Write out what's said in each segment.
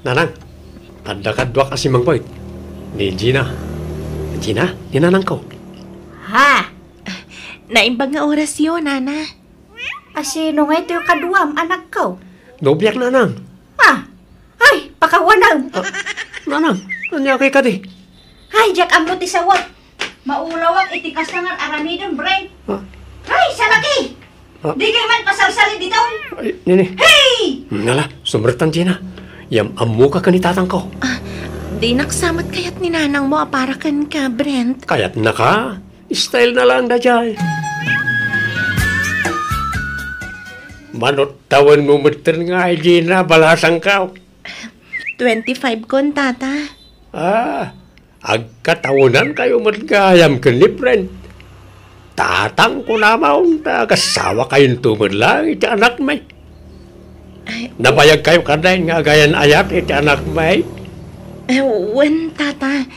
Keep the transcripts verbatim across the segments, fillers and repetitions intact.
Nanang, adda kaduak a simmangpet. Ni Gina. Gina, ni nanangko. Ha? Naimbag nga orasyo, Nana. Asino ngay toy kaduam, anakko? Nobiak, Nanang. Ha? Ay, pakawanam. Ah, Nanang, ania kay kadi? Ay, diak ammo ti sawak. Maulawak iti kasta nga aramidem, Brent. Ah. Ay, salaki! Ah. Di kay man pasalsali ditoy. Ay, nini. Hey! Ngala, sumrektan, Gina. Yam-ammoka ken ni tatangko. Ah, dinak sa met kayat ni nanangmo a para kenka, Brent. Kayatnaka? Style na lang daydiay. Manut tawenmo metten ngay, Gina, balasangko. Twenty-five kon, Tata. Ah, agkatawenankayo met gayam ken ni Brent. Tatang, kunamon, ta agasawa kayonto met laeng iti anakmi. Ay, nabayagkayo kadi nga agayan-ayat iti anakmi? Eh, wen, Tata.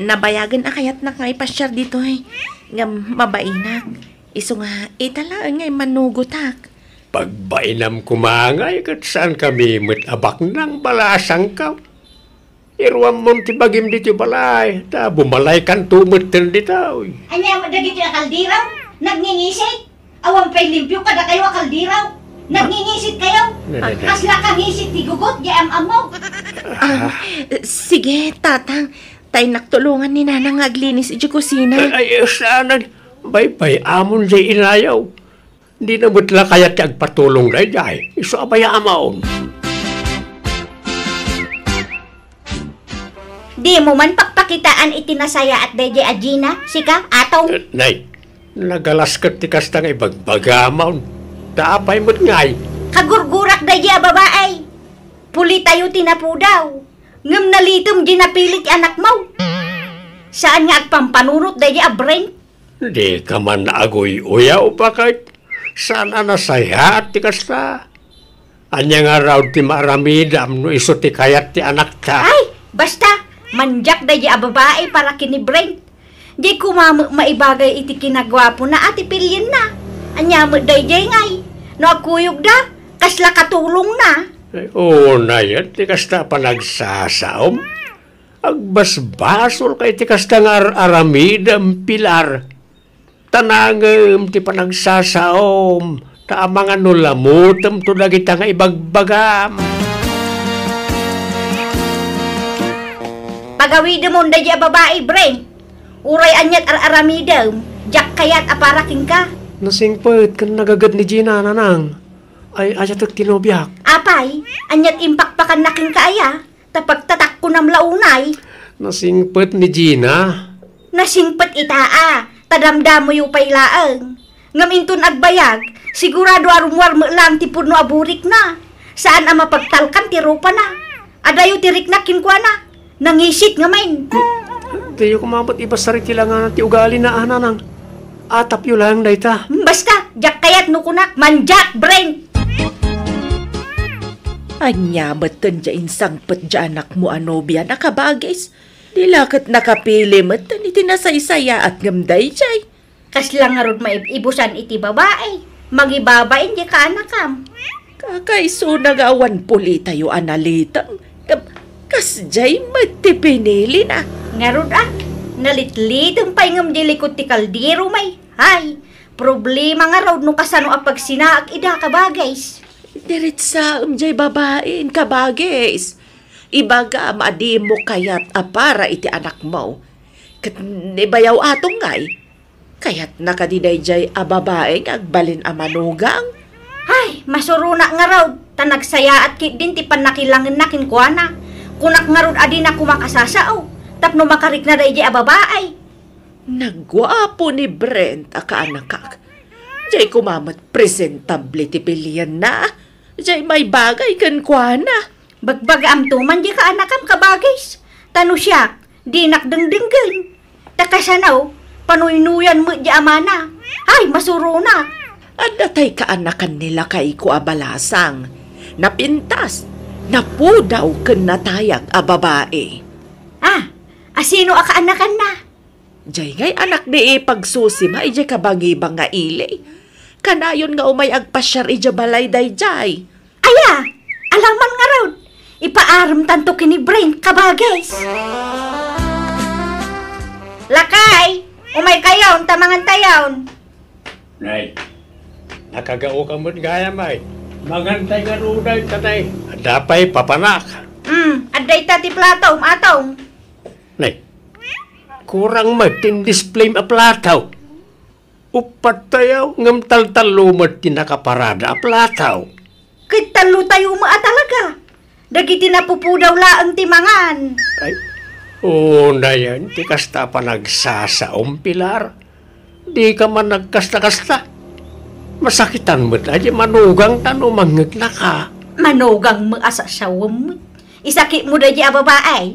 Nabayagen a kayatnak nga ipasiar ditoy. Ngem mabainak. Isu nga, ita laeng nga immanugotak. Pagbainam koma ngay ket saankami met a baknang, balasangko. Iruammon ti bagim ditoy balay, ta bumalaykanto metten ditoy. Ania met dagitoy a kaldero? Nagngingisit? Awan pay limpio kadakayo a kaldero. Nagngingisit kayo? Ne, ne, ne. Kasla kangisit ti gugot, di am-ammo. Ah, sige, Tatang. Tay nak tulongan ni Nanang nga aglinis iti kusina. Ay, ay, saanen. Baybay-amon jay inayo. Dina met la kayat ti agpatulong daydiay. Isu a bay-amon. Dimo man pakpakitaan iti nasayaat daydiay a Gina, sika, Atong? Eh, nay, nagalas ket ti kasta nga ibagbagam. Ta apay met ngay? Kagurgurak daydiay a babai. Pulitayo ti napudaw. Ngem nalitem jay napili ti anakmo. Saan nga agpampanunot daydiay a Brent? Dika man aguy-uyaw, baket. Saan a nasayaat ti kasta? Ania ngarud ti maaramidam no isu ti kayat ti anakta? Ay, basta, mandiak daydiay a babai para ken ni Brent. Di koma met maibagay iti kinaguapona a ti pilienna. Ania met daydiay ngay? No agkuyogda, kasla katulongna. Ay, unay, ti kasta a panagsasaom. Agbasbasolka iti kasta nga ar-aramidem, Pilar. Ta nangem ti panagsasaom, ta amangan no lamutemto dagita nga ibagbagam. Pagawidemon daydiay a babai, Brent. Uray aniat ar-aramidem, diak kayat a para kenka. Nasingpet ken nagaged ni Gina, Nanang. Ay, ayatek ti nobiak. Apay, aniat impakpakanna kenka aya? Ta pagtatakkonam la unay. Nasingpet ni Gina. Nasingpet ita a, ta damdamoyo pay laeng. Ngem inton agbayag, sigurado a rummuar met laeng ti pudno a burikna. Saan a mapagtalkan ti rupana. Adayo ti rikna kenkuana. Nangisit ngamin. Diyo koma met ibasar iti langana ti ugalina, a, Nanang. Atapyo laeng dayta. Basta, diak kayat no kunak, mandiak, Brent! Ania met ken diay insangpet diay anakmo a nobiana, kabagis? Di la ket nakapili met iti nasaysayaat ngem daydiay. Kasla ngarud maib-ibusan iti babai. Mangibabain diay kaanakam. Kakaisuna nga awan pulitayo a nalitem. Ngem kasdiay met ti pinilina. Ngarud a, nalitlitem pay ngem diay likud ti kaldero, may. Ay, problema ngarud no kasano a pagsinaak ida, kabagis. Diritsaem diay babain, kabagis. Ibagam a dimo kayat a para iti anakmo. Ket ni bayaw Atong ngay, kayatna kadi daydiay a babai nga agbalin a manugang? Ay, masuronak ngarud, ta nagsayaat ketdin ti pannakilangenna kenkuana. Kunak ngarud a dina koma kasasao, tapno makarikna daydiay a babai. Nagguapo ni Brent a kaanakak. Diay koma met presentable ti pilienna. Diay maibagay kenkuana. Bagbagaamto man diay kaanakam, kabagis. Ta no siak, dinak dengdenggen. Ta kasano, panuynuyan met diay amana. Ay, masuronak. Adda tay kaanakan ni lakayko a balasang. Napintas, napudaw ken natayag a babai. Ah, asino a kaanakanna? Diay ngay anak ni ipagsusima idiay kabangibang nga ili. Kanayon nga umay agpasiar idiay balay daydiay. Aya, alaman ngarud. Ipaaremtanto ken ni Brent, kabagis. Lakay, umaykayon ta mangantayon. Nay, nakagaoka met gayam ay. Mangantay ngarud dayta, Nay. Adda pay papanak. Hmm, adda ita ti platom, Atong. Nay, kurang met ti indisplayem a plato. Uppat tayo, ngem taltallo met ti nakaparada a plato. Ket tallo tayo met a talaga. Dagiti napupudaw laeng ti mangan. Ay, unayen ti kasta a panagsasaom, Pilar. Dika man nagkasta-kasta. Masakitan met a di manugangta no mangngegna ka. Manugang met a sasawem met. Isakitmo daydi a babae.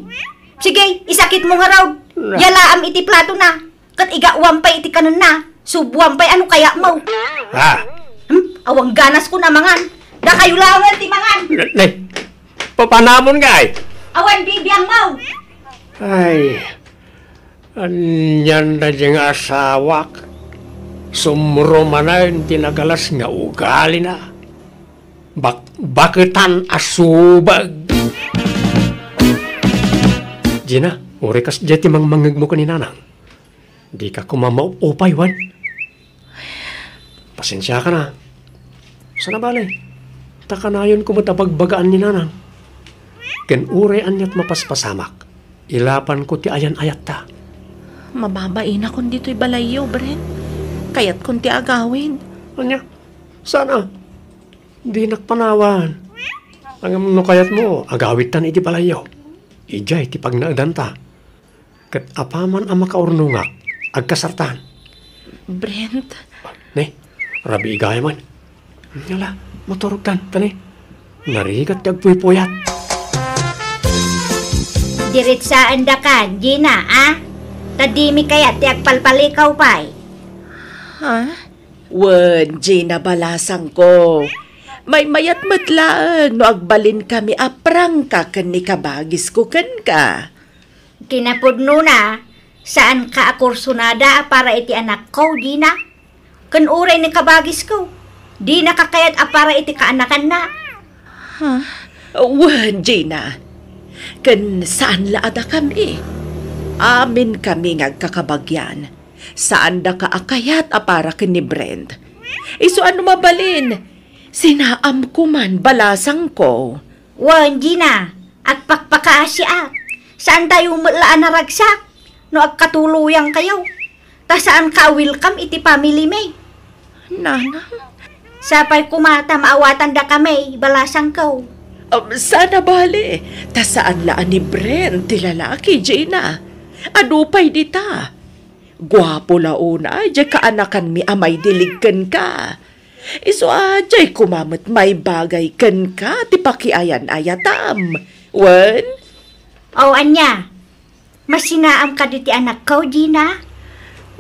Sige, isakitmo ngarud. Na. Yalaam iti platona. Ket igawan pay iti kanenna. Subuan pay a no kayatmo. Ah. Hmm? Awan ganasko a mangan. Dakayo laengen ti mangan. Ne, ne. Papanamon nga ay. Awan bibiangmo. Ay. Anian daydi nga asawak. Sumro manen ti nagalas nga ugalina. Bak-, baketan a subag. Gina, uray kasdiay ti mangmangngegmo ken ni Nanang. Dika koma maupay, wen? Pasensiakan a. Saan a bale, ta kanayonko met a bagbagaan ni Nanang. Ken uray aniat mapaspasamak, ilapanko ti ayan-ayatta. Mababainakon ditoy balayyo, Brent. Kayatkon ti agawid. Ania? Saan a? Dinak panawan. Ngem no kayatmo, agawidtan iti balayyo. Idiay ti pagnaedanta. Ket apaman a makaurnongak, agkasartan. Brent. Ne, rabii gayam. Yala, maturogtan, ta ne. Narigat ti agpuypuyat. Diretsaandakan, Gina, a? Ta dimi kayat ti agpalpalikaw pay. Ha? Wen, Gina, balasangko. Maymayat met laeng no agbalinkami a prangka ken ni kabagisko kenka. Kinapudnona, saanka a kursunada a para iti anakko, Gina. Ken uray ni kabagisko, dinaka kayat a para iti kaanakanna. Ha? Wen, Gina. Ken saan la a dakami. Aminkami nga agkakabagian. Saandaka a kayat a para ken ni Brent. Isu a no mabalin, sinaamko man, balasangko. Wen, Gina, agpakpakaasiak. Saantayo met la a naragsak no agkatuloyangkayo. Ta saanka a welcome iti family mi. Nanang? Sapay koma ta maawatandakami, balasangko. Um, saan a bale, ta saan la a ni Brent ti lalaki, Gina. Adu pay dita. Guapo la unay diay kaanakanmi a maidilig kenka. Isu a diay koma met maibagay kenka ti pakiayan-ayatam. Wen? O, ania? Masinaam kadi ti anakko, Gina?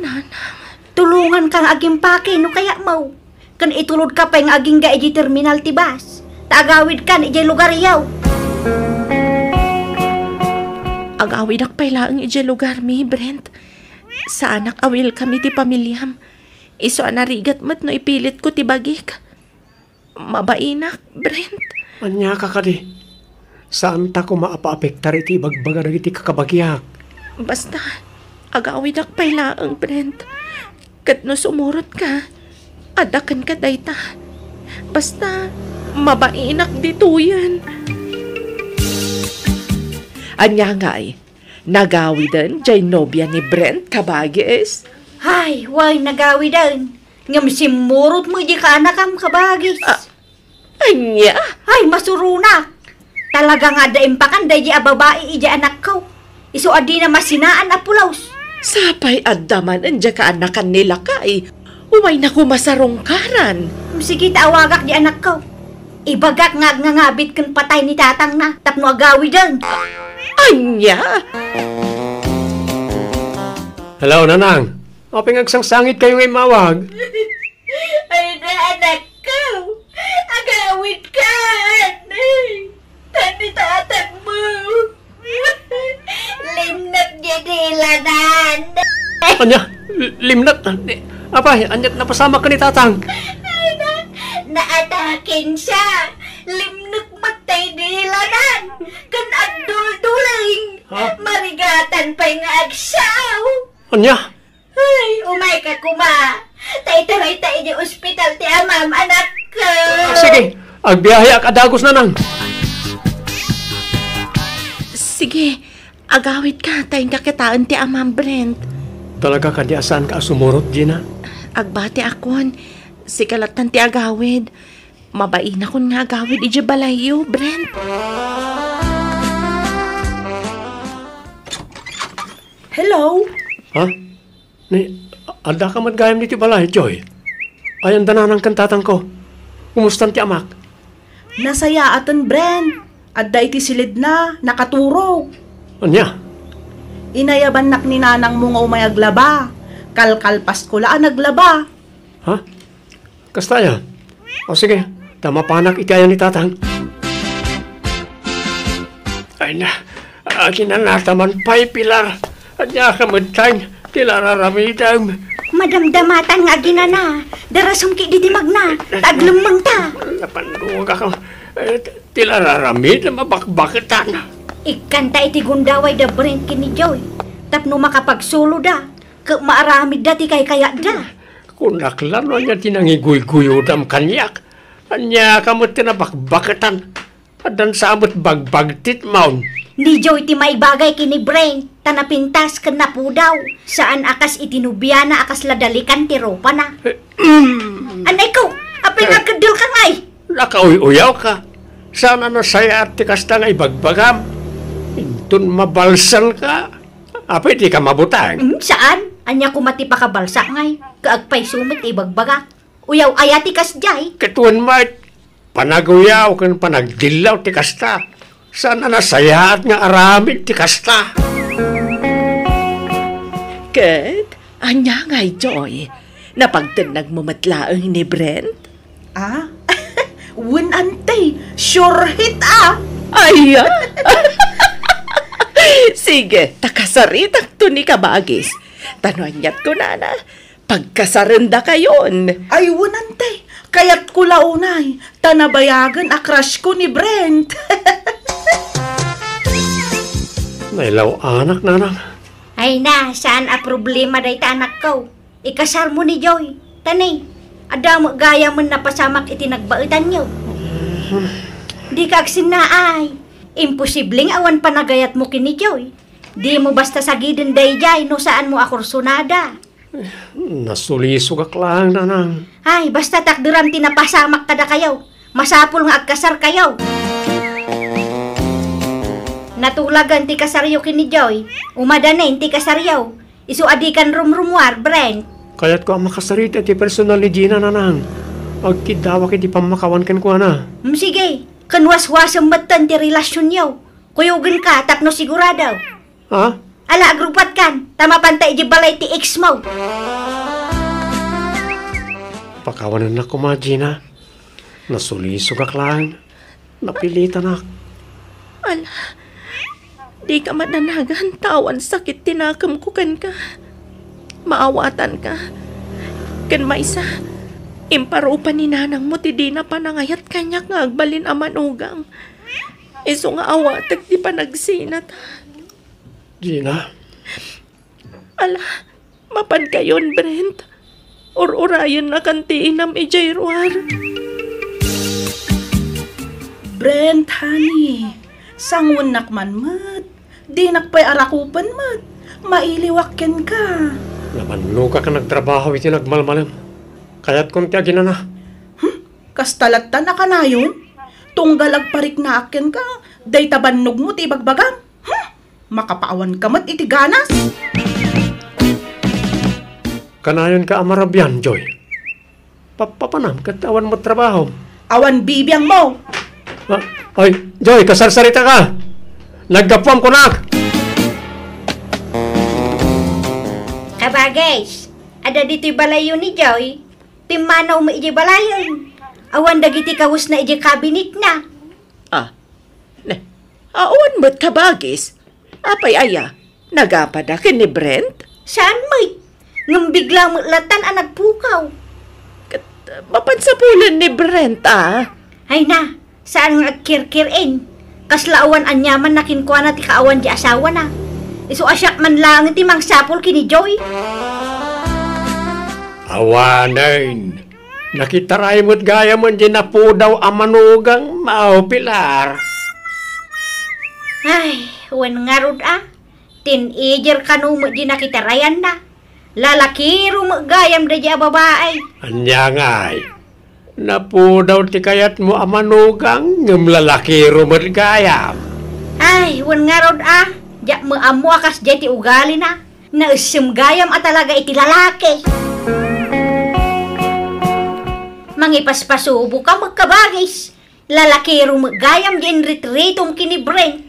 Nanang. Tulonganka nga agimpake no kayatmo. Ken itulodka pay nga agingga idiay terminal ti bus. Ta agawidkan idiay lugaryo. Agawidak pay laeng idiay lugarmi, Brent. Saanak a welcome iti pamiliam. Isu a narigat met no ipilitko ti bagik. Mabainak, Brent. Ania ka kadi? Saanta koma a paapektar iti ibagbaga dagiti kakabagiak. Basta, agawidak pay laeng, Brent. Ket no sumurotka, adda kenka dayta. Basta, mabainak ditoyen. Ania ngay? Nagawiden diay nobia ni Brent, kabagis? Ay, wen, nagawiden. Ngem simmurot met diay kaanakam, kabagis. Ah, ania? Ay, masuronak. Talaga nga adda impakan daydi a babai idiay anakko. Isu a dina masinaan a pulos. Sapay adda manen diay kaanakan ni lakay. Umayna koma sarungkaran. Sige ta awagak diay anakko. Ibagak nga agngangabit ken patay ni tatangna tapno agawiden. Ania? Hello, Nanang. Apay nga agsangsangitkayo nga immawag? Ay, na, anakko. Agawidkan. Tan ni tatangmo. Limnek diay dilanan. Ania? L-, limnek? Di, apay, aniat napasamak ken ni tatang? Ay, na, naataken siya. Limnek met tay dilanan. Agdulduling. Ha? Marigatan pay nga agsao. Ania? Ay, umayka koma. Ta itarayta idiay ospital ti amam, anakko. Ah, sige, agbiaheak a dagus, nanang. Sige, agawidka, ta inka kitaen ti amam, Brent. Talaga kadi a saanka a sumurot, Gina? Agbatiakon, sika lattan ti agawid. Mabainakon nga agawid idiay balayyo, Brent. Hello? Ha? Ni, addaka met gayam ditoy balay, Joy? Ayan da nanang ken tatangko. Kumustan ti amak? Nasayaaten, Brent. Adda iti silidna, nakaturog. Ania? Inayabannak ni nanangmo nga umay aglaba. Kalkalpasko la a naglaba. Ha? Kasta aya? O sige, ta mapanak iti ayan ni tatang. Ay na, aginanata man pay, Pilar. Ania ka met, ti la ar-aramidem? Madamdamatan nga aginana. Darasumki diti magna. Ta aglemmengta. Napandungak. Eh, ti la ar-aramidem a bakbaketan. Ikkanta iti gundaway da Brent ken ni Joy. Tapno makapagsuloda. Ket maaramidda ti kaykayatda. Kunak la no ania ti nangiguyguyodam kaniak. Ania ka met ti nabakbaketan? Addan sa met bagbagtitmon. Ni Joy ti maibagay ken ni Brent, ta napintas ken napudaw. Saan a kas iti nobiana a kasla dalikan ti ropana. Eh, mm. Anay ko, apay nga agkeddel ka ngay? Nakauy-uyaw ka. Saan a nasayaat ti kasta nga ibagbagam. Inton mabalsan ka, apay di ka mabutang? Mm, saan? Ania koma ti pakabalsa ngay? Kaagpayso met ti ibagbagak. Uyaw aya ti kasdiay? Ket wen met, panaguyaw ken panagdillaw ti kasta. Saan a nasayaat nga aramid ti kasta. Ket, ania ngay, Joy? Napagtennagmo met laeng ni Brent? Ah? Wen, ante, sure hit, ah! Ay, ah! Sige, ta kasaritakto ni kabagis. Ta no aniat kunana, pagkasarendakayon. Ay, wen, ante, kayatko la unay, ta nabayagen a crush ko ni Brent. Nailaw-anak, nanang. Ay na, saan a problema dayta, anakko. Ikasarmo ni Joy. Ta ni, adda met gayamen napasamak iti nagbaetanyo. Dika agsennaay. Imposible nga awan panagayatmo ken ni Joy. Dimo basta sagiden daydiay no saanmo a kursonada. Nasulisogak laeng, nanang. Ay, basta takderam ti napasamak kadakayo. Masapul nga agkasarkayo. Natulagan ti kasaryo ken ni Joy. Umadanen ti kasaryo. Isu a dikan rumrumuar, Brent. Kayatko a makasarita ti personal ni Gina, nanang. Agkiddawak iti pammakawan kenkuana. Mm, sige. Ken waswasem metten ti relasionyo. Kuyogenka tapno sigurado. Ha? Ala, agrupatkan, ta mapanta idiay balay ti ex mo. Pakawanennak koma, Gina. Nasulisogak laeng. Napilitanak. Ala, dika madanagan ta awan sakit ti nakemko kenka. Maawatanka. Ken maysa, imparupa ni nanangmo ti dina panangayat kaniak nga agbalin a manugang. Isu nga awatek ti panagsinata. Gina. Ala, mapankayon, Brent. Ur-urayennakan ti inam idiay ruar. Brent, honey, sanguennak man met. Dinak pay arakupen met. Mailiwak kenka. Namannogak a nagtrabaho iti nagmalmalem. Kayatkon ti aginana. Hmm? Kasta latta a kanayon? Tunggal agpariknaak kenka, dayta bannogmo ti ibagbagam? Hmm? Makapaawanka met iti ganas. Kanayonka a marabian, Joy. Pappapanam ket awan met trabahom. Awan bibiangmo. Ah, ay, Joy, kasarsaritaka. Naggapuam kunak. Kabagis, adda ditoy balayyo ni Joy. Pimmanaw met idiay balayen. Awan dagiti kawesna idiay kabinetna. Ah, ne, awan met kabagis. Apay aya, nagapada ken ni Brent? Saan met. Ngem bigla met lattan a nagpukaw. Ket, mapan sapulen ni Brent, ah. Ay na, saan nga agkirkir-en. Kasla awan aniamanna kenkuana ti kaawan ti asawana. Isu a siak man laeng ti mangsapul ken ni Joy. Awanen. Nakitaray met gayam diay napudaw a manugang, Mao Pilar. Ay, wen ngarud a. Teenager kano met diay nakitarayanna. Lalakiro met gayam daydiay a babai. Ania ngay? Napudaw ti kayatmo a manugang, ngem lalakiro met gayam. Ay, wen ngarud a, diak met ammo a kasdiay ti ugalina. Naessem gayam a talaga iti lalaki. Mangipaspasubo ka met, kabagis. Lalakiro met gayam diay inritritom ken ni Brent.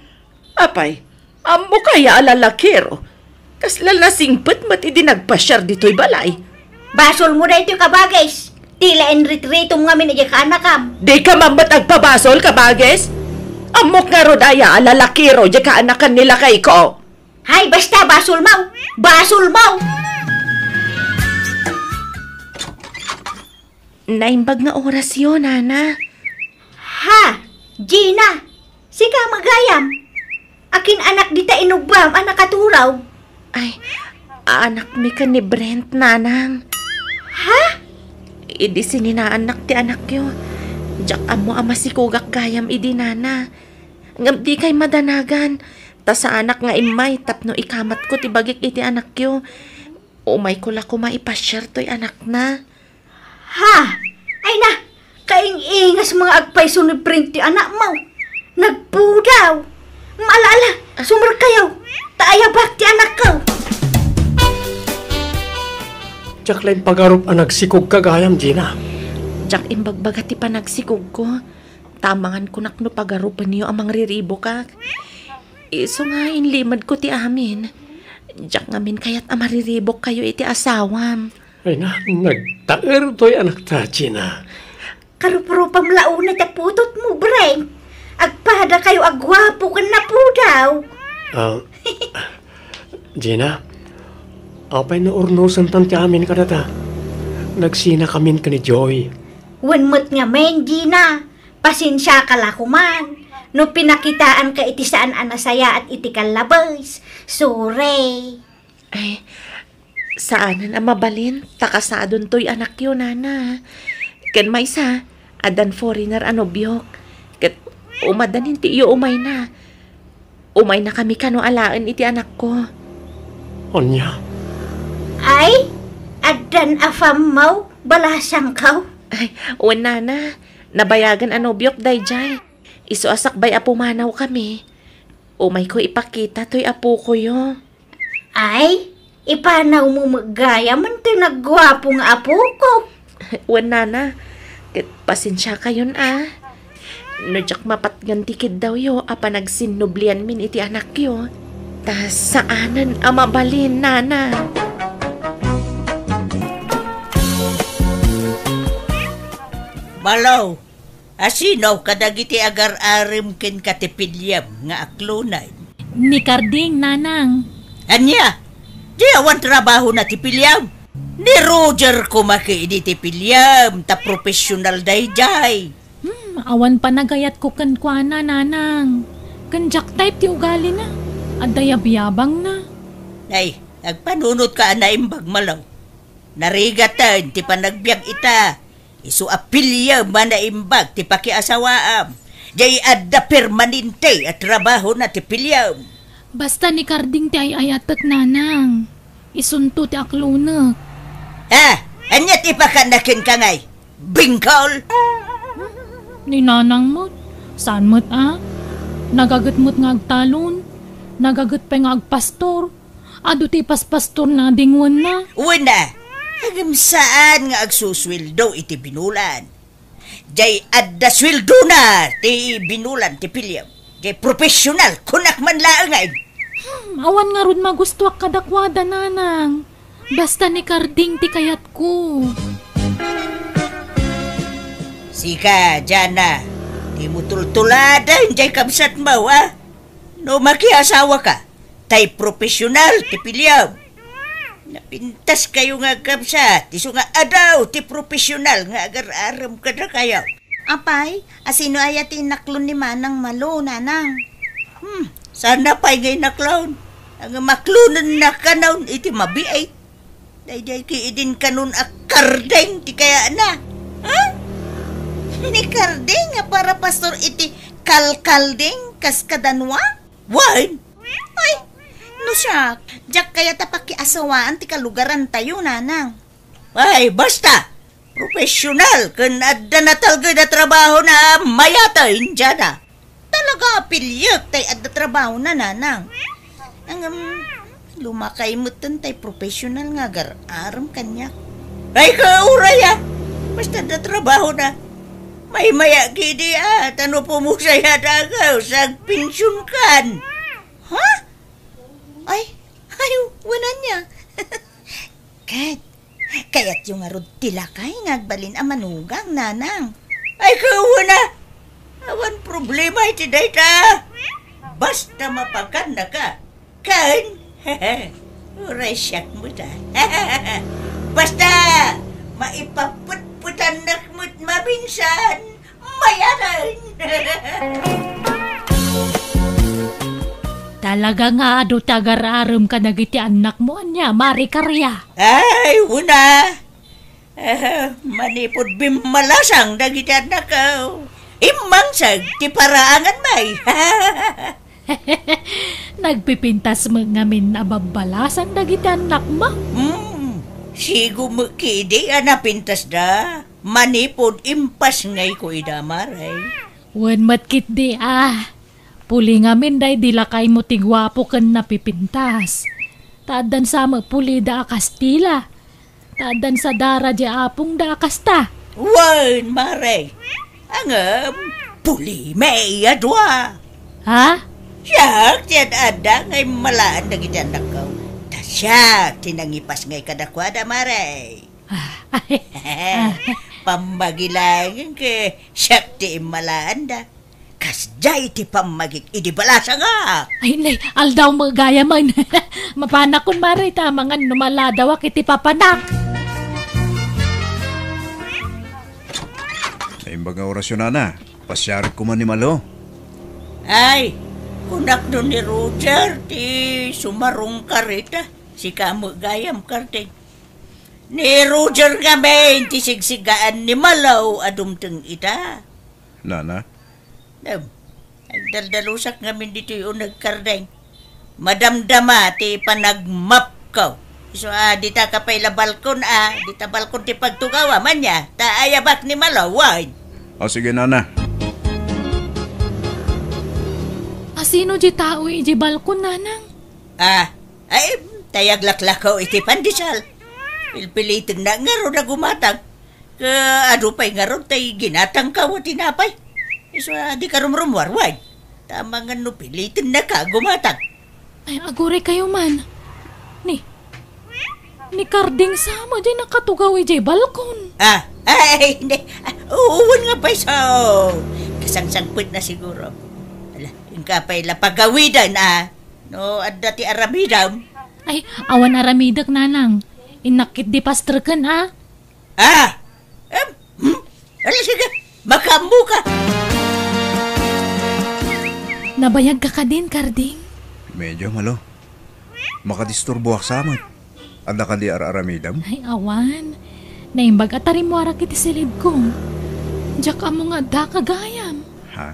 Apay, ammo kaya a lalakiro? Kasla nasingpet met idi nagpasiar ditoy balay. Basolmo daytoy, kabagis. Ti la inritritom ngamin idiay kaanakam. Dika man met agpabasol, kabagis? Ammok ngarud aya a lalakiro diay kaanakan ni lakayko? Hay, basta, basolmo! Basolmo! Naimbag nga orasyo, Nana. Ha? Gina! Sika met gayam? Akin anak dita inubam a nakaturaw? Ay, aanakmi ken ni Brent, Nanang. Ha? Idi sininaannak ti anakyo, diak ammo a masikogak gayam idi, Nana. Ngem dikay madanagan, ta saanak nga immay tapno ikamatko ti bagik iti anakyo. Umayko la koma ipasiar toy anakna. Ha? Ay na, kaing-ingas nga agpayso ni Brent ti anakmo. Nagpudaw. Maala-ala, sumerkayo. Ta ayabak ti anakko. Diak la impagarup a nagsikogka gayam, Gina. Diak imbagbaga ti panagsikogko. Ta amangan kunak no pagarupenyo a mangriribokak. Isu nga inlimedko ti amin. Diak ngamin kayat a mariribokkayo iti asawam. Ay na, nagtaer toy anakta, Gina. Karuprupam la unay ti putotmo, Brent. Agpadakayo a guapo ken napudaw. Ah, Gina, apay no urnosentan ti amin kadata? Nagsinakamin ken ni Joy. Wen met ngamin, Gina. Pasensiaka la koman no pinakitaanka iti saan a nasayaat iti kallabes. Sorry. Ay, saanen a mabalin, ta kasadon toy anakyo, Nana. Ken maysa, addan foreigner a nobiok. Ket umaddan intiyo umayna. Umaynakami kano alaen iti anakko. Ania? Ay, addan a fammaw, balasangkaw. Ay, wen, Nana, nabayagen a nobiok daydiay. Isu a sakbay a pumanawkami, umayko ipakita toy apokoyo. Ay, ipanawmo met gayam toy nagguapo nga apoko. Wen, Nana, ket pasensiakayon a. No diak mapatgan ti kiddawyo a panagsinnublianmin iti anakyo, ta saanen a mabalin, Nana. Malo, asino kadagiti agar-arem kenka ti piliem nga aklonen? Ni Karding, Nanang. Ania? Di awan trabahona ti piliem? Ni Roger koma ketdi ti piliem, ta profesional daydiay. Hmm, awan panagayatko kenkuana, Nanang. Ken diak type ti ugalina. Adda yabyabangna. Ay, agpanunotka a naimbag, Malo. Narigaten ti panagbiag ita. Isu a piliem a naimbag ti pakiasawaam. Diay adda permanente a trabahona ti piliem. Basta ni Karding ti ay-ayatek, Nanang. Isunto ti aklonek. Ah, ania ti ipakana kenka ngay? Bingkol? Ni Nanang met, saan met a? Nagaget met nga agtalon. Nagaget pay nga agpastor. Adu ti paspastorna a dingwenna. Wen a, ngem saan nga agsusueldo iti binulan. Diay adda sueldona ti binulan ti piliem. Diay profesional, kunak man laengen. Hmm, awan ngarud magustuak kadakuada, Nanang. Basta ni Karding ti kayatko. Sika, Jana, dimo tultuladen diay kabsatmo, a? No makiasawaka, tay profesional ti piliem. Napintaskayo nga agkabsat, isu nga adu ti profesional nga agar-arem kadakayo. Apay, asino aya ti inaklon ni Manang Malo, Nanang? Hmm, saan pay nga inaklon? Ang maklonenna kanon iti mabiit. Daydiay ki idin kanon a Karding ti kayatna. Ha? Ni Karding nga para pastor iti kalkalding kas kadanua? Wen? Ay, no siak, diak kayat a pakiasawaan ti kalugarantayo, Nanang. Ay, basta! Professional ken adda natalged a trabahona a mayaten diana. Talaga a piliek tay adda trabahona, Nanang. Ngem, lumakay metten tay professional nga agar-arem kaniak. Ay, kauray a! Basta adda trabahona. Maymayak idi a, ta no pumusay a dagaw, sagpensionkan. Ha? Ay, ay, wen ania. Ket, kayatyo ngarud ti lakay nga agbalin a manugang, Nanang? Ay, wen a! Awan problema iti dayta. Basta mapakannaka. Ken, uray siak met a. Basta, maipapetpetannak met maminsan. Mayaten! Talaga nga adu ti agar-arem kadagiti annakmo, ania, Mari Karia? Ay, wen a. Eh, manipud bimmalasang dagiti annakko, immangseg ti paraangan, may. Nagpipintas met ngamin a babbalasang dagiti annakmo? Hmm, sigo met kidi a napintasda. Manipud impasngayko ida, Mare. Wen met ketdi a. Puli ngamin daydi lakaymo ti guapo ken napipintas. Ta addan sa met pulida a Kastila. Ta addan sa dara di apongda a kasta. Wen, Mare. Ngem, puli met a dua. Ha? Siak ti ad-adda nga immalaan dagiti annakko. Ta siak ti nangipasngay kadakuada, Mare. Ah, ah. Pammagi laeng ket siak ti immalaanda. Kasdiay ti pammagik idi balasangak. Ay, nay, aldaw met gayamen. Mapanakon, Mare, ta amangan no maladawak iti papanak. Naimbag nga orasyon, Nana. Pasiarik koma ni Malo. Ay, kunak no ni Roger ti sumarungkar ita. Sika met gayam, Karding. Ni Roger ngamin ti sigsigaan ni Malo a dumteng ita. Nana? Em, agdaldalusak ngamin ditoy uneg, Karding. Madamdama ti panagmapko. Isu a, dita ka pay la balkon a, dita balkon ti pagtugawam, ania, ta ayabak ni Malo, wen. O, sige, Nana. Asino di tao iti balkon, Nanang? Ah, ay, tay aglaklakaw iti pandesal. Pilpilitennak ngarud a gumatang. Ket adu pay ngarud tay ginatangko a tinapay. Isu a, dika rumrummuar, wen. Ta amangan no pilitennaka a gumatang. Ay, aguraykayo man. Ni, ni Karding sa met diay nakatugaw idiay balkon. Ah, ay, hindi. Ah, wen nga pay sa kasangsangpetna siguro. Ala, inka pay la pagawiden, ah. No adda ti aramidem. Ay, awan aramidek, Nanang. Innak ketdi pastreken, a. Ah! Em, hmm? Ala, sige, makaammoka. Nabayagka kadin, Karding? Medyo, Malo. Makadisturboak sa met. Adda kadi ar-aramidem? Ay, awan. Naimbag a tarimmuarak iti silidko. Diak ammo nga addaka gayam. Ha?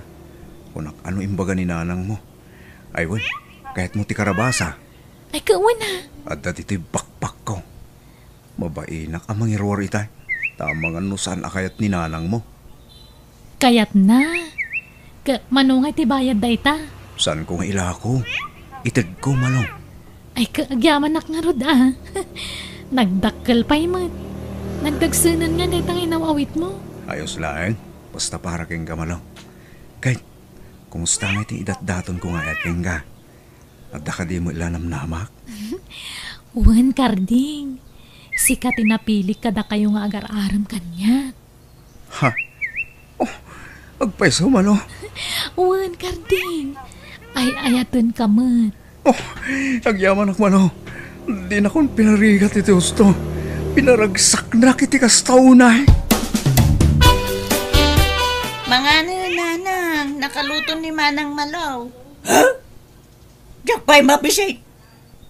Kunak, ano imbaga ni nanangmo? Ay, wen, kayatmo ti karabasa? Ay, ket wen a. Adda ditoy backpackko. Mabainak a mangiruar ita. Ta amangan no saan a kayat ni nanangmo. Kayatna. Ket mano ngay ti bayad dayta? Saanko nga ilako. Itedko, Malo. Ay, ket agyamanak ngarud a. Nagdakkel pay met. Nagdagsenen nga dayta nga inaw-awitmo. Ayos laeng. Basta para kenka, Malo. Ket, kumusta ngay ti idatdatonko nga ayat kenka? Adda kadi met la namnamak? Wen, Karding. Sika ti napilik kadakayo nga agar-arem kaniak. Ha? Oh, agpayso, Malo. Wen, Karding. Ay-ayatenka met. Oh, agyamanak, Malo. Dinakon pinarigat iti husto. Pinaragsaknak iti kasta unay. Manganen, nanang. Nakaluto ni Manang Malo. Ha? Diak pay mabisit.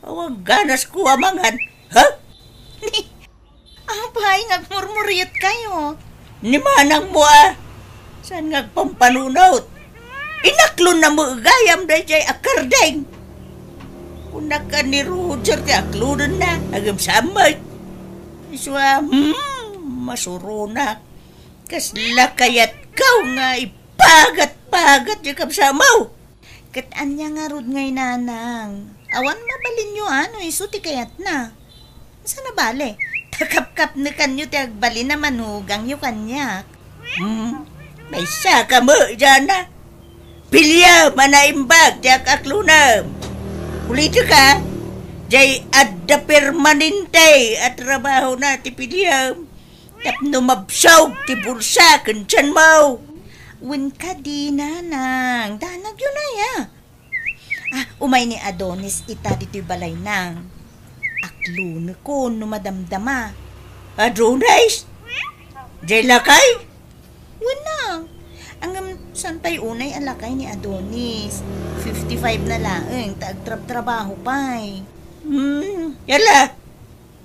Awan ganas ko a mangan. Ha? Apay, nagmurmuriet kayo. Ni manang mo, a. Saan nga agpampanunot? Inaklon na mo gayam dayjay a kardeng. Kunak a ni Roger ti aklonen na, agam samay. Isua, hmm, masuronak. Kasla kayatkaw nga ipagat-pagat di kabsamaw. Ket ania ngarud ngay, nanang? Awan mabalinyo a no isu ti kayatna. Saan a bale? Ta kapkapnekanyo ti agbalin a manugangyo kaniak. Hmm, maysa ka met, Jana. Piliam a naimbag ti ak-aklonam. Ulitek a, jay adda permanente a trabahona ti piliam. Tapno mabsog ti bulsa ken tianmo. Wen kadi, nanang, danagyo na ya. Ah, umay ni Adonis ita ditoy balay, nang. Aklonekon no madamdama. Adonis? Jay lakay? Wen, nang. Ngem saan pay unay a lakay ni Adonis? Fifty-five na laeng, ta agtrabtrabaho pay. Hmm, yala.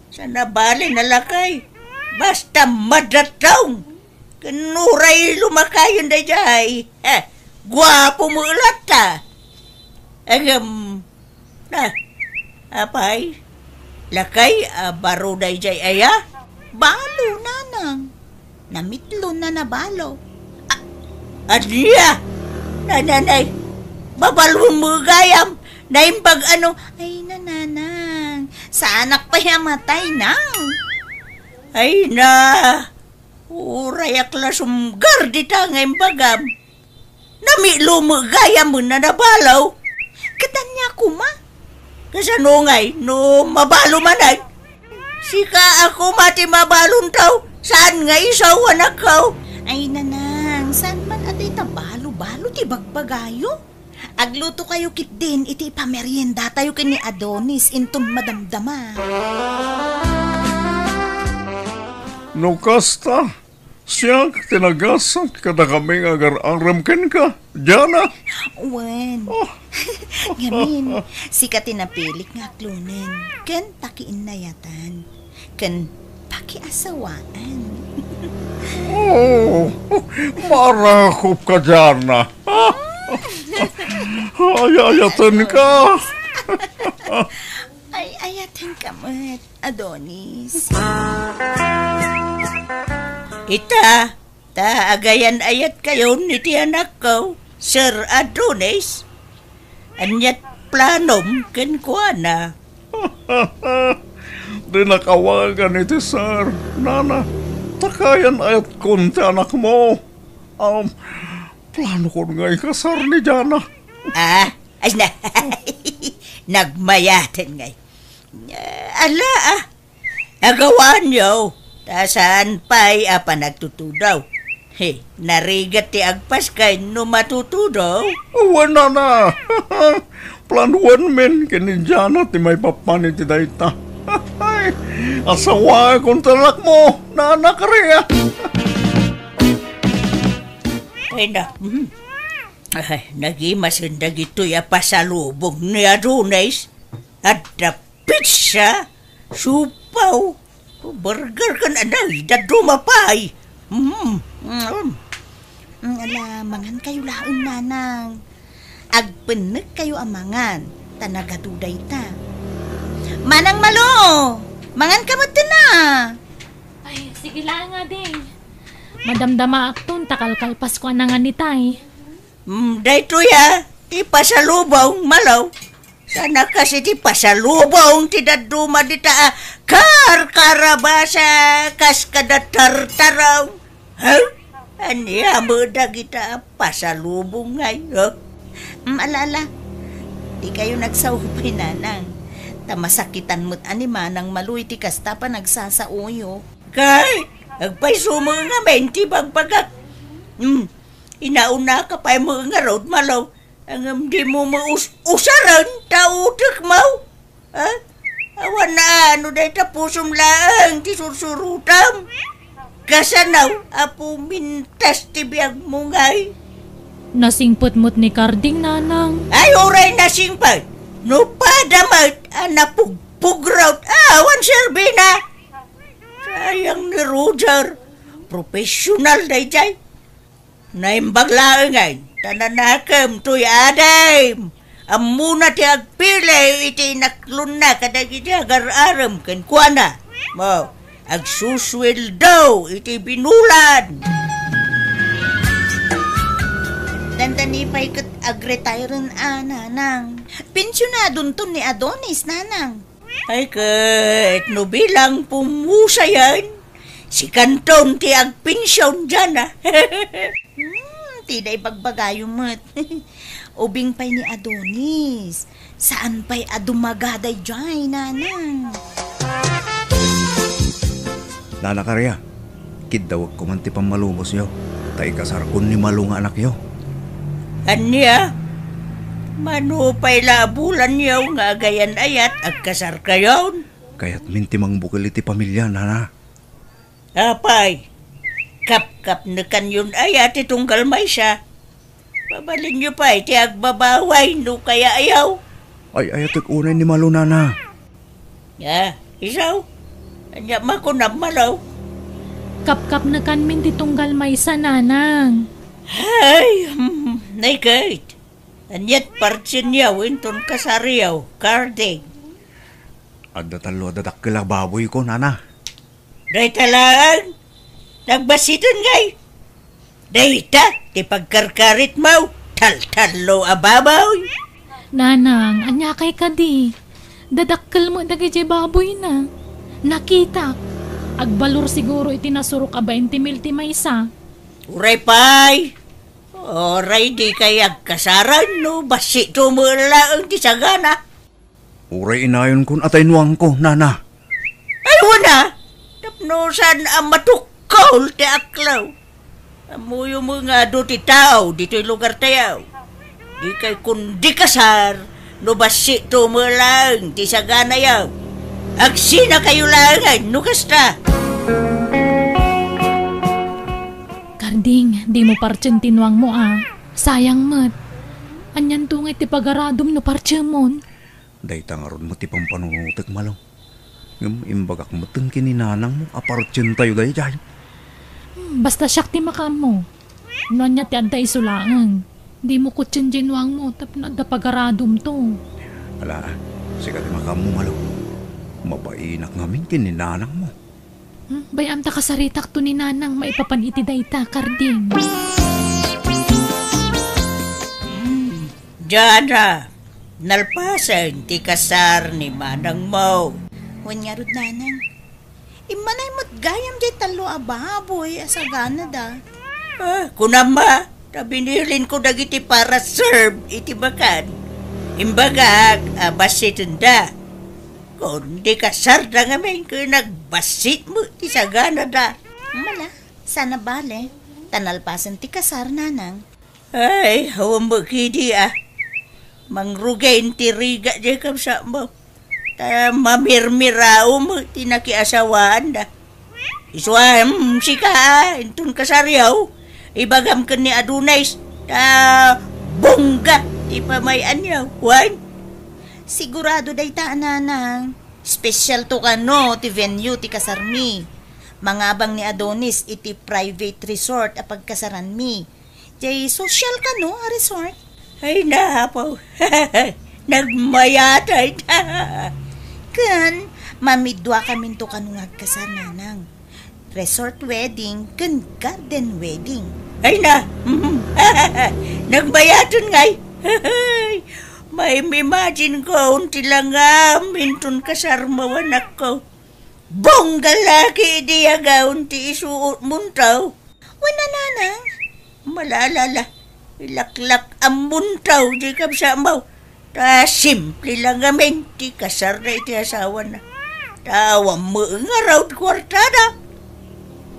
Saan a bale a lakay. Basta madatong. Ken uray lumakayen dayjay. Eh, guapo met latta. Ngem, na, apay, lakay a baro dayjay aya? Balo, nanang. Namitlon na nabalo. A-, ania? Nananay, babalon mo gayam. Naimbag ano? Ay, nananang. Saanak pay a matay, nang. Ay na, urayak la sumgar dita nga imbagam. Namitlon mo gayam a nabalo. Ket ania koma? Kasano ngay no mabalo manen? Sika a koma ti mabalon tao, saan nga isu, anakko? Ay, nanang, saan man a dayta balo-balo ti bagbagayo? Agluto kayo ketdin iti ipameriendatayo ken ni Adonis inton madamdama. No kasta, siak ti nagasat kadakami nga agar-arem kenka, Jana. Wen. Oh. Ngamin, sika ti napilik nga aklonen ken pakiinnayatan ken pakiasawaan. Oh, marakop ka, Jana. Ay-ayatenka. Ay-ayatenka met, Adonis. Ita, ta agayan-ayatkayon iti anakko, Sir Adonis. Ania't planom kenkuana? Dinak awagan iti sir, nana, ta kaayan-ayatkon ti anakmo. Um, planokon nga ikasar ni Jana. Ah, ay na. Nagmayaten ngay. Ah, ala, ah. Agawaanyo, ta saan pay a panagtutudaw. He, narigat ti agpaskay no matutudaw. Wen, nana. Planuenmin ken ni Jana ti maipapan iti dayta. Asawaekon ti anakmo, nana, kari a. Ay na. Mhm. Ay, nagimasen dagitoy a pasalubong ni Adonis. Adda pizza, siopaw, burger ken anay, dadduma pay. Mm, mm. Mm, ala, mangan kayo laeng, nanang. Agpennek kayo a mangan, ta nagadu dayta. Manang Malo, mangan ka met na. Ay, sige laeng, ading. Madamdamaakton, ta kalkalpasko a nangan itay. Mm, daytoy a, ti pasalubong, Malo. Saan a kas iti pasalubong ti dadduma dita a karkarabasa kas kada tartarong. Ha? Ania met dagita a pasalubong ngay, ha? Mm, ala, ala. Dikayo nagsao pay, nanang. Ta masakitan met a ni Manang Malo iti kasta a panagsasaoyo. Kay, agpayso met ngamin ti bagbagak. Mm, inaunaka pay met ngarud, Malo. Ngem dimo met us-, usaren ta utekmo. Ha? Awan a no dayta pusom laeng ti sursurotam. Kasano, apo, mintas ti biagmo ngay? Nasingpet met ni Karding, Nanang. Ay, uray nasingpet. No pada met a napugpugrot, awan serbina. Sayang ni Roger. Professional dayjay. Naimbag laengen, ta nanakem toy adim. Ammona ti agpili iti inaklonna kadagiti agar-arem kenkuana. Mo, agsusueldo iti binulan. Dandani pay ket agretiren a, Nanang. Pensionadonton ni Adonis, Nanang. Ay ket, no bilang pumusayan, sikanton ti agpension diana. Hmm, ti da ibagbagayo met. Ubing pay ni Adonis. Saan pay a dumaga daydiay, Nanang? Nana Karia, kiddawek koman ti pammalubosyo, ta ikasarkon ni Malo nga anakyo. Ania? Mano pay la a bulanyo nga agayan-ayat, agkasarkayon? Kayatmin ti mangbukel iti pamilia, Nana. Apay, kapkapnekanyon aya ti tunggal maysa? Mabalinyo pay ti agbabaway no kayaayo. Ay-ayatek unay ni Malo, Nana. Ah, isu? Ania makunam, Malo? Kapkapnekanmin ti tunggal maysa, Nanang. Ay, hmm, nay ket. Aniat partienyo inton kasaryo, Karding? Adda tallo a dadakkel a baboyko, Nana. Dayta laeng? Nagbassiten ngay? Dayta ti pagkarkaritmo, taltallo a baboy? Nanang, ania kay kadi? Dadakkel met dagiti baboyna. Nakitak. Agbalor siguro iti nasurok a bainte mil ti maysa. Uray pay. Uray dikay agkasaran no bassit to met laeng ti sagana. Uray inayonkon a ta inuangko, Nana. Ay, wen a! Tapno saan a matukkol ti aklaw. Ammoyo met nga adu ti tao ditoy lugartayo. Dikay kundi kasar no bassit to met laeng ti saganayo. Agsinakayo laengen no kasta. Karding, dimo partien ti inuangmo a. Sayang met. Anianto ngay ti pagaradom no partiemon? Dayta ngarud met ti pampanunotek, Malo. Ngem imbagak metten ken ni nanangmo a partientayo daydiay. Hmm, basta siak ti makaammo. No ania ti adda isu laeng, dimo kutien diay inuangmo tapno adda pagaradomto. Ala, sika ti makaammo, Malo. Mabainak ngamin ken ni nanangmo. Hmm, bay-am ta kasaritakto ni nanang maipapan iti dayta, Karding. Hmm, Diana, nalpasen ti kasar ni manangmo. Wen ngarud, nanang. Immanay met gayam diay tallo a baboy a saganada. Ah, kunam a, ta binilinko dagiti para serve iti bakan. Imbagak a bassitenda. Kundi kasarda ngamin ken agbassit met ti saganada. Mala, sana bale, ta nalpasen ti kasar, nanang. Ay, awan met kadi a. Mangrugay ti rigat diay kabsatmo. Ta mamirmiraw met ti nakiasawaanda. Isu a, hmm, sika a, inton kasaryo, ibagam ken ni Adonis, ta bongga ti pamay-anyo, wen? Sigurado dayta a, nanang. Specialto kano ti venue ti kasarmi. Mangabang ni Adonis iti private resort a pagkasaranmi. Diay social kano a resort? Ay, napaw. Nagmayat, ay. Ken, mamiduakaminto kano nga agkasar, nanang. Resort wedding ken garden wedding. Ay na, nagmayaten ngay. Maim-imagine ko, unti langam, inton kasarmo, anakko. Bongga laki idi agaw ti isuot muntaw. Wen a, nanang. Malalala, ilaklak a muntaw di kabsatmo. Ta simple lang ngamin ti kasarda iti asawana. Ta awan met nga raw ti kuartada.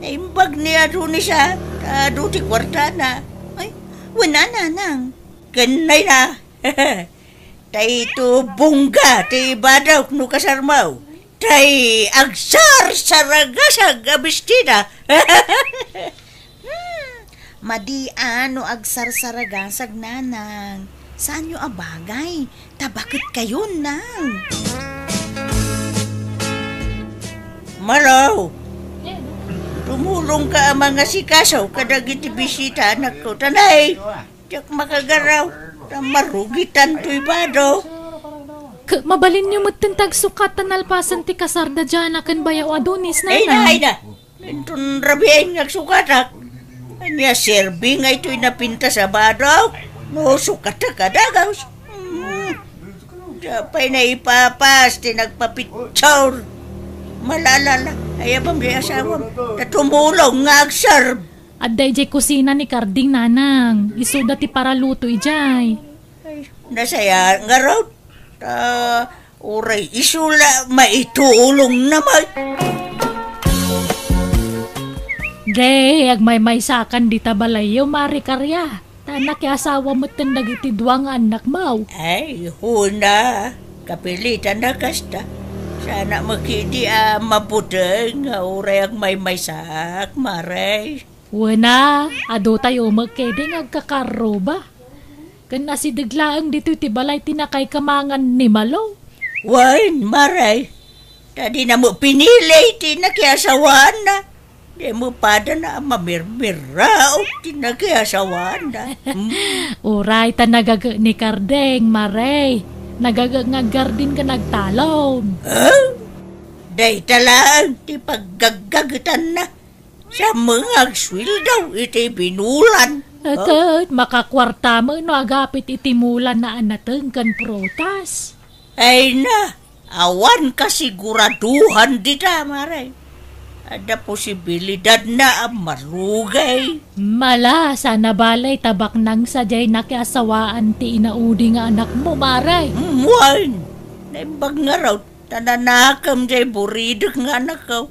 Naimbag ni Adonis a, ta adu ti kuartana. Ay, wen a, nanang. Ken nay na. Ta ito bongga ti ibadawk no kasarmo. Tay, agsarsaragasag a bestida. Hmm, madi a no agsarsaragasag, nanang. Saanyo a bagay? Tabaketkayon, nang. Malaw, tumulongka a mangasikaso kadagiti bisita, anakko. Tanay, diak makagaraw. Ta marugitan toy bado. Ket mabalinyo metten ta agsukat ta nalpasen ti kasarda Jana ken bayaw Adonis, nanang. Ay na, ay na. Inton rabiin nga agsukatak. Ania serbi nga itoy napintas a bado? No sukatak a dagus. Hmm. Diak pay naipapas ti nagpapitsor. Malalala, ayabam di asawam. Ta tumulong nga agserb. Adda idiay kusina ni Karding, nanang. Isuda ti paraluto idiay. Ay, nasaya ngarud. Ta, uray isu la maitulongna met. Di, agmaymaysakan dita balayyo, Mari Karia. Ta nakiasawa metten dagiti dua nga annakmo. Ay, huna. Kapilitan a kasta. Saan met ketdi a mabuteng nga uray agmaymaysak, Mari. Wen a, adu tayo met ketdi nga agkakarruba. Ken asideg laeng ditoy ti balay ti nakaikamangan ni Malo. Wen, Mari. Ta dina met pinili ti nakiasawaanna. Di met padana a mamirmiraot ti nakiasawaanna. Hmm? Uray ta nagaget ni Karding, Mari. Nagaget nga aggarden ken agtalon. Huh? Dayta laeng ti paggaggagetanna. Sa met nga agsueldo iti binulan. Ket makakuarta met no agapit iti mulanna a nateng ken prutas. Ay na, awan kasiguraduhan dita, Mari. Adda posibilidadna a marugay. Mala, sana balay ta baknang sadiay nakiasawaan ti inaudi nga anakmo, Mari. Mm, wen. Naimbag ngarud, ta nanakem diay buridek nga anakko.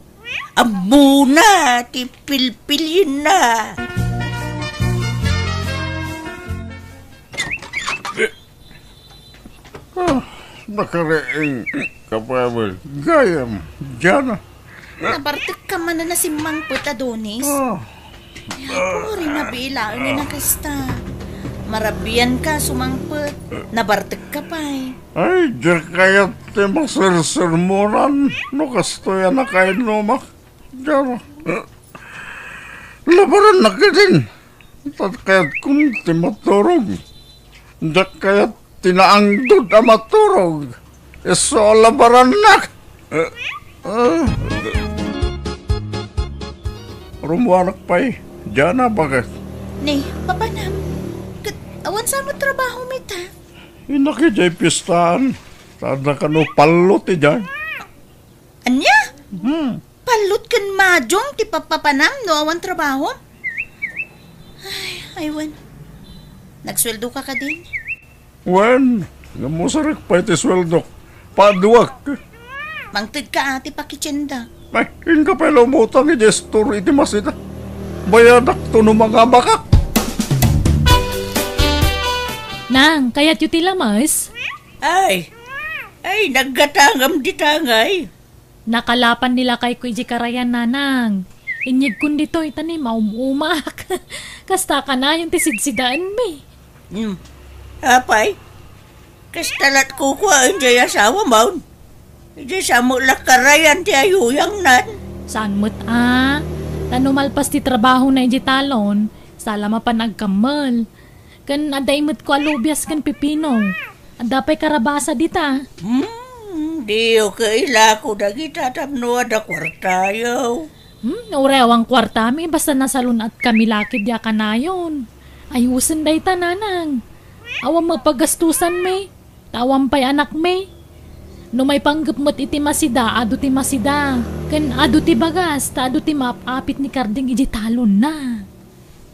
Ammona ti pilpilienna. Ah, nakariing ka pay met gayam, Jana. Nabartekka manen a simmangpet, Adonis. Ah. Ay, apuri, nabilaengen a kasta. Marabianka a sumangpet. Nabartekka pay. Ay, diak kayat ti masersermonan no kastoy a nakainnumak. Diak. Labarannak ketdin. Diak kayat kun ti maturog. Diak kayat ti naangdod a maturog. Isu a labarannak. Eh, eh. Rummuanak pay. Diana, bakit? Ni, papanam. Ket awan sa met trabaho met, ha? Innak idiay pistaan. Tada kano pallo ti diay. Ania? Hmm. Pallut ken madung ti papapanam no awan trabaho? Ay, ay, wen. Nagsueldo ka kadin? Wen, namusarek pay ti sueldok. Paduak. Mangted ka, ati, pakitienda. Ay, inka pay la umutang iti store iti masida. Bayadak to no mangabakak. Nang, kayatyo ti lamas? Ay, ay, naggatangam di tangay. Nakalapan ni lakayko idiay karayan, nanang. Inyegkon ditoy ta ni maum-umak. Kasta kanayon ti sidsidaenmi. Hmm. Apay, kasta lat kukuaen diay asawam. Idiay sa met la karayan ti ayuyangnan. Saan met a? Ta no malpas ti trabahona idiay talon, sa la mapan agkammel. Ken adda imetko a lubias ken pipino. Adda pay karabasa dita. Hmm, diyo kailako dagita tapno adda kuartayo. Hmm, uray awan kuartami, basta nasalun-atkami la ketdi a kanayon. Ayusen dayta, nanang. Awan met pagastusanmi, ta awan pay anakmi. No maipanggep met iti masida, adu ti masida. Ken adu ti bagas, ta adu ti maap-apit ni Karding idiay talonna.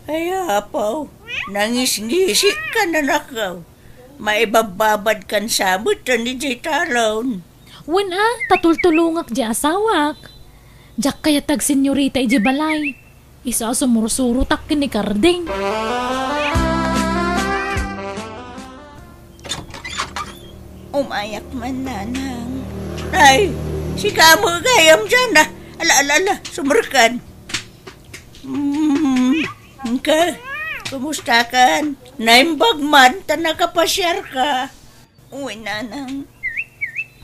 Ay, apo, nangisngisi ka, nanakaw. Maibabbabad kan sabet ta ni jay talon. Wen a, tatultulongak di asawak. Diak kayat agsenyorita iti balay. Isu a sumursurotak ken ni Karding. Umayak man, nanang. Ay, Sika met gayam, Jana. Ala, ala, ala, sumrekkan. Hmm, ka, kumusta kan? Naimbag man ta nakapasiar ka. Uy, Nanang.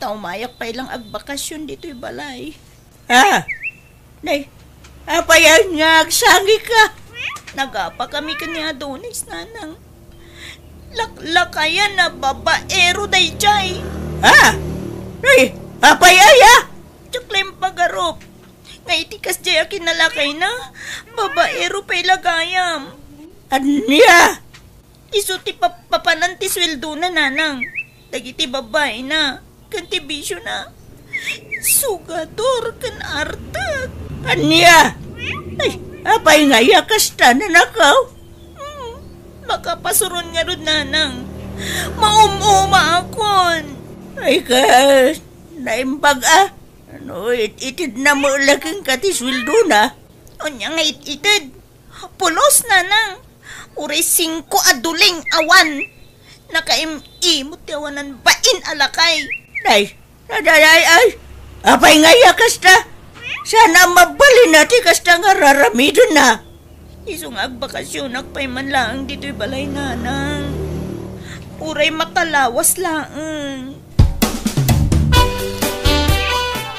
Taumayak pay lang agbakasyon ditoy balay. Ah, nay, apay nga agsangika? Nagapa kami ken ni Adonis, Nanang. Laklakayan a babaero dayjay. Ah, nay, apay aya? Diak la impagarup. Nga iti kasdiay a kinalakayna, babaero pay la gayam. Ania? Isu ti pap-, papanan ti sueldona, Nanang. Dagiti babaina, ken ti bisiona. Sugador ken artek. Ania? Ay, apay nga iya kasta, nanakaw? Hmm, makapasuron ngarud, Nanang. Maum-umaakon. Ay, kas, naimbag a. Ano, it-, itedna met la kenka ti sueldona? Ania nga it-ited? Pulos, Nanang. Uray singko a duling awan. Nakaim-imot ti awanan bain a lakay. Nay, nadaday ay. Apay nga iya kasta? Sana mabalin na ti kasta nga raramidenna. Isu nga agbakasyonak pay man laeng ditoy balay, Nanang. Uray makalawas laeng.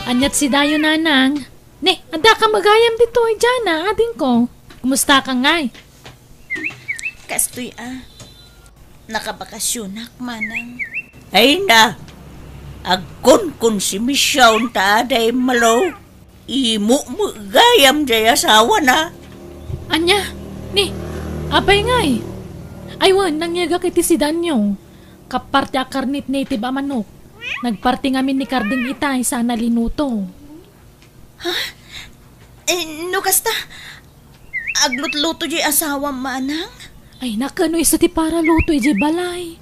Aniat si Dayo, Nanang? Ne, adda ka met gayam ditoy, Jana, adingko. Kumusta ka ngay? Kastoy a. Nakabakasyonak, Manang. Ay na, agkunkon si Michelle ta aday malo. Imo met gayam jay asawana. Ania? Ni, apay ngay? Ay wen, nangyegak iti sidanyo. Kappar ti akarnit native a manok. Nagparti ngamin ni Karding itay sana linuto. Ha? Eh, no kasta, aglutluto jay asawam, Manang? Ay, nakano isu ti paraluto ijay balay?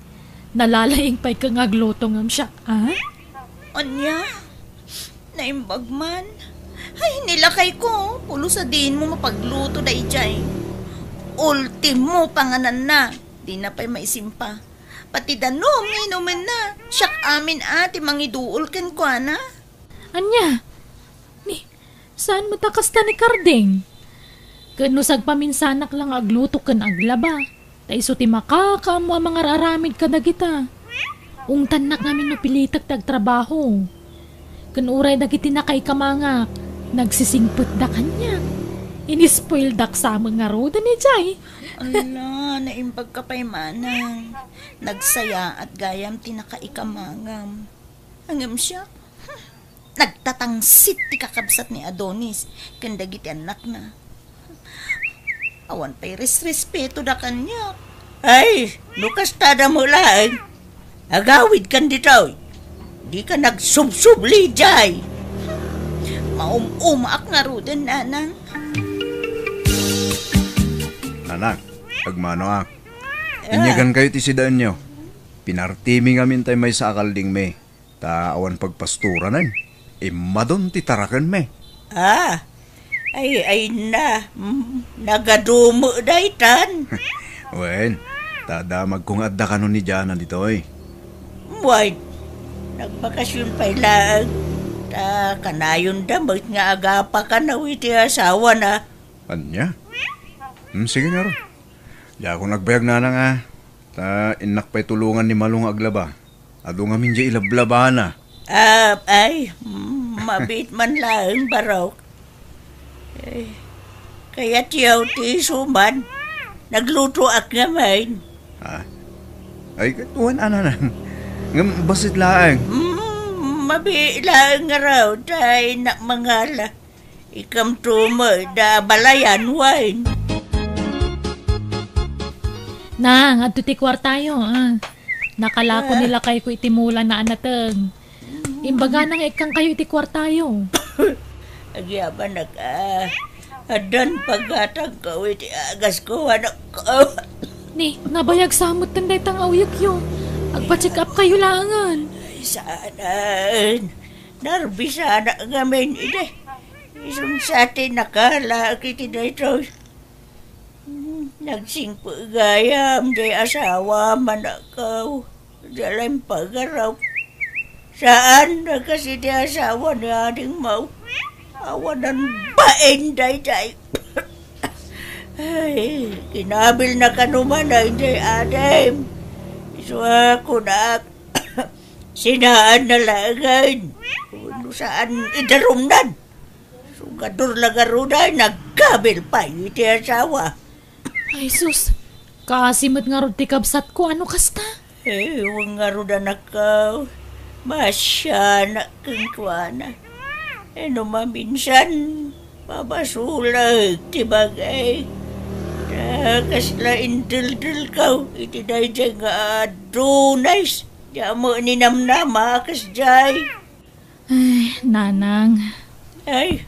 Nalalaing pay ka nga agluto ngem siak, a? Ania? Naimbag man. Ay, nilakay ko. Pulos a diin mo mapagluto dayjay. Ultimo pangananna. Dina pay maisimpa. Pati danum, inumenna. Siak amin a ti mangiduol kenkuana. Ania? Ni, saan met a kasta ni Karding? Ken no sagpaminsanak la nga agluto ken aglaba, ta isu ti makakaammo a mangar-aramid kadagita. Ungtannak ngamin no pilitek ti agtrabaho. Ken uray dagiti nakaikamangak, nagsisingpetda kaniak. Inispoildak sa met ngaruden ijay. Ala, naimbag ka pay, Manang. Nagsayaat gayam ti nakaikamangam. Ngem siak, nagtatangsit ti kakabsat ni Adonis ken dagiti annakna. Awan pay resrespetoda kaniak. Ay, no kastada met laeng, agawidkan ditoy. Dika nagsubsubli jay. Maum-umaak ngaruden, Nanang. Nanang, agmanoak. Inyagankayo ti sidaenyo. Pinartimi ngamin tay maysa a kaldingmi. Ta awan pagpasturanen, immadon ti tarakenmi. Ah, ay, ay na, mm, nagadumo daytan. Wen, ta damagko nga adda kano ni Jana ditoy. Wen, nagbakasyon pay laeng, ta kanayon da met nga agapa kano iti asawana. Ania? Hmm, sige ngarud. Diakon agbayag nanang a, ta innak pay tulongan ni Malo nga aglaba. Adu ngamin diay ilablabana. Ah, ay, mm, mabiit man laeng, Barok. Eh, kayatyo ti isu man. Naglutoak ngamin. Ah, ay, wen a nanang. Ngem bassit laeng. Mm, mabiit laeng ngarud, ay, na, mangala. Ikamto met da balayan, wen. Nang, adto ti kuartayo, ah. Nakalako ni lakayko iti mulana a nateng. Imbagana nga ikkankayo iti kuartayo. Agyamanak, ah. Addan paggatangko iti agasko, anakko. Ni, nabayag sa metten dayta nga uyekyo. Agpa-check up kayo laengen. Ay, saan? Narbisanak ngamin idi. Isun sa ti nakalaak iti daytoy. Hmm, nagsingpet gayam jay asawa, manakaw. Diay la impagarup. Saan a kas iti asawa ni Ading Mau. Awanan bain daydiay. Ay, kinabilna kano man daydiay adim. Isu a kunak, sinaanna laengen. Wenno saan idarumnan. Sugador la ngarud ay nagkabil pay iti asawa. Ay, sus! Kaasi met ngarud ti kabsatko, ano kasta? Eh, wen ngarud, anakko. Masianak kenkuana. Eh, no maminsan, mabasolek ti bagay. Ta kasla indeldelko iti daydiay nga adunay. Diak met ninamnama a kasdiay. Ay, Nanang. Ay,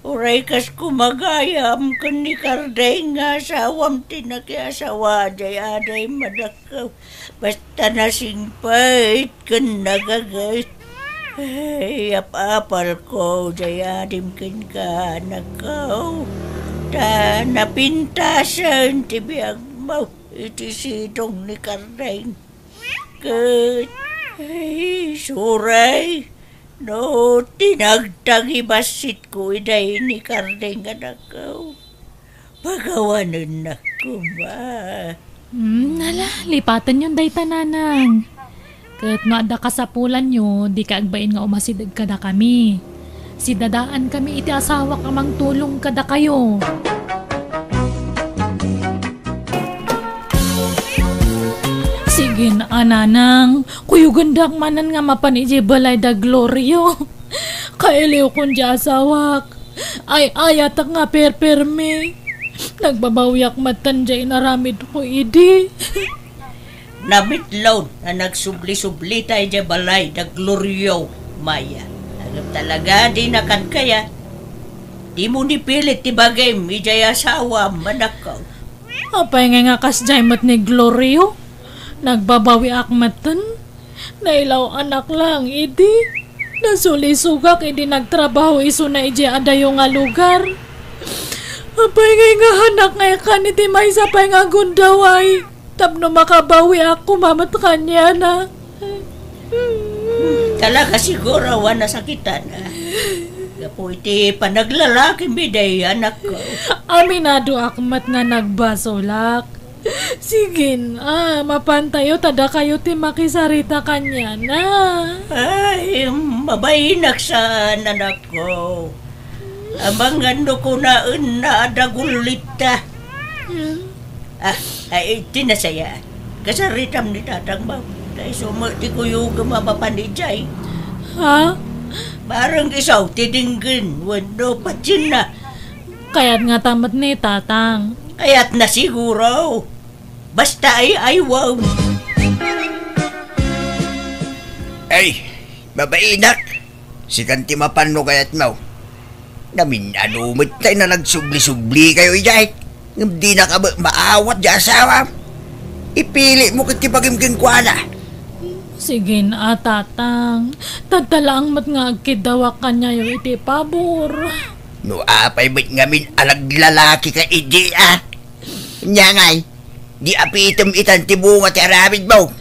uray kas kumagayam ken ni Kardeng nga asawam ti nakiasawa, jay aday madakkew. Basta nasingpet ken nagaget. Ay, apapalko, jay adim kenka, anakko. Ta napintasen ti biagmo iti sidong ni Kardeng. Ket, ay, suray, no tinagtagi bassitko iday ni Kardeng, anakko, pagawanennak koma. Hmm, ala, lipatenyon dayta, Nanang. Ket no adda kasapulanyo, dika agbain nga umasideg kadakami. Sidadaankami iti asawak a mangtulong kadakayo. Sige, a Nanang, kuyogendak manen nga mapan idiay balay da Glorio. Kailiwkon diay asawak. Ay-ayatak nga perpermi. Nagbabawiak metten diay inaramidko idi. Namitlaw a nagsubli-sublita idiay balay da Glorio, Maya. Ngem talaga, dina kadkayat. Dimo ni pilit ti bagim idiay asawam, anakko. Apay ngay nga kasdiay met ni Glorio? Nagbabawiak metten. Nailaw-anak laeng idi. Nasulisogak idi nagtrabaho isuna idiay adayo nga lugar. Apay ngay nga hanak nga ikan iti maysa pay nga gundaway tapno makabawiak koma met kaniana. Talaga siguro a nasakitan, a. Gapu iti panaglalakim idiay, anakko. Aminadoak met nga nagbasolak. Sige, a, mapantayo ta dakayo ti makisarita kaniana. Ay, mabainak saan, anakko. Amangan no kunaenna a dagullitta. Hmm. Ah, ay, ti nasaya. Kasaritam ni tatang mo. Ta isu met ti kuyogem a mapan idiay. Ha? Bareng isu ti denggen wenno patienna. Kayat ngata met ni tatang. Kayatna siguro. Basta ay-aywan. Ay, mabainak. Sikan ti mapan no kayatmo. Namin-ano met tay nga nagsubli-sublikayo idiay. Ngem dinaka met maawat diay asawam. Ipilitmo ket ti bagim kenkuana. Sige, a, tatang. Tadta laeng met nga agkiddawak kaniayo iti pabor. No apay met ngamin a naglalakika idi, a? Ania ngay, di apitem itan ti bunga ti aramidmo?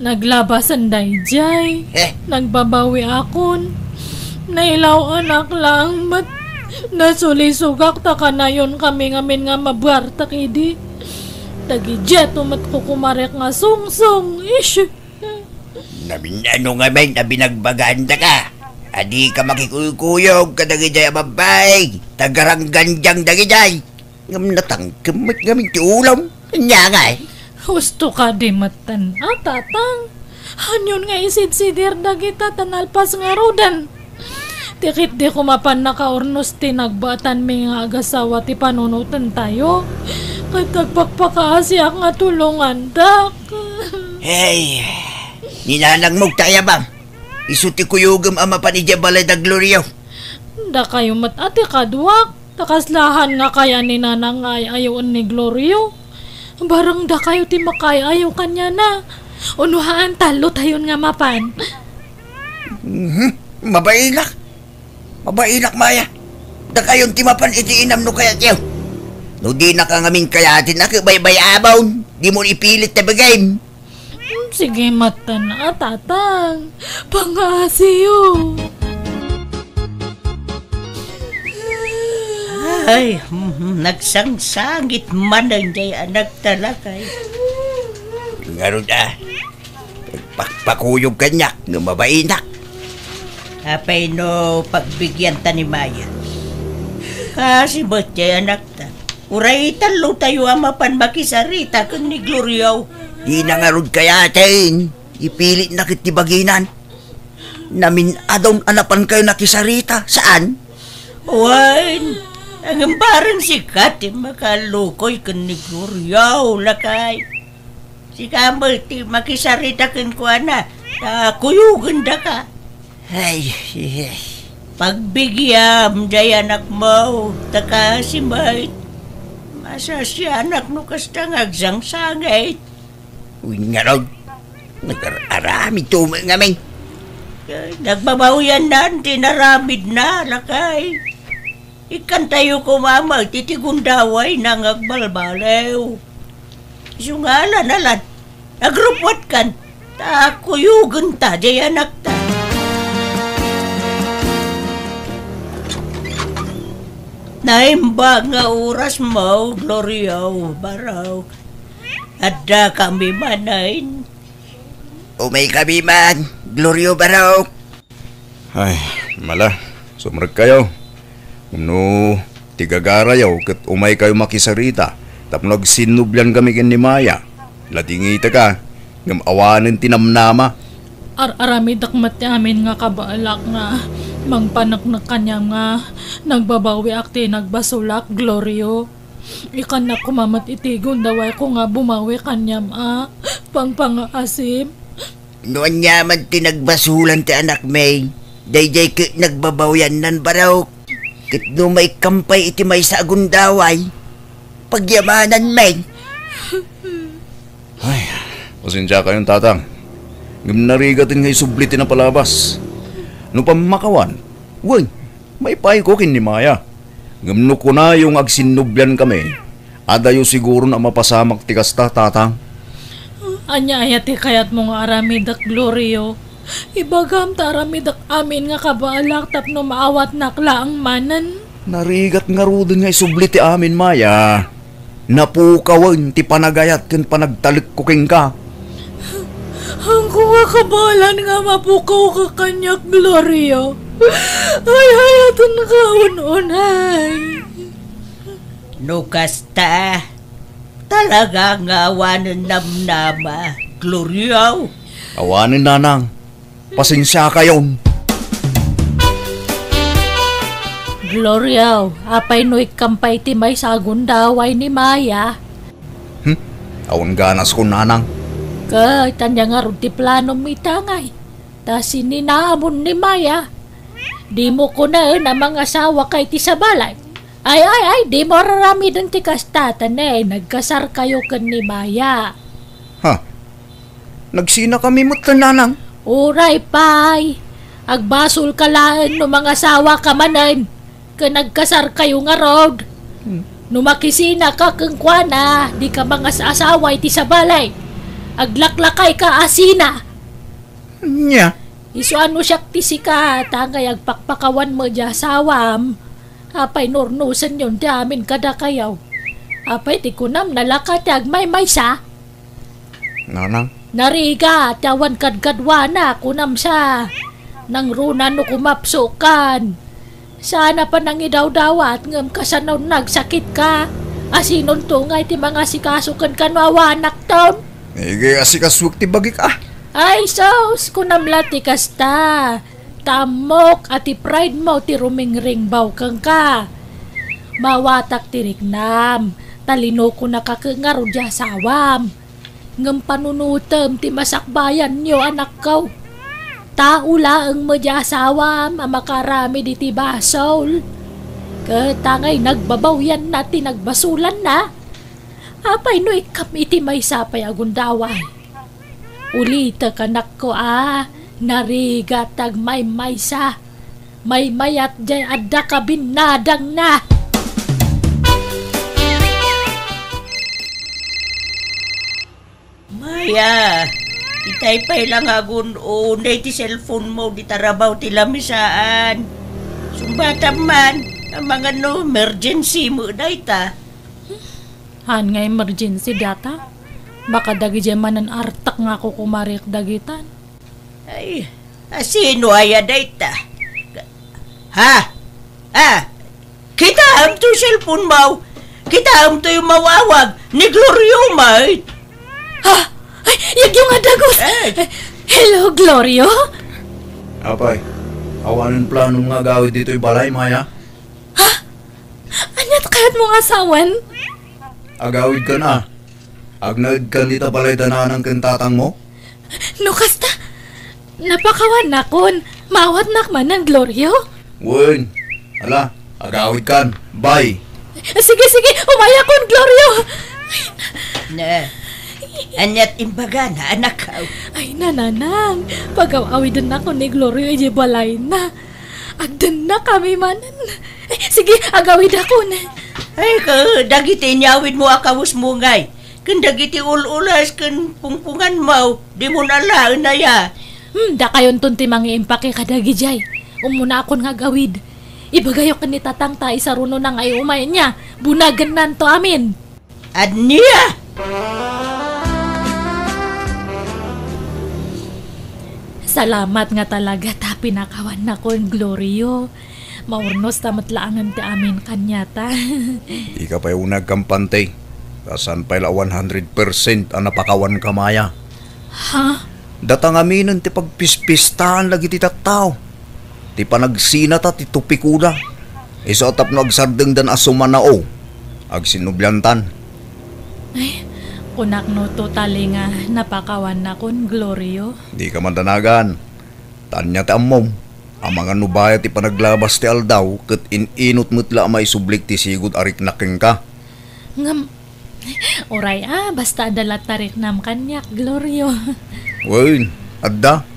Naglabasan daydiay. Eh? Nagbabawiakon. Nailaw-anak laeng met. Nasulisogak ta kanayonkamin ngamin nga mabuartek idi. Dagidiato met kukumarek nga sungsong. Ish! Namin-ano ngamin a binagbagandaka a dika makikuykuyog kadagidiay a babbai, ta garanggandiang dagidiay. Ngem natangkem met ngamin ti ulam. Ania ngay? Husto kadi metten, a, tatang. Anion nga isidsidir dagita ta nalpas ngaruden? Ti ketdi koma mapan nakaurnos ti nagbaetanmi nga agasawa ti panunotentayo. Ket agpakpakaasiak nga tulongandak. Hey, ni nanangmo ti ayabam. Isu ti kuyogem a mapan idiay balay da Glorio. Dakayo met a ti kaduak. Ta kasla han nga kaya ni nanang nga ay-ayoen ni Glorio. Bareng dakayo ti makaay-ayo kaniana. Uno haan, tallotayon nga mapan. Mhm. Mabainak. Mabainak, Maya. Dakayon ti mapan iti inam no kayatyo. No dinaka ngamin kayaten a, ket baybay-amon. Dimo ipilit ta bagim. Hmm, sige, matan a, Tatang. Pangaasiyo. Ay, hmm, nagsangsangit manen jay anak ta, lakay. Ngarud a, pakpakuyog kaniak no mabainak. Apay no pagbigianta ni Maya? Kasi met jay anak ta. Uray tallotayo a mapan makisarita ken ni Glorio. Dina ngarud kayaten, ipilitna ket ti baginan. Namin-adon a napankayo nakisarita, saan? Wen, ngem bareng sika ti makalukoy ken ni Glorio, lakay. Sika met ti makisarita kenkuana, ta kuyogendaka. Ay, ay, ay. Pagbigiam jay anakmo, ta kasi met, masasianak no kasta nga agsangsangit. Wen ngarud, nagar-aramid to met ngamin. Ay, nagbabawiannan ti naramidna, lakay. Ikkantayo koma met iti gundawayna nga agbalbaliw. Isu nga alan-alan, agrupwatkan, ta kuyogenta jay anakta. Naimbag nga orasmo, Glorio, barok. Addakami manen. Umaykami man, Glorio, barok. Ay, mala, sumrekkayo. No ti gagarayo ket umaykayo makisarita tapno agsinnubliankami ken ni Maya, ladingitaka, ngem awanen ti namnama. Ar-aramidek met ti amin nga kabaelak nga mangpaneknek kaniam nga nagbabawiak ti nagbasolak, Glorio. Ikkannak koma met iti gundawayko nga bumawi kaniam a pangpangaasim. No aniaman ti nagbasolan ti anakmi, daydiay ket nagbabawiannan, barok. Ket no maikkam pay iti maysa a gundaway, pagyamananmi. Ay, pasensiakayon, Tatang. Ngem narigaten nga isubli ti napalabas. No pammakawan, wen, maipayko ken ni Maya. Ngem no kunayo nga agsinnubliankami, adayo siguron a mapasamak ti kasta, Tatang. Ania aya ti kayatmo nga aramidek, Glorio? Ibagam ta aramidek amin nga kabaelak tapno maawatnak laeng manen. Narigat ngaruden nga isubli ti amin, Maya. Napukawen ti panagayat ken panagtalekko kenka. Haanko nga kabaelan nga mapukawka kaniak, Glorio. Ay-ayatenka un-unay. No kasta, talaga nga awanen namnama, Glorio. Awanen, Nanang. Pasensiakayon. Glorio, apay no ikkam pay ti maysa a gundaway ni Maya? Hmm? Awan ganaskon, Nanang. Ket ania ngarud ti planom ita ngay? Ta sininamon ni Maya. Dimo kunaen a mangasawaka iti sabali. Ay, ay, ay, dimo ar-aramiden ti kasta, ta ne, nagkasarkayo ken ni Maya. Ha? Nagsinakami met, Nanang. Uray pay, agbasolka laeng no mangasawaka manen, ken agkasarkayo ngarud. Hmm. No makisinaka kenkuana, dika mangas-asawa iti sabali. Aglaklakayka a sina. Nia? Isu a no siak ti sika, ta ngay agpakpakawan met diay asawam. Apay no urnosenyon ti amin kadakayo? Apay ti kunam, nalaka ti agmaymaysa? Nanang. Narigat ti awan kadkaduana, kunam sa. Nangruna no kumapsokan. Saan a panangidawdawat ngem kasano nagsakitka? Asinonto ngay ti mangasikaso kenka no awanakton? Iga asikasuek ti bagik a. Ay sus, kunam la ti kasta. Ta ammok a ti pride mo ti rumingringbaw kenka. Maawatak ti riknam, ta linukonaka ket ngarud diay asawam. Ngem panunotem ti masakbayanyo, anakko. Tao laeng met diay asawam a makaaramid iti basol. Ket ta ngay nagbabawianna ti nagbasolanna. Apay no ikkam iti maysa pay a gundaway? Ulitek, anakko, a narigat ti agmaymaysa. Maymayat diay adda kabinnadangna. Maya, Itay pay la nga agun-unay ti cellphone mo, di tarabaw ti lamisaan. Sungbatam man, amangan no emergency mo dayta. Haan nga emergency data? Baka dagidiay manen artek nga kukumarik dagitan. Ay, asino aya dayta? Ha? Ah, kitaem toy cellphone mo? Kitaem toy umawawag ni Glorio met? Ha? Ay, yagyo nga dagus! Eh. Hello, Glorio? Apay, awanen planom nga agawid ditoy balay, Maya? Ha? Ania ti kayatmo nga asawen? Agawidkan a. Agnaedkan dita balay da nanang ken tatangmo? No kasta, napakawannakon. Maawatnak manen, Glorio? Wen. Ala, agawidkan. Bye. Sige, sige, umayakon, Glorio. Na, aniat imbagana, anak? Ay, nanang, pagaw-awidennakon ni Glorio idiay balayna. Agdennakami manen. Eh, sige, agawidakon. Ay, ka, dagiti inyawidmo a kawesmo ngay, ken dagiti ul-ulas ken pungpunganmo, dimon alaen aya. Hmm, dakayonton ti mangiimpake kadagidiay. Ummunaakon nga agawid. Ibagayo ken ni tatangta, isarunona nga iumay, ania, bunagennanto amin. Ania? Salamat nga talaga ta pinakawannakon, Glorio. Maurnosta met laengen ti amin kaniata. Dika pay uneg kampante. Ta saan pay la one hundred percent a napakawanka, Maya. Ha? Data ngaminen ti pagpispistaen dagiti tattao. Ti panagsinata ti topikona. Isu a tapno agsardengdan a sumanao, agsinnubliantan. Ay, kunak no totally nga napakawannakon, Glorio. Dika madanagan. Ta ania ti ammom, amangan no bayat ti panaglabas ti aldaw ket in-inut met la a maisublik ti sigud a riknak kenka. Ngem, uray a, basta adda latta riknam kaniak, Glorio. Wen, adda.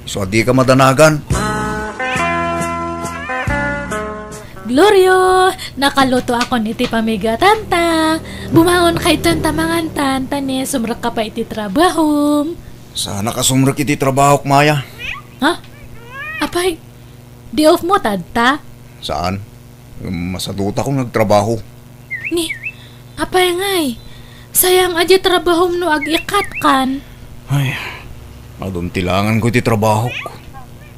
Isu a dika madanagan. Glorio, nakalutoakon iti pamigatanta. Bumaonka itan ta mangantan, ta ni sumrekka pay iti trabahom. Saanka a sumrek iti trabahok, Maya. Ha? Apay, day off mo tatta? Saan. Masadutakon nga agtrabaho. Ni, apay ngay, sayang a diay trabahom no ag-ikatkan. Ay, adun ti langanko iti trabahok.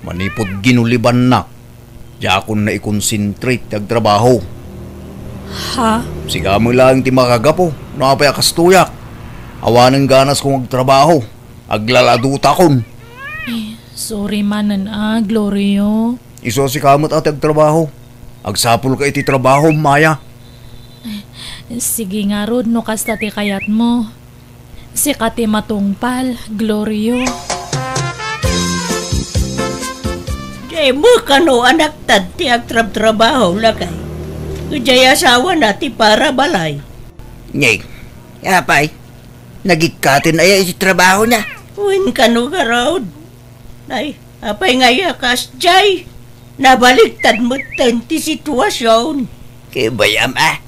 Manipud ginulibannak, diakon naikonsentrate ti agtrabaho. Ha? Sika met laeng ti makagapu no apay a kastoyak. Awanen ganasko nga agtrabaho. Aglaladutakon. Eh, sorry manen a, Glorio. Isu a sika met a ti agtrabaho. Agsapulka iti trabahom, Maya. Eh, sige ngarud no kasta ti kayatmo. Sika ti matungpal, Glorio. Dimo kano anakta ti agtrabtrabaho, lakay. Idiay asawana ti para balay. Ngem, apay, nagikkaten aya iti trabahona? Wen kano garud. Ay, apay nga aya kasdiay? Nabaliktad metten ti situasion. Ket bay-am a.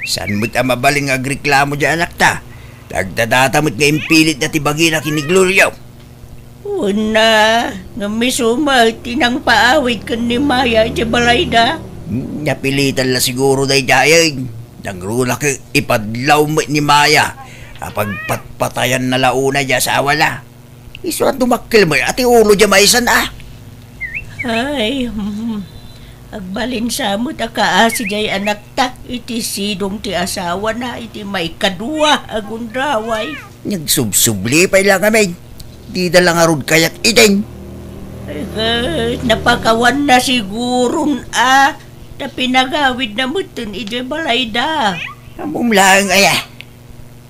Saan met a mabalin nga agreklamo diay anakta? Ta agdadata met nga impilitda ti bagina ken ni Glorio. Wen a, ngem isu met ti nangpaawid ken ni Maya idiay balayda. Napilitan la siguro daydiay. Nangruna ket ipadlaw met ni Maya a pagpatpatayanna la unay ti asawana. Isu a dumakkel met a ti ulo diay maysan a. Ay, hmm. Agbalin sa met a kaasi diay anakta iti sidong ti asawana iti maikadua a gundaway. Nagsubsubli pay la ngamin. Dida la ngarud kayat iden. Ay, ket napakawanna siguron a, ta pinagawidna metten idiay balayda. Ammom laeng aya.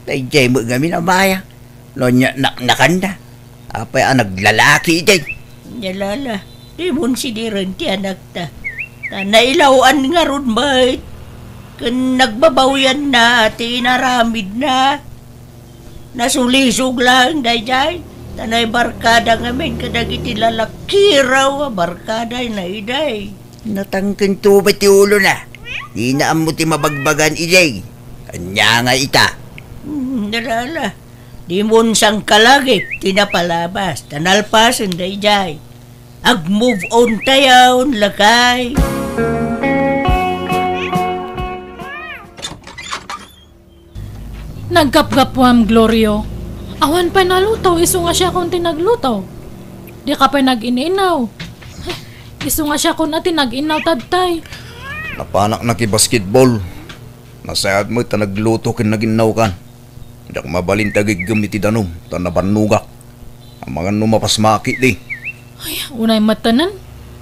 Daydiay met ngamin a Maya. No ania naknakanna, apay a naglalaki idi? Nia la, dimon sidiren ti anakta. Ta nailaw-an ngarud met. Ken nagbabawianna ti inaramidna. Nasulisog laeng daydiay. Ta naibarkada ngamin kadagiti lalakiraw a barkadana idi. Natangken to met ti ulona. Dina ammo ti mabagbagan idi. Ania nga ita? Hmm, ala, ala. Dimon sangkalagip ti napalabas, ta nalpasen daydiay. Ag-move on tayon, lakay. Naggapgapuam, Glorio. Awan pay naluto, isu nga siakon ti nagluto. Dika pay nag-in-inaw. Isu nga siakon a ti nag-innaw tattay. Napanak nakibasketball. Nasayaat met ta nagluto ken nag-innawkan. Diak mabalin ti agiggem iti danum, ta nabannogak. Amangan no mapasmaki di. Ay, unay met tanan.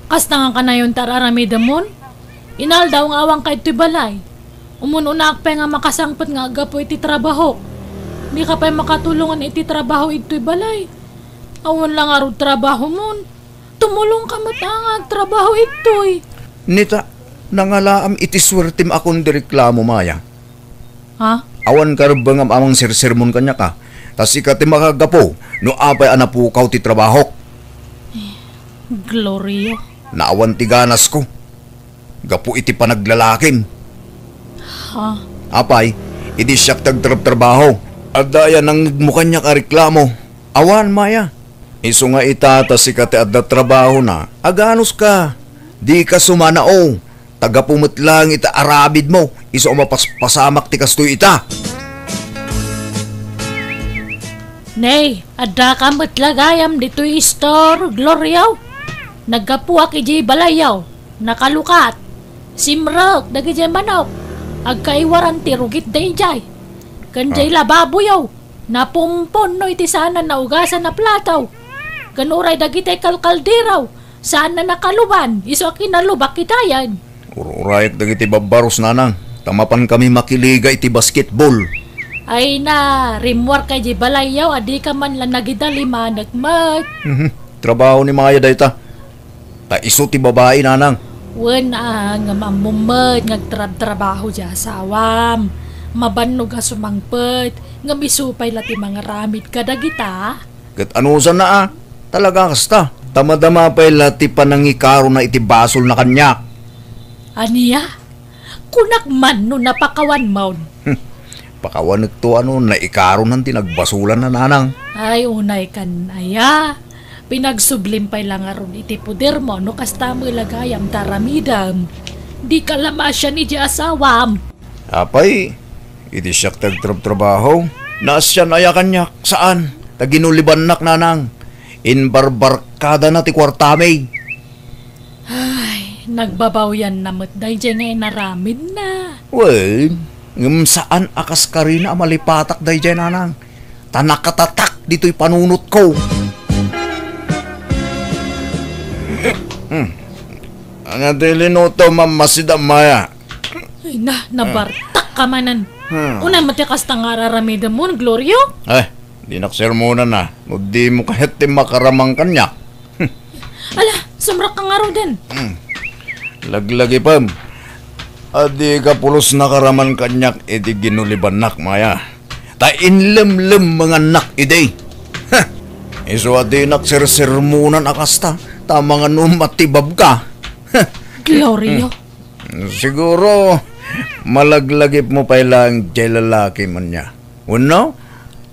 Kasta nga kanayon ti ar-aramidemon? Inaldaw nga awanka idtoy balay. Umun-unaak pay nga makasangpet nga aggapu iti trabahok. Dika pay makatulongan iti trabaho idtoy balay. Awan la ngarud trabahomon. Tumulongka met a nga agtrabaho idtoy. Nita, nangalaam iti suertem a kundireklamo, Maya. Ha? Awan karebbengam a mangsersermon kaniak, a. Ta sika ti makagapu no apay a napukaw ti trabahok. Gloria. Naawan ti ganasko. Gapu iti panaglalakim. Ha? Apay, idi siak ti agtrabtrabaho. Adda aya nangngegmo kaniak a reklamo? Awan, Maya. Isu nga ita ta sika ti adda trabahona, aganuska. Dika sumanao. Ta gapu met laeng iti aramidmo, isu a mapaspasamak ti kastoy ita. Nay, addaka met la gayam ditoy istor, Glorio. Naggapuak idiay balayyo. Nakalukat. Simrek dagidiay manok. Agkaiwaran ti rugit daydiay. Ken diay lababoyo, napumpunno iti saan a naugasan a plato. Ken uray dagiti kalkaldero, saan a nakaluban, isu a kinalubak itayen. Ur-urayek dagiti babbaros, nanang, ta mapankami makiliga iti basketball. Ay na, rimmuarka idiay balayyo, a dika man la nagidalimanek met. Mhm. Trabaho ni Maya dayta. Ta isu ti babai, nanang. Wen a, ngem ammom met nga agtrabtrabaho ti asawam. Mabannog a sumangpet, ngem isu pay la ti mangaramid kadagita. Ket anusanna a, talaga kasta. Ta madama pay la ti panangikarona iti basolna kaniak. Ania? Kunak man no napakawanmon. Hmm. Pakawanekto a no naikaronan ti nagbasolanna, nanang. Ay, unay kan aya. Pinagsublim pay la ngarud iti podermo no kasta met la gayam ti aramidem. Dika la maasian idiay asawam. Apay, idi siak ti agtrabtrabaho, naasian aya kaniak? Saan. Ta ginulibannak, nanang. Imbarbarkadana ti kuartami. Ay, nagbabawianna met daydiay nga inaramidna. Wen, ngem saan a kaskarina a malipatak daydiay, nanang. Ta nakatatak ditoy panunotko. Hmm. Ania ti linutom a masida, Maya? Ay na, nabartak ka manen. Hmm. Unay met ti kasta nga ar-aramidemon, Glorio? Eh, dinak sermonan a. No dimo kayat ti makaramang kaniak. Ala, sumrekka ngaruden. Hmm. Laglagipem. A dika pulos nakaraman kaniak iti ginulibannak, Maya. Ta inlemlemmengannak idi. Heh! Isu a dinak sersermonan a kasta, ta amangan no matibabka. Heh! Glorio. Hmm. Siguro, malaglagipmo pay laeng diay lalaki, ania. Wenno,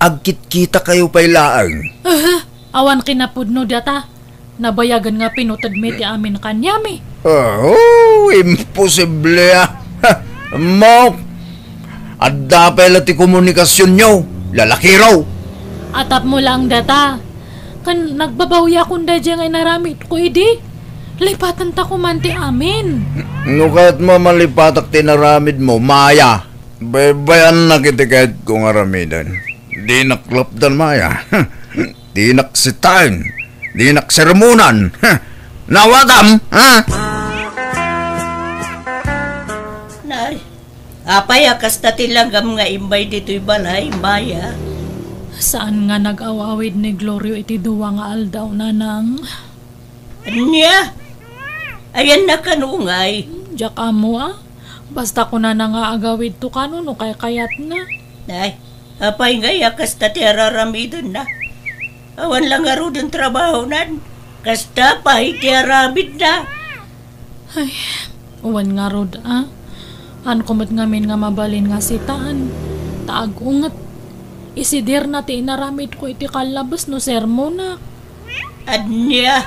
agkitkitakayo pay laeng. Aha, awan kinapudno data. Nabayagen nga pinuted mi ti amin kaniami. Oh, imposible a. Ha, ammok. Adda pay la ti komunikasionyo, lalakiro. Atapmo laeng data. Ken nagbabawiakon daydiay nga inaramidko idi. Lipatentako man ti amin. No kayatmo a malipatak ti inaramidmo, Maya. Baybayannak iti kayatko nga aramiden. Dinak lapdan, Maya. Dinak sitaen. Dinak sermonan. Nawatam, ha? Nay, apay a kasta ti langam nga immay ditoy balay, Maya? Saan nga nag-aw-awid ni Glorio iti dua nga aldaw, nanang. Ania? Ayanna kano ngay? Diak ammo a. Basta kunana nga agawidto kano no kaykayatna. Ay, apay ngay a kasta ti ar-aramidenna? Awan la ngaruden trabahonan. Kasta pay ti aramidna. Ay, wen ngarud a. Haanko met ngamin nga mabalin nga sitaen. Ta agunget. Isidirna ti inaramidko iti kallabes no sermonak. Ania?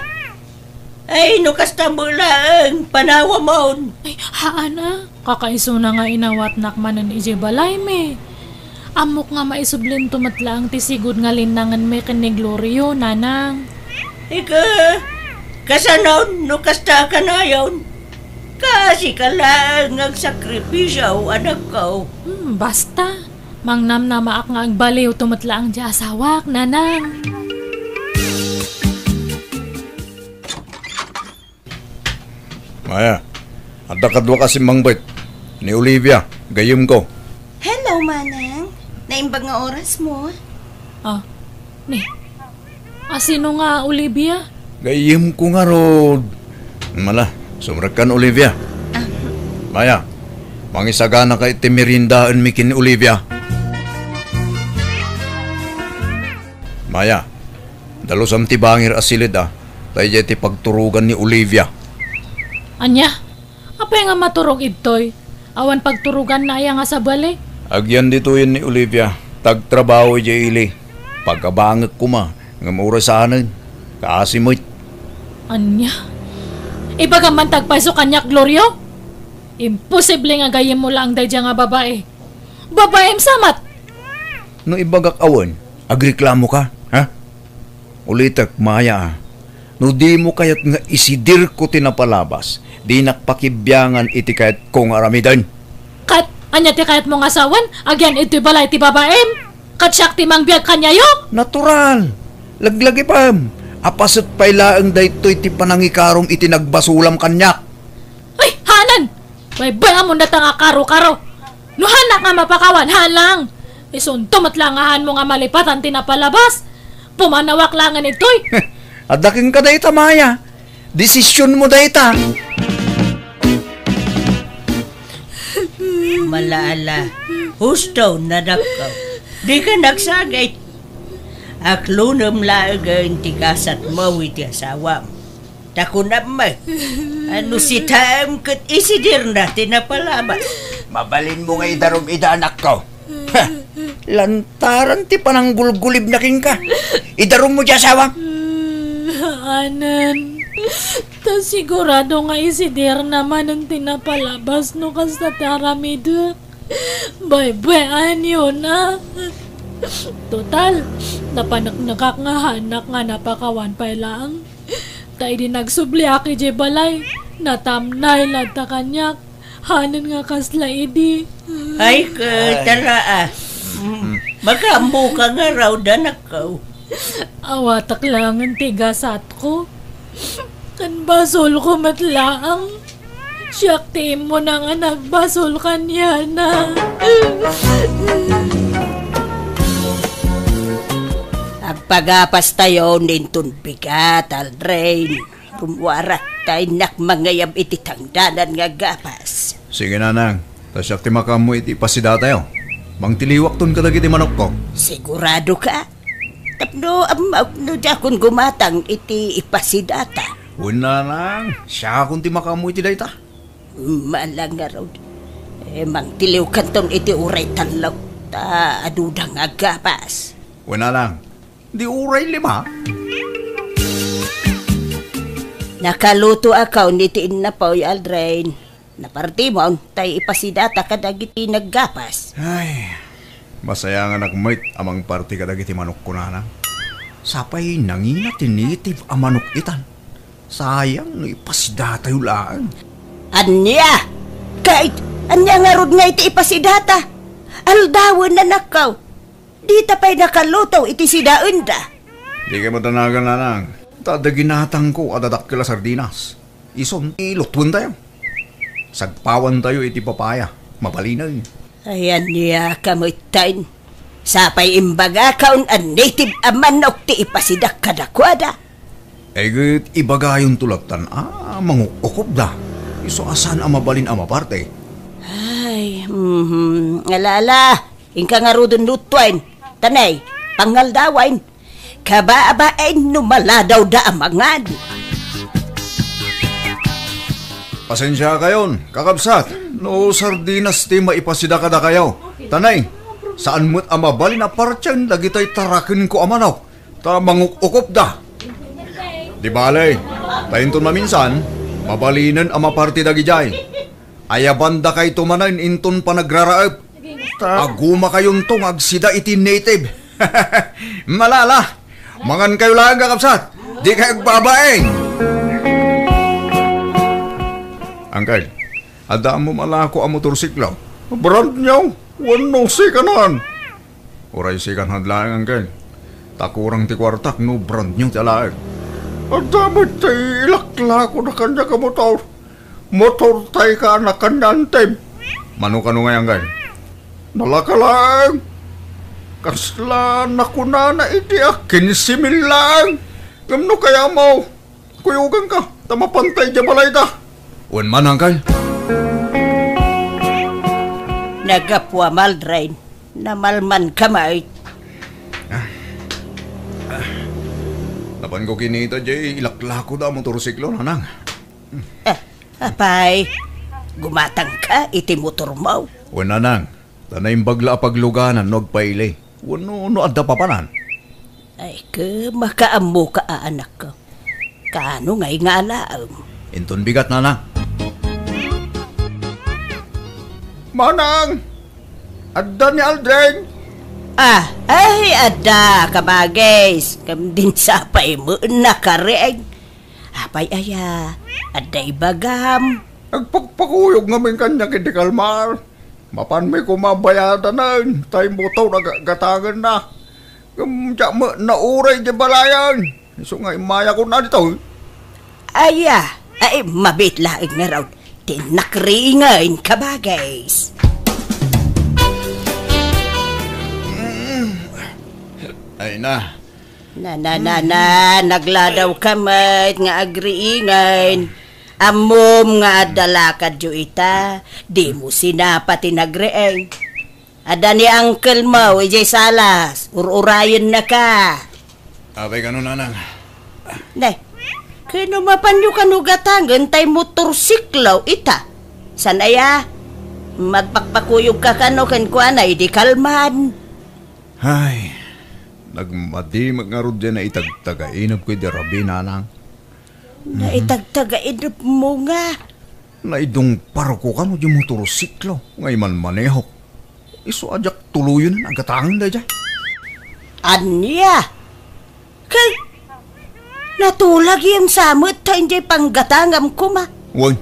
Ay, no kasta met laeng, panawamon. Ay, haan a. Kakaisuna nga inawatnak manen idiay balaymi. Ammok nga maisublinto met laeng ti sigud nga linnangenmi ken ni Glorio, nanang. Ika, kasano no kasta a kanayon? Kaasika laeng nga agsakripisio, anakko. Hmm, basta. Mangnamnamaak nga agbaliwto met laeng ti asawak, nanang. Maya, adda kaduak a simmangbet. Ni Olivia, gayyemko. Hello, Manang. Naimbag nga orasmo? Ah, ni. Asino nga Olivia? Gayyemko ngarud. Mala, sumrekkan, Olivia. Ah. Maya, mangisaganaka iti meriendaenmi ken ni Olivia. Maya, dalusam ti bangir a siled a, daydiay ti pagturogan ni Olivia. Ania? Apay nga maturog idtoy? Awan pagturoganna aya nga sabali? Agyan ditoyen ni Olivia, ta agtrabaho idiay ili. Pagabangek koma, ngem uray saanen. Kaasi met. Ania? Ibagam man ti agpayso kaniak, Glorio? Imposible nga gayyemmo laeng daydiay nga babai. Babaim sa met! No ibagak a wen, agreklamoka, ha? Ulitek, Maya, a. No dimo kayat nga isidirko ti napalabas, dinak pakibiangan iti kayatko nga aramiden. Ket ania ti kayatmo nga sawen? Agyan iti balay ti babaim? Ket siak ti mangbiag kaniayo? Natural. Laglagipem. Apaset pay laeng daytoy ti panangikarom iti nagbasolam kaniak. Ay, hanan! Baybay-amon dayta nga karo-karo. No haanak nga mapakawan, haan lang. Isunto met lang nga haanmo nga malipatan ti napalabas. Pumanawak laengen itoy. Adda kenka dayta, Maya. Desisionmo dayta. Mala, ala. Husto, nadakko. Dika nagsagit. Aklonem laengen ti gasatmo iti asawam. Ta kunam met, a no sitaem ket isidirna ti napalabas. Mabalinmo nga idarum ida, anakko. Ha! Lantaran ti pananggulgulibna kenka. Idarummo ti asawam. Anen, ta sigurado nga isidirna manen ti napalabas no kasta ti aramidek. Baybay-anyona. Total, napaneknekak nga haanak nga napakawan pay laeng. Ta idi nagsubliak idiay balay, natamnay latta kaniak. Hanen nga kasla idi. Ay, ket, tara, a. Mm, makaammoka ngarud, anakko. Awatak laengen ti gasatko. Ken basolko met laeng. Siak ti immuna nga nagbasol kaniana. Agpagapastayo inton bigat, Aldrin. Rummuarak ta innak mangayab iti tangdanan nga gapas. Sige, nanang. Ta siak ti makaammo iti ipasidatayo. Mangtiliwakton kadagiti manokko. Sigurado ka? Tapno ammok no diakon gumatang iti ipasidata. Wen, nanang, siakon ti makaammo iti dayta. Malangarod. E, mangtiliwkanton iti uray tallo, ta aduda nga gapas. Wen, nanang, di uray lima. Nakalutoakon iti innapoy, Aldrin. Napartimon, tay ipasidata kadagiti naggapas. Ay, masayanganak met a mangparti kadagiti manok, kunana. Sapay nangina ti native a manok itan. Sayang no ipasidatayo laeng. Ania? Kait, ania ngarud nga iti ipasidata? Aldawen, anakko. Dita pay nakaluto iti sidaenda. Dika madanagan, nanang. Ta adda ginatangko a dadakkel a sardinas. Isun, ilutuentayo. Sagpawantayo iti papaya. Mabalinen. Ay, ania ka metten? Sapay imbagakon a native a manok ti ipasidak kadakuada. Ay, ket ibagayonto lattan a manguk-ukobda. Isu a saan a mabalin a maparte. Ay, mhm. Ala, ala. Inka ngaruden lutuen. Tanay, pangaldawen. Kababain no maladawda a mangan. Pasensiakayon, kakabsat, no sardinas ti maipasida kadakayo. Tanay, Saan met a mabalin a partien dagitoy tarakenko a manok, ta manguk-ukopda. Di bale, ta inton maminsan, mabalinen a maparti dagidiay. Ayabandakayto manen inton panagraraep. Ta- Agumakayonto nga agsida iti native. Malala, mangankayo laeng, kakabsat. Dikay agbabain. Uncle, adda ammom a lako a motorsiklo? Brand new. Wenno second hand? Uray second hand laeng, Uncle. Ta kurang ti kuartak no brand new ti alaek. Adda met ti ilaklakoda kaniak a motor. Motortay ken ni Antem. Mano kano ngay, Uncle? Nalaka laeng. Kasla nakunana iti a kinse mil laeng. Ngem no kayatmo, kuyoganka, ta mapantay idiay balayda. Wen man, Uncle. Nagapuam, Aldrin. Namalmanka met. Napanko kinita diay ilaklakoda a motorsiklo, Nanang. Ah, apay, gumatangka iti motormo? Wen, Nanang. Ta naimbag la a pagluganan no agpaili. Wenno no adda papanan. Ay, ket makaammoka a, anakko. Kaano ngay nga alaem? Inton bigat, Nanang. Manang! Adda ni Aldrin! Ah, ay, adda, kabagis. Ngem dinak sapay met nakareng. Apay aya, adda ibagam? Agpakpakuyog ngamin kaniak iti kalmar. Mapanmi koma bayadanen, tay motor a ga-, gatangenna. Ngem diak met nauray idiay balayen. Isu nga immayakon a ditoy. Aya, ay, mabiit laeng ngarud. Ti nakriingen, kabagis. Ay na. Na, na, na, na, nagladawka met nga agriingen. Ammom nga adda lakadyo ita, dimo sinapa ti nagriing. Adda ni uncle mo, idiay salas, ur-urayennaka. Apay kano, Nanang? Ne, kano mapanyo kano gatangen tay motorsiklo ita? Saan aya? Magpakpakuyogka kano kenkuana idi kalman. Ay, nagmadi met ngarud diay naitagtagainepko idi rabii, Nanang. Naitagtagainepmo nga? Naidungparko kano diay motorsiklo nga imanmanehok. Isu a diak tuloyen a gatangen daydiay. Ania? Ket natulagem sa met ta idiay panggatangam koma. Wen,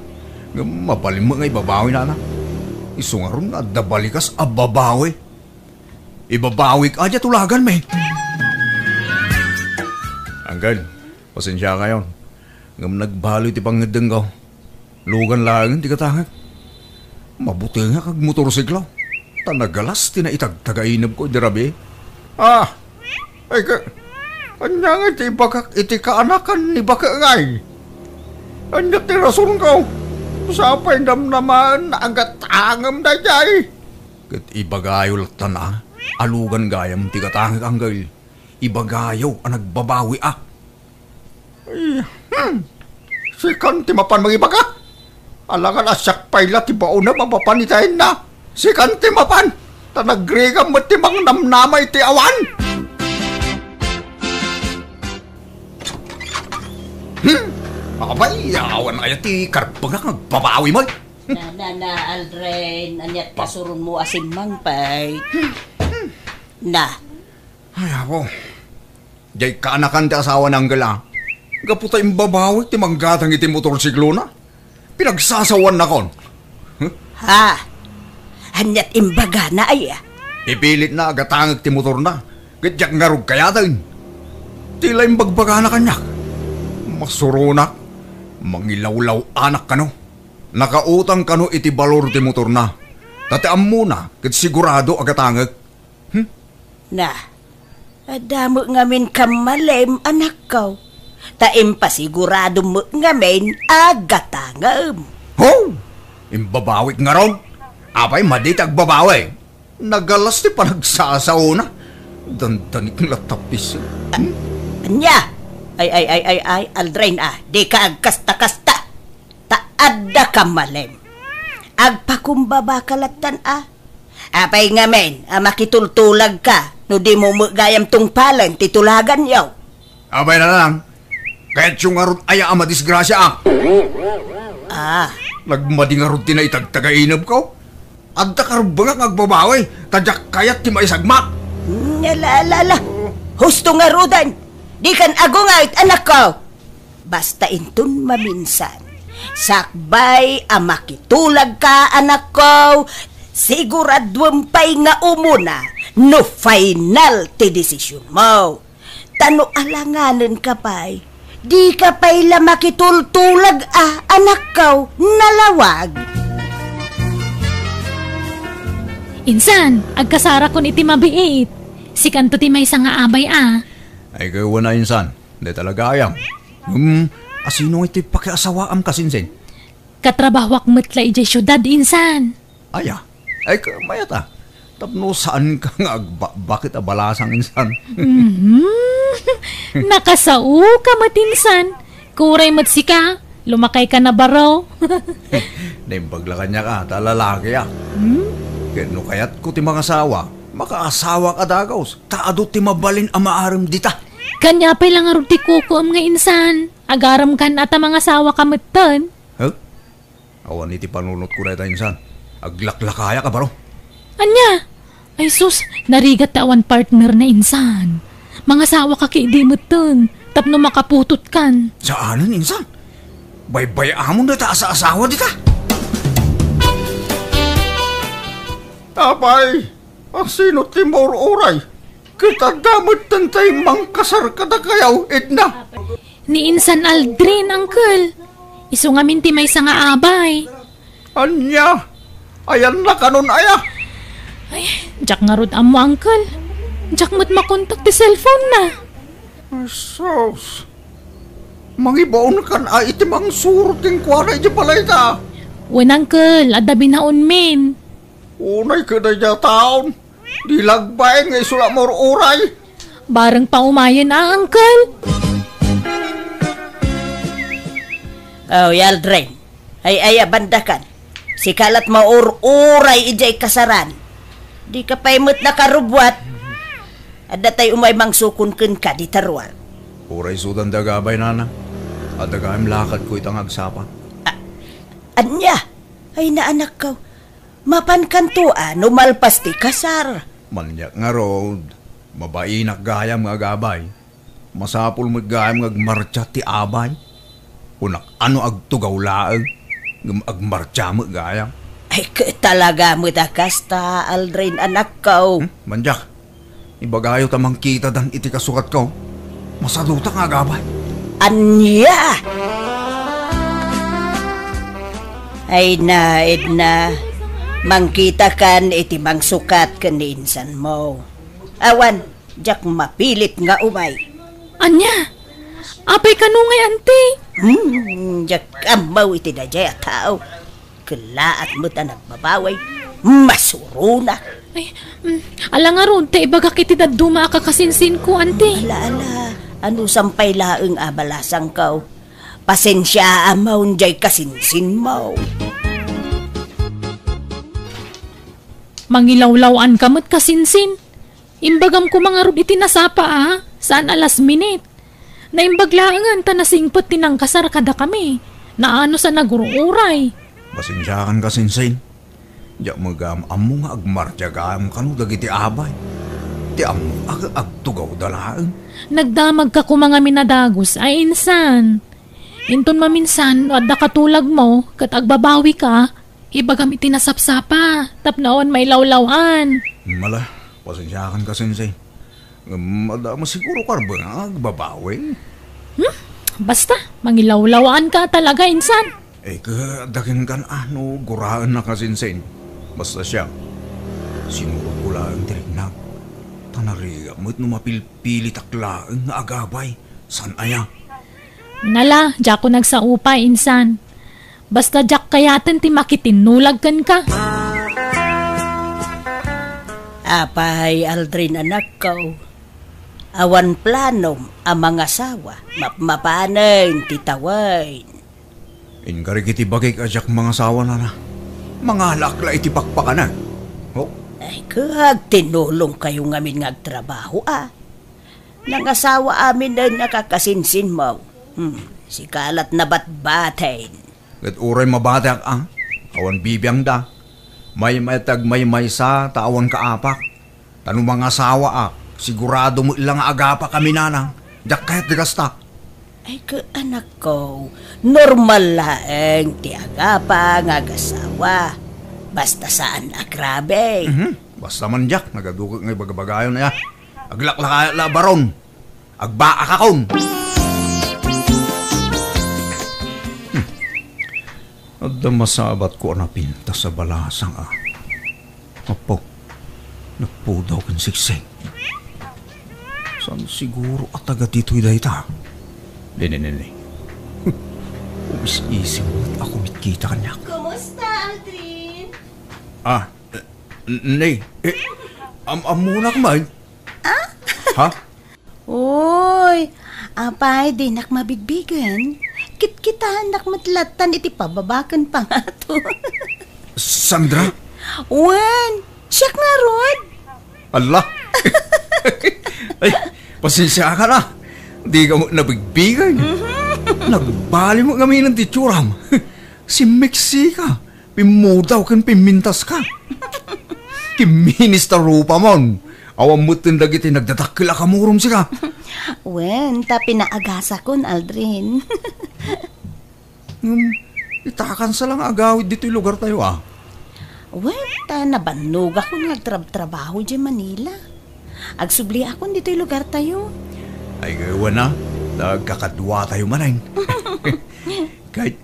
ngem mabalin met nga ibabawi, Nanang. Isu ngarud nga adda balikas a babawi. Ibabawik a diay tulaganmi. Uncle, pasensiakayon. Ngem nagbaloy ti pangngeddengko. Lugan laengen ti gatangek. Mabutengak agmotorsiklo. Ta nagalas ti naitagtagainepko idi rabii. Ah! Ay ka, ania nga ti ibagak iti kaanakan ni Bake ngay? Ania ti rasonko? Sapay namnamaen a gatangem daydiay. Ket ibagayo lattan a, alugan gayam ti gatangek, Uncle. Ibagayo a nagbabawi a. Ay, hmm. Sikan ti mapan mangibaga. Alangan a siak pay la ti baonem a mapan iti ayanna. Sikan ti mapan. Ta nagrigam met ti mangnamnama iti awan. Hmm. Abay, awan aya ti karbengak nga agbabawi met. Na, na, na, Aldrin, ania't pasuronmo a simmangpet? Na. Ay, apo. Diay kaanakan ti asawa ni Uncle, a. Gapu ta imbabawik ti manggatang iti motorsiklona. Pinagsasawanakon. Huh? Ha? Ania't imbagana, aya? Ipilitna a gatangek ti motorna. Ket diak ngarud kayaten. Ti la imbagbagana kaniak. Masuronak. Mangilawlaw-anak kano. Nakautang kano iti balor ti motorna. Ta ti ammona ket sigurado a gatangek. Hmm? Na, adda met ngamin kammalem, anakko. Ta impasiguradom met ngamin a gatangem. Ho! Imbabawik ngarud? Apay madi ti agbabawi? Nagalas ti panagsasaona. Dandanik la tapis. Hmm? Ania? Ay, ay, ay, ay, ay, Aldrin, a, dika agkasta-kasta. Ta adda kammalem. Agpakumbabaka lattan, a. Apay ngamin a makitultulagka no dimo met gayam tungpalen ti tulaganyo? Abay na lang. Kayatyo ngarud aya a madisgrasiaak? Ah. Nagmadi ngarud ti naitagtagainebko. Adda karubengak nga agbabawi, ta diak kayat ti maisagmak. Ala, ala, ala. Husto ngaruden. Dikan agunget, anakko. Basta inton maminsan, sakbay a makitulagka, anakko, siguraduem pay nga umuna no final ti desisionmo. Ta no alanganenka pay, dika pay la makitultulag a, anakko, nalawag. Insan, agkasarakon iti mabiit. Sikanto ti maysa nga abay a. Ay, kayo na, insan. Dayta la gayam. Hmm, asino iti pakiasawaam, kasinsin? Katrabahoak met la idiay siudad, insan. Aya, ay, ka-, mayat a. Tapno saanka nga agbakbakit a balasang, insan. Mhm. Nakasaoka met, insan. Kuray met sika, lumakayka na baro. Naimbag la kaniak a, ta lalaki a. Hmm? Ket no kayatko ti mangasawa, makaasawak a dagus, ta adu ti mabalin a maarem dita. Kaniak pay la ngarud ti kukuem nga insan. Agarem kan a ta mangasawaka metten. Huh? Awan iti panunotko dayta, insan. Aglaklakayak a baro. Ania? Ay sus, narigat ta awan partner na, insan. Mangasawaka ketdi metten, tapno makaputotkan. Saanen, insan. Baybay-amon dayta a saasawa dita. Apay, asino ti maur-uray? Ket adda metten tay mangkasar kadakayo, Edna. Ni Insan Aldrin, uncle. Isu ngamin ti maysa nga abay. Ania? Ayanna kanon aya? Ay, diak ngarud ammo, uncle. Diak met makontak ti cellphone na. Ay, sus. Mangibaonkan a iti mangsuro kenkuana iti balayta. Wen, uncle, adda binaonmin. Unay ket daydiay a taon. Di lagbaen nga isu la maur-uray. Bareng paumayen a, uncle. Oh, Aldrin. Ay, ay, abandakan. Sika lat maur-uray idiay kasaran. Dika pay met nakarubbuat. Adda tay umay mangsukon kenka dita ruar. Uray sudan da agabay, nana. Adda gayam lakadko ita nga agsapa. A-, ania? Ay, naanakko. Mapankanto a no malpas ti kasar. Maniak ngarud, mabainak gayam nga agabay. Masapul met gayam nga agmartsa ti abay. Kunak a no agtugaw laeng, ngem agmartsa met gayam. Ay, ket talaga met a kasta, Aldrin, anakko. Hmm? Maniak. Ibagayo ta mangkitadan iti kasukatko. Masaduta nga agabay. Ania? Ay na, Edna, mangkitakan iti mangsukat ken ni insanmo. Awan, diak mapilit nga umay. Ania? Apay kano ngay, anti? Hmm, diak ammo iti daydiay a tao. Kellaat met a nagbabawi. Masurona. Ay, mm, ala ngarud, ta ibagak iti dadduma a kakasinsinko, anti. Ala, ala. Anusam pay laeng a balasangko. Pasensiaam a undiay kasinsinmo. Mangilawlaw-anka met, kasinsin. Imbagam koma ngarud iti nasapa a, saan a last minute. Naimbag laengen ta nasingpet ti nangkasar kadakami. Naanus a nagur-uray. Pasensiakan, kasinsin. Diak met gayam ammo nga agmartsa gayam kano dagiti abay. Ti ammok a agtugawda laeng. Nagdamagka koma ngamin a dagus a, insan. Inton maminsan, no adda katulagmo ket agbabawika, ibagam iti nasapsapa tapno awan mailawlaw-an. Mala, pasensiakan, kasinsin. Ngem adda met siguro karbengan nga agbabawi. Hmm? Basta, mangilawlaw-anka talaga, insan. Eh, ket adda kenkan a no guraenna, kasinsin. Basta siak, sinurotko laeng ti riknak. Ta narigat met no mapilpilitak laeng nga agabay. Saan aya? Nala, diakon agsao pay, insan. Basta diak kayaten ti makitinnulag kenka. Apay, Aldrin, anakko, awan planom a mangasawa, mapmapanen ti tawen. Inkarik iti bagik a diak mangasawa, nana. Mangalaak la iti pakpakanak. Oh, Ay, ket tinulongkayo ngamin nga agtrabaho, a. Nangasawa aminen a kakasinsinmo. Hmm, sika lat nabatbaten. Ket uray mabatek, a, awan bibiangda. Maymayta agmaymaysa ta awan kaapak. Ta no mangasawaak, sigurado met la nga agapakami, nanang. Diak kayat ti kasta. Ay, ket anakko, normal laeng ti agapa nga agasawa. Basta saan a grabe. Mhm. Basta man diak, nagaduket nga ibagabagayon aya. Aglaklakayat la a baron. Agbaakakon. Hmm. Adda masabatko a napintas a balasang, a. Apo, nagpudaw ken siksik. Saan siguro a taga ditoy dayta? Nene, nene. Umis-isim met a kumitkita kaniak. Kumusta, Aldrin? Ah, eh, n-, ne, eh, am-, ammonak man. Ah? Ha? Uy, apay, dinak mabigbigen? Kitkitaennak met lattan iti pababa ken pangato. Sandra? Wen, siak ngarud. Alla! Ay, pasensiakan, a. Dika met nabigbigen. Mhm. Nagbali met ngamin ti itsuram. Simmeksika. Pimmudaw ken pimmintaska. Kimminis ta rupamon. Awan metten dagiti nagdadakkel a kamurom sika. Wen, ta pinaagasakon, Aldrin. Ngem, itakansa la nga agawid ditoy lugartayo, a. Wen, ta nabannogakon nga agtrabtrabaho idiay Manila. Agsubliakon ditoy lugartayo. Ay, wen a, ta agkakaduatayo manen. Ket,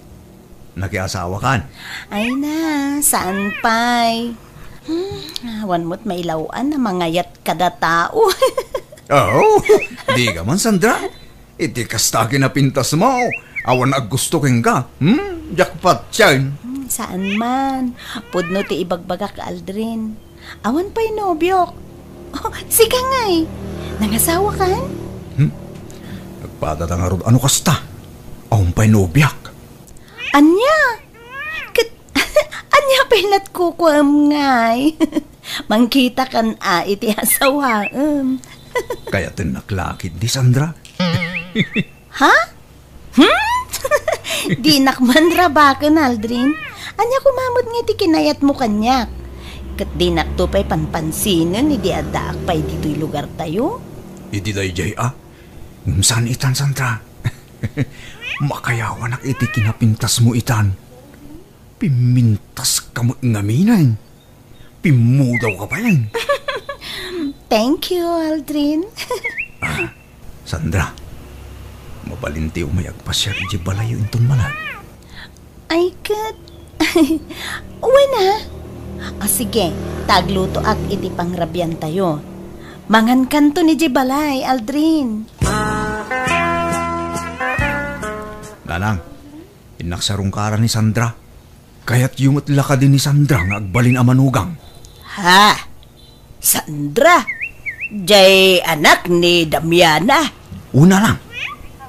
nakiasawakan? Ay na, saan pay. Hmm, awan met mailaw-an a mangayat kada tao. Oh, dika man, Sandra. Iti kasta a kinapintasmo, awan aggusto kenka. Hmm? Jackpot yan. Hmm, saan man. Pudno ti ibagbagak, Aldrin. Awan pay nobiok. Oh, sika ngay. Nangasawakan? Hmm? Nagpadata ngarud a no kasta. Awan pay nobiak. Ania? Ket, ania pay lat kukuam ngay? Mangkitakan a iti asawaem. Kayatennak la ketdi, Sandra. Ha? Hmm? Dinak man rabaken, Aldrin. Ania koma met nga iti kinayatmo kaniak? Ket dinakto pay panpansinen idi addaak pay ditoy lugartayo. Idi daydiay a, ngem saan itan, Sandra. Makayawanak iti kinapintasmo itan. Pimmintaska met ngamin. Pimmudawka pay. Thank you, Aldrin. Ah, Sandra, mabalin ti umay agpasiar idiay balayyo inton manag? Ay, ket. Wen a. O, sige, ta aglutoak iti pangrabiantayo. Mangankanton idiay balay, Aldrin. Nanang, innak sarungkaran ni Sandra. Kayatyo met la kadi ni Sandra nga agbalin a manugang? Ha? Sandra? Jay anak ni Damiana? Una lang.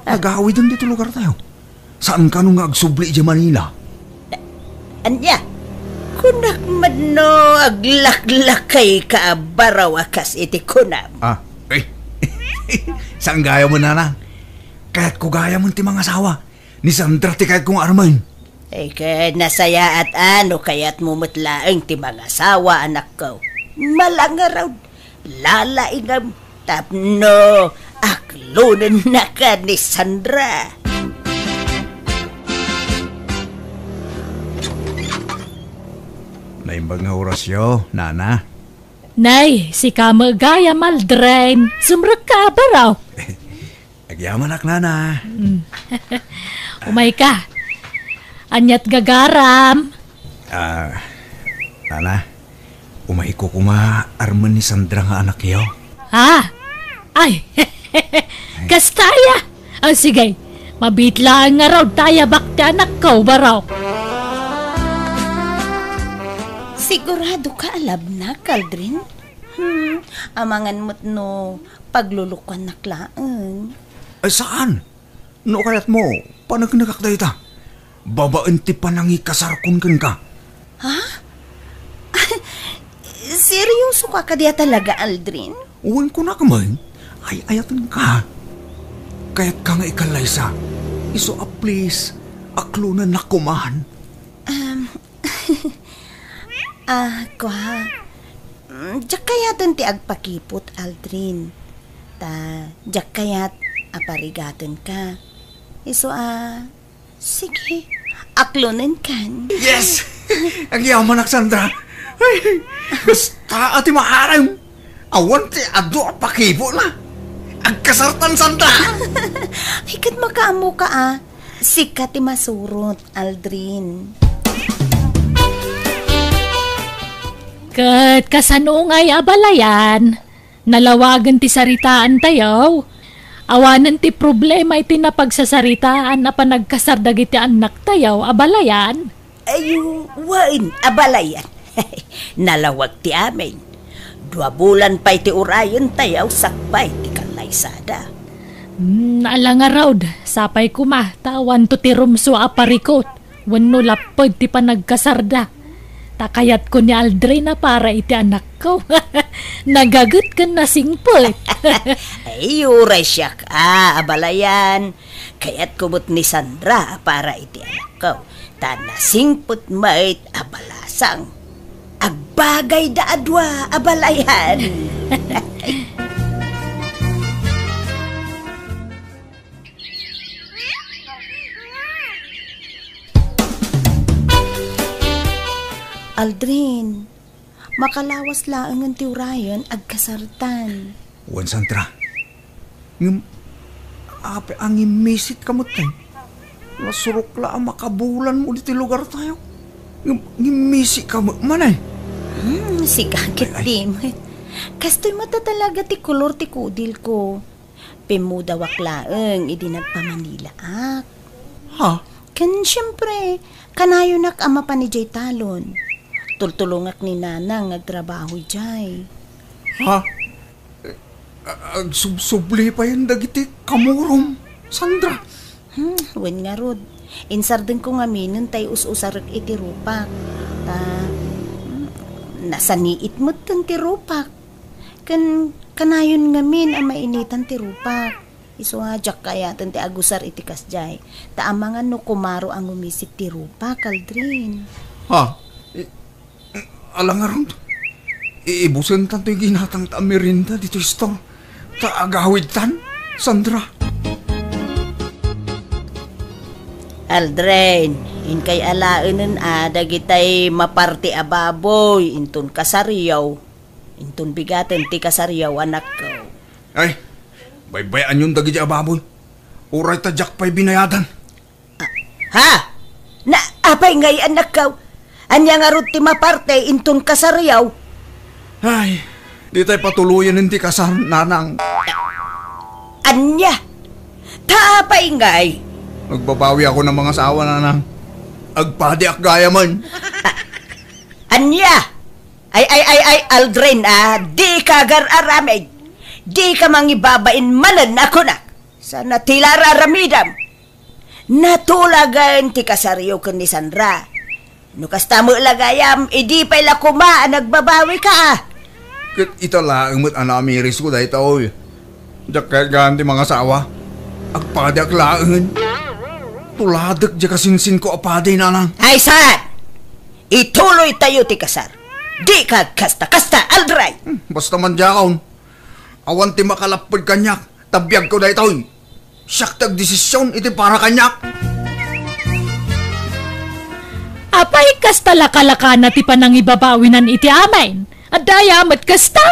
Ah. Agawiden ditoy lugartayo. Saan kano nga agsubli idiay Manila? Ania? Kunak met no aglaklakayka a baraw a kas iti kunam. Ah, eh. Saan gayam, nana? Kayatko gayam ti mangasawa. Ni Sandra ti kayatko nga armen. Ay, ket nasayaat a no kayatmo met laeng ti mangasawa, anakko. Malangarod, lalaingam, tapno aklonennaka ni Sandra. Naimbag nga orasyo, nana. Nay, sika met gayam, Aldrin. Sumrekka a baro. Agyamanak, nana. Mm. Umayka. Aniat gagaram? Ah, nana, umayko koma armen ni Sandra nga anakyo. Ah? Ay, kasta aya? Ah, sige. Mabiit laeng ngarud ta ayabak ti anakko, baro. Siguradoka a labnak, Aldrin? Hmm, amangan met no paglulukuannak laeng. Ay, saan? No kayatmo, paneknekak dayta. Babaen ti panangikasarkon kenka. Ha? Seryoso ka kadi a talaga, Aldrin? Wen, kunak man, ay-ayatenka. Kayatka nga ikallaysa. Isu a please, aklonennak koman. Um, ah, kua. Mm, diak kayaten ti agpakipot, Aldrin. Ta, diak kayat a parigatenka. Isu a, sige, aklonenkan. Yes! Agyamanak, Sandra. Ay, basta a ti maarem. Awan ti adu a pakipotna. Agkasartan, Sandra. Ay, ket makaammoka a. Sika ti masurot, Aldrin. Ket kasano ngay a balayan? Nalawagen ti saritaantayo. Awanen ti problema iti napagsasaritaan a panagkasar dagiti annaktayo a balayan. Ay, wen, a balayan. Nalawag ti amin. Dua bulan pay ti urayentayo sakbay ti kallaysada. Hmm, ala ngarud, sapay koma, ta awanto ti rumsua a parikut. Wenno lapped ti panagkasarda. Ta kayatko ni Aldrin a para iti anakko. Nagaget ken nasingpet. Ay, uray siak a, a balayan. Kayatko met ni Sandra a para iti anakko. Ta nasingpet met a balasang. Agbagayda a dua a balayan. Aldrin, makalawas laengen ti urayen agkasartan. Wen, Sandra. Ngem, apay a ngimmisik ka met, eh? Nasurok la a makabulanmo ditoy lugartayo. Ngem, ngimmisik ka met manen. Hmm, sika ket ay, ay. Di met. Kastoy met a talaga ti kolor ti kudilko. Pimmudawak laeng idi nagpamanilaak. Ha? Ken siempre, kanayonak a mapan idiay talon. Tultulongak ni Nanang nga agtrabaho idiay. Ha? Eh, a-, agsubsubli payen dagiti kamurom, Sandra. Hmm, wen ngarud. Insardengko ngaminen tay us-usarek iti rupak. Ta, hmm, nasaniit metten ti rupak. Ken kanayon ngamin a mainitan ti rupak. Isu a diak kayaten ti agusar iti kasdiay. Ta amangan no kumaro a ngumisik ti rupak, Aldrin. Ha? I-, ala ngarud? Iibusentan toy ginatangta a merienda ditoy store. Ta agawidtan, Sandra. Aldrin, inkay alaenen a dagitay maparte a baboy inton kasariyo. Inton bigaten ti kasariyo, anakko. Ay, baybay-anyon dagiti a baboy. Uray ta diak pay binayadan. Ah, ha? Na, apay ngay, anakko? Ania ngarud ti maparte inton kasariyo? Ay, ditay patuloyen ti kasar, Nanang. Ania? Ta apay ngay? Agbabawi ako ng mga asawa, Nanang. Agpadiak gayamen. Ania? Ay, ay, ay, ay, Aldrin, a, dika agar-aramid. Dika mangibabain manen a kunak. Sana ti la ar-aramidam. Natulagen ti kasariyo ken ni Sandra. No kasta met la gayam, idi pay la koma a nagbabawika, a. Ket ita laeng met a namirisko daytoy. Diak kayat gaan ti mangasawa. Agpadiak laengen. Tuladek diay kasinsinko a padi, Nanang. Ay, saan? Ituloytayo ti kasar. Dika agkasta-kasta, Aldrin. Hmm, basta man diakon. Awan ti makalapped kaniak, ta biagko daytoy. Siak ti agdesision iti para kaniak. Apay, kasta lakalakana ti panangibabawinan iti amin? Adda aya met kasta?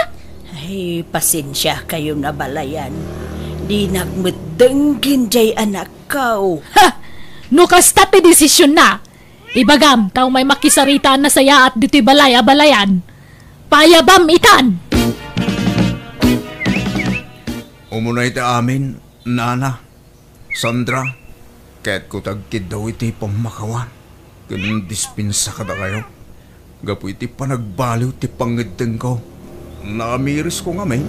Ay, pasensiakayon a balayan. Dinak met denggen diay anakko. Ha! No kasta ti desisionna, ibagam ta umay makisarita a nasayaat ditoy balay a balayan. Paayabam itan! Umuna iti amin, Nana, Sandra, kayatko ti agkiddaw iti pammakawan ken dispensa kadakayo gapu iti panagbaliw ti pangngeddengko. Namirisko ngamin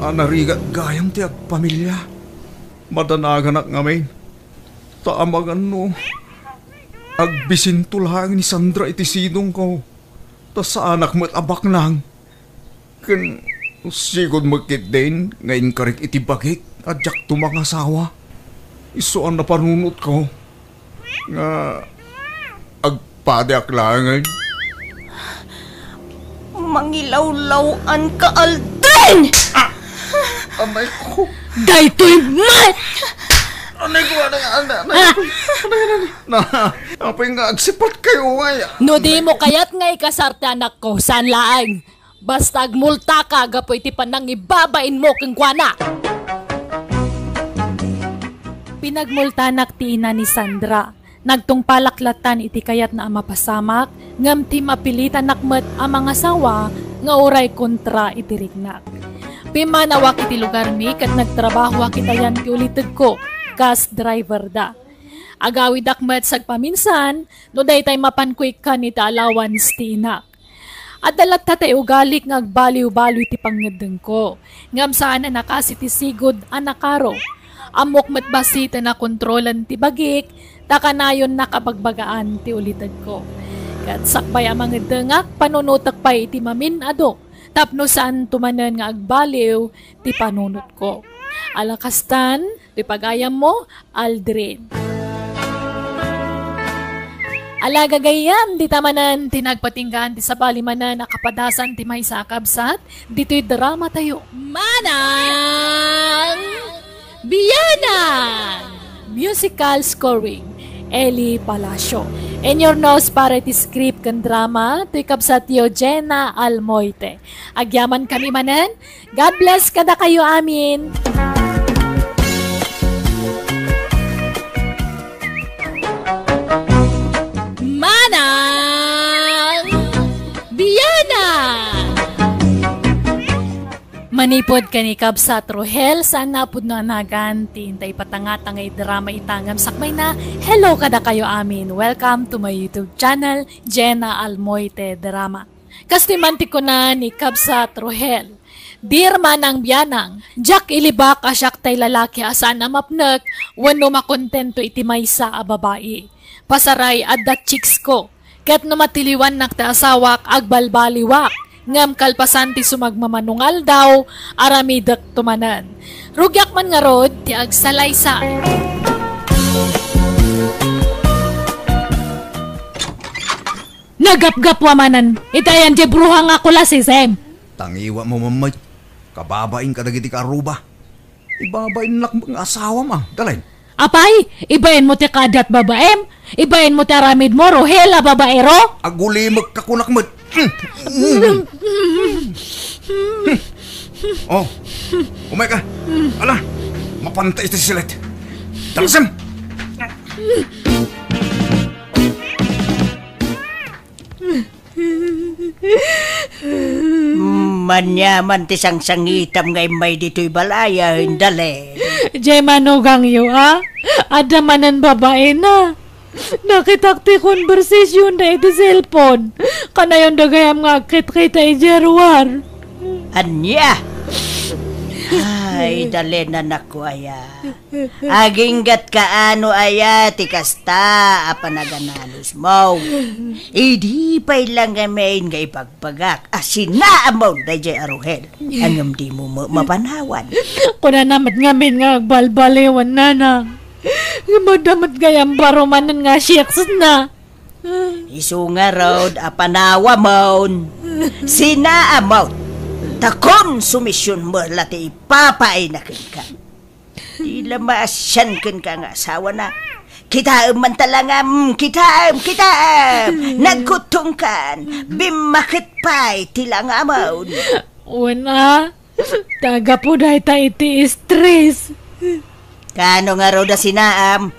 a narigat gayam ti agpamilia. Madanaganak ngamin, ta amangan no agbisinto laeng ni Sandra iti sidongko, ta saanak met a baknang. Ken sigud met ketdin nga inkarik iti bagik a diakto mangasawa. Isu a napanunotko nga agpadiak laengen. Mangilawlaw-an ka, Aldrin! Ah! Amay ko. Daytoy met! Anay ko, anay, anay, anay. Ah! Anay, anay, anay. Na, apay nga agsipat kayo, ay. No di mo kayat nga ikasar ti anakko, saan laeng? Basta agmultaka gapu iti panangibabainmo kenkuana. Pinagmultanak ti ina ni Sandra. Nagtungpalak lattan iti kayatna a mapasamak, ngem ti mapilitanak met a mangasawa nga uray kontra iti riknak. Pimmanawak iti lugarmi ket nagtrabahoak iti ayan ti ulitegko, kas driver da. Agawidak met sagpaminsan no daytay mapanko ikkan iti allowance ti inak. Adda latta ti ugalik nga agbaliw-baliw ti pangngeddengko, ngem saan a nakasi ti sigud a nakaro. Ammok met bassit a nakontrolan ti bagik, ta kanayon nakabagbagaan ti ulitegko. Ket sakbay a mangeddengak, panunotek pay iti mamin-adu tapno saanto manen nga agbaliw ti panunotko. Ala kastan, ti pagayammo, Aldrin. Ala gagayyem, dita manen ti nagpatinggaan ti sabali manen a kapadasan ti maysa a kabsat ditoy drama tayo. Manang Bianang! Musical scoring, Eli Palacio. Inyurnos para iti script ken drama, toy kabsatyo Jenna Almoite. Agyaman kami manen. God bless kadakayo amin. Manang Bianang! Manipud ken ni Kabsat Rohel, saan na pudno a nagan ti intay patangata nga idrama ita ngem sakbayna. Hello kadakayo amin. Welcome to my YouTube channel, Jenna Almoite Drama. Kastoy man ti kuna ni Kabsat Rohel, "Dear Manang Bianang, diak ilibak a siak tay lalaki a saan a mapnek wenno makontento iti maysa a babai. Pasaray, adda chicks ko. Ket no matiliwannak ti asawak, agbalbaliwak. Ngem kalpasan ti sumagmamano nga aldaw, aramidek to manen. Rugiak man ngarud ti agsalaysay." Nagapgapwa manen iti ayan diay bruha nga kulasisem. Tangiwa mo, Mammay. Kababain kadagiti kaaruba. Ibabainnak nga asawam a, Dalin. Apay, ibain mo ti kaadiat babaem? Ibain mo ti aramid mo, Rohel a babaero? Agulimek ka kunak met. Oh, umay ka. Ala, mapanta iti silet. Talasem! Maniaman ti sangsangitam nga immay ditoy balay a, Dalin. Diay manugangyo, a? Adda manen babaena. Nakitak ti konbersasionda iti cellphone. Kanayon da gayam nga agkitkita idiay ruar. Ania? Ay, Dalin, anakko aya. Aginggatka no aya ti kasta a panaganalosmo. Idi pay la ngamin nga ibagbagak a sinaamon daydiay a Rohel, ngem dimo ma-, mapanawan. Kunana met ngamin nga agbalbaliwen, nanang. Ngem adda met gayam baro manen nga sex na. Isu ngarud a panawamon, sinaamon, ta konsumision met la ti ipapaayna kenka. Di la maasian kenka nga asawana. Kitaem man talangam, kitaem, kitaem! Nagkuttongkan, bimmakit pay ti langamon. Wen a, ta gapu dayta iti stress. Kaano ngarud a sinaam?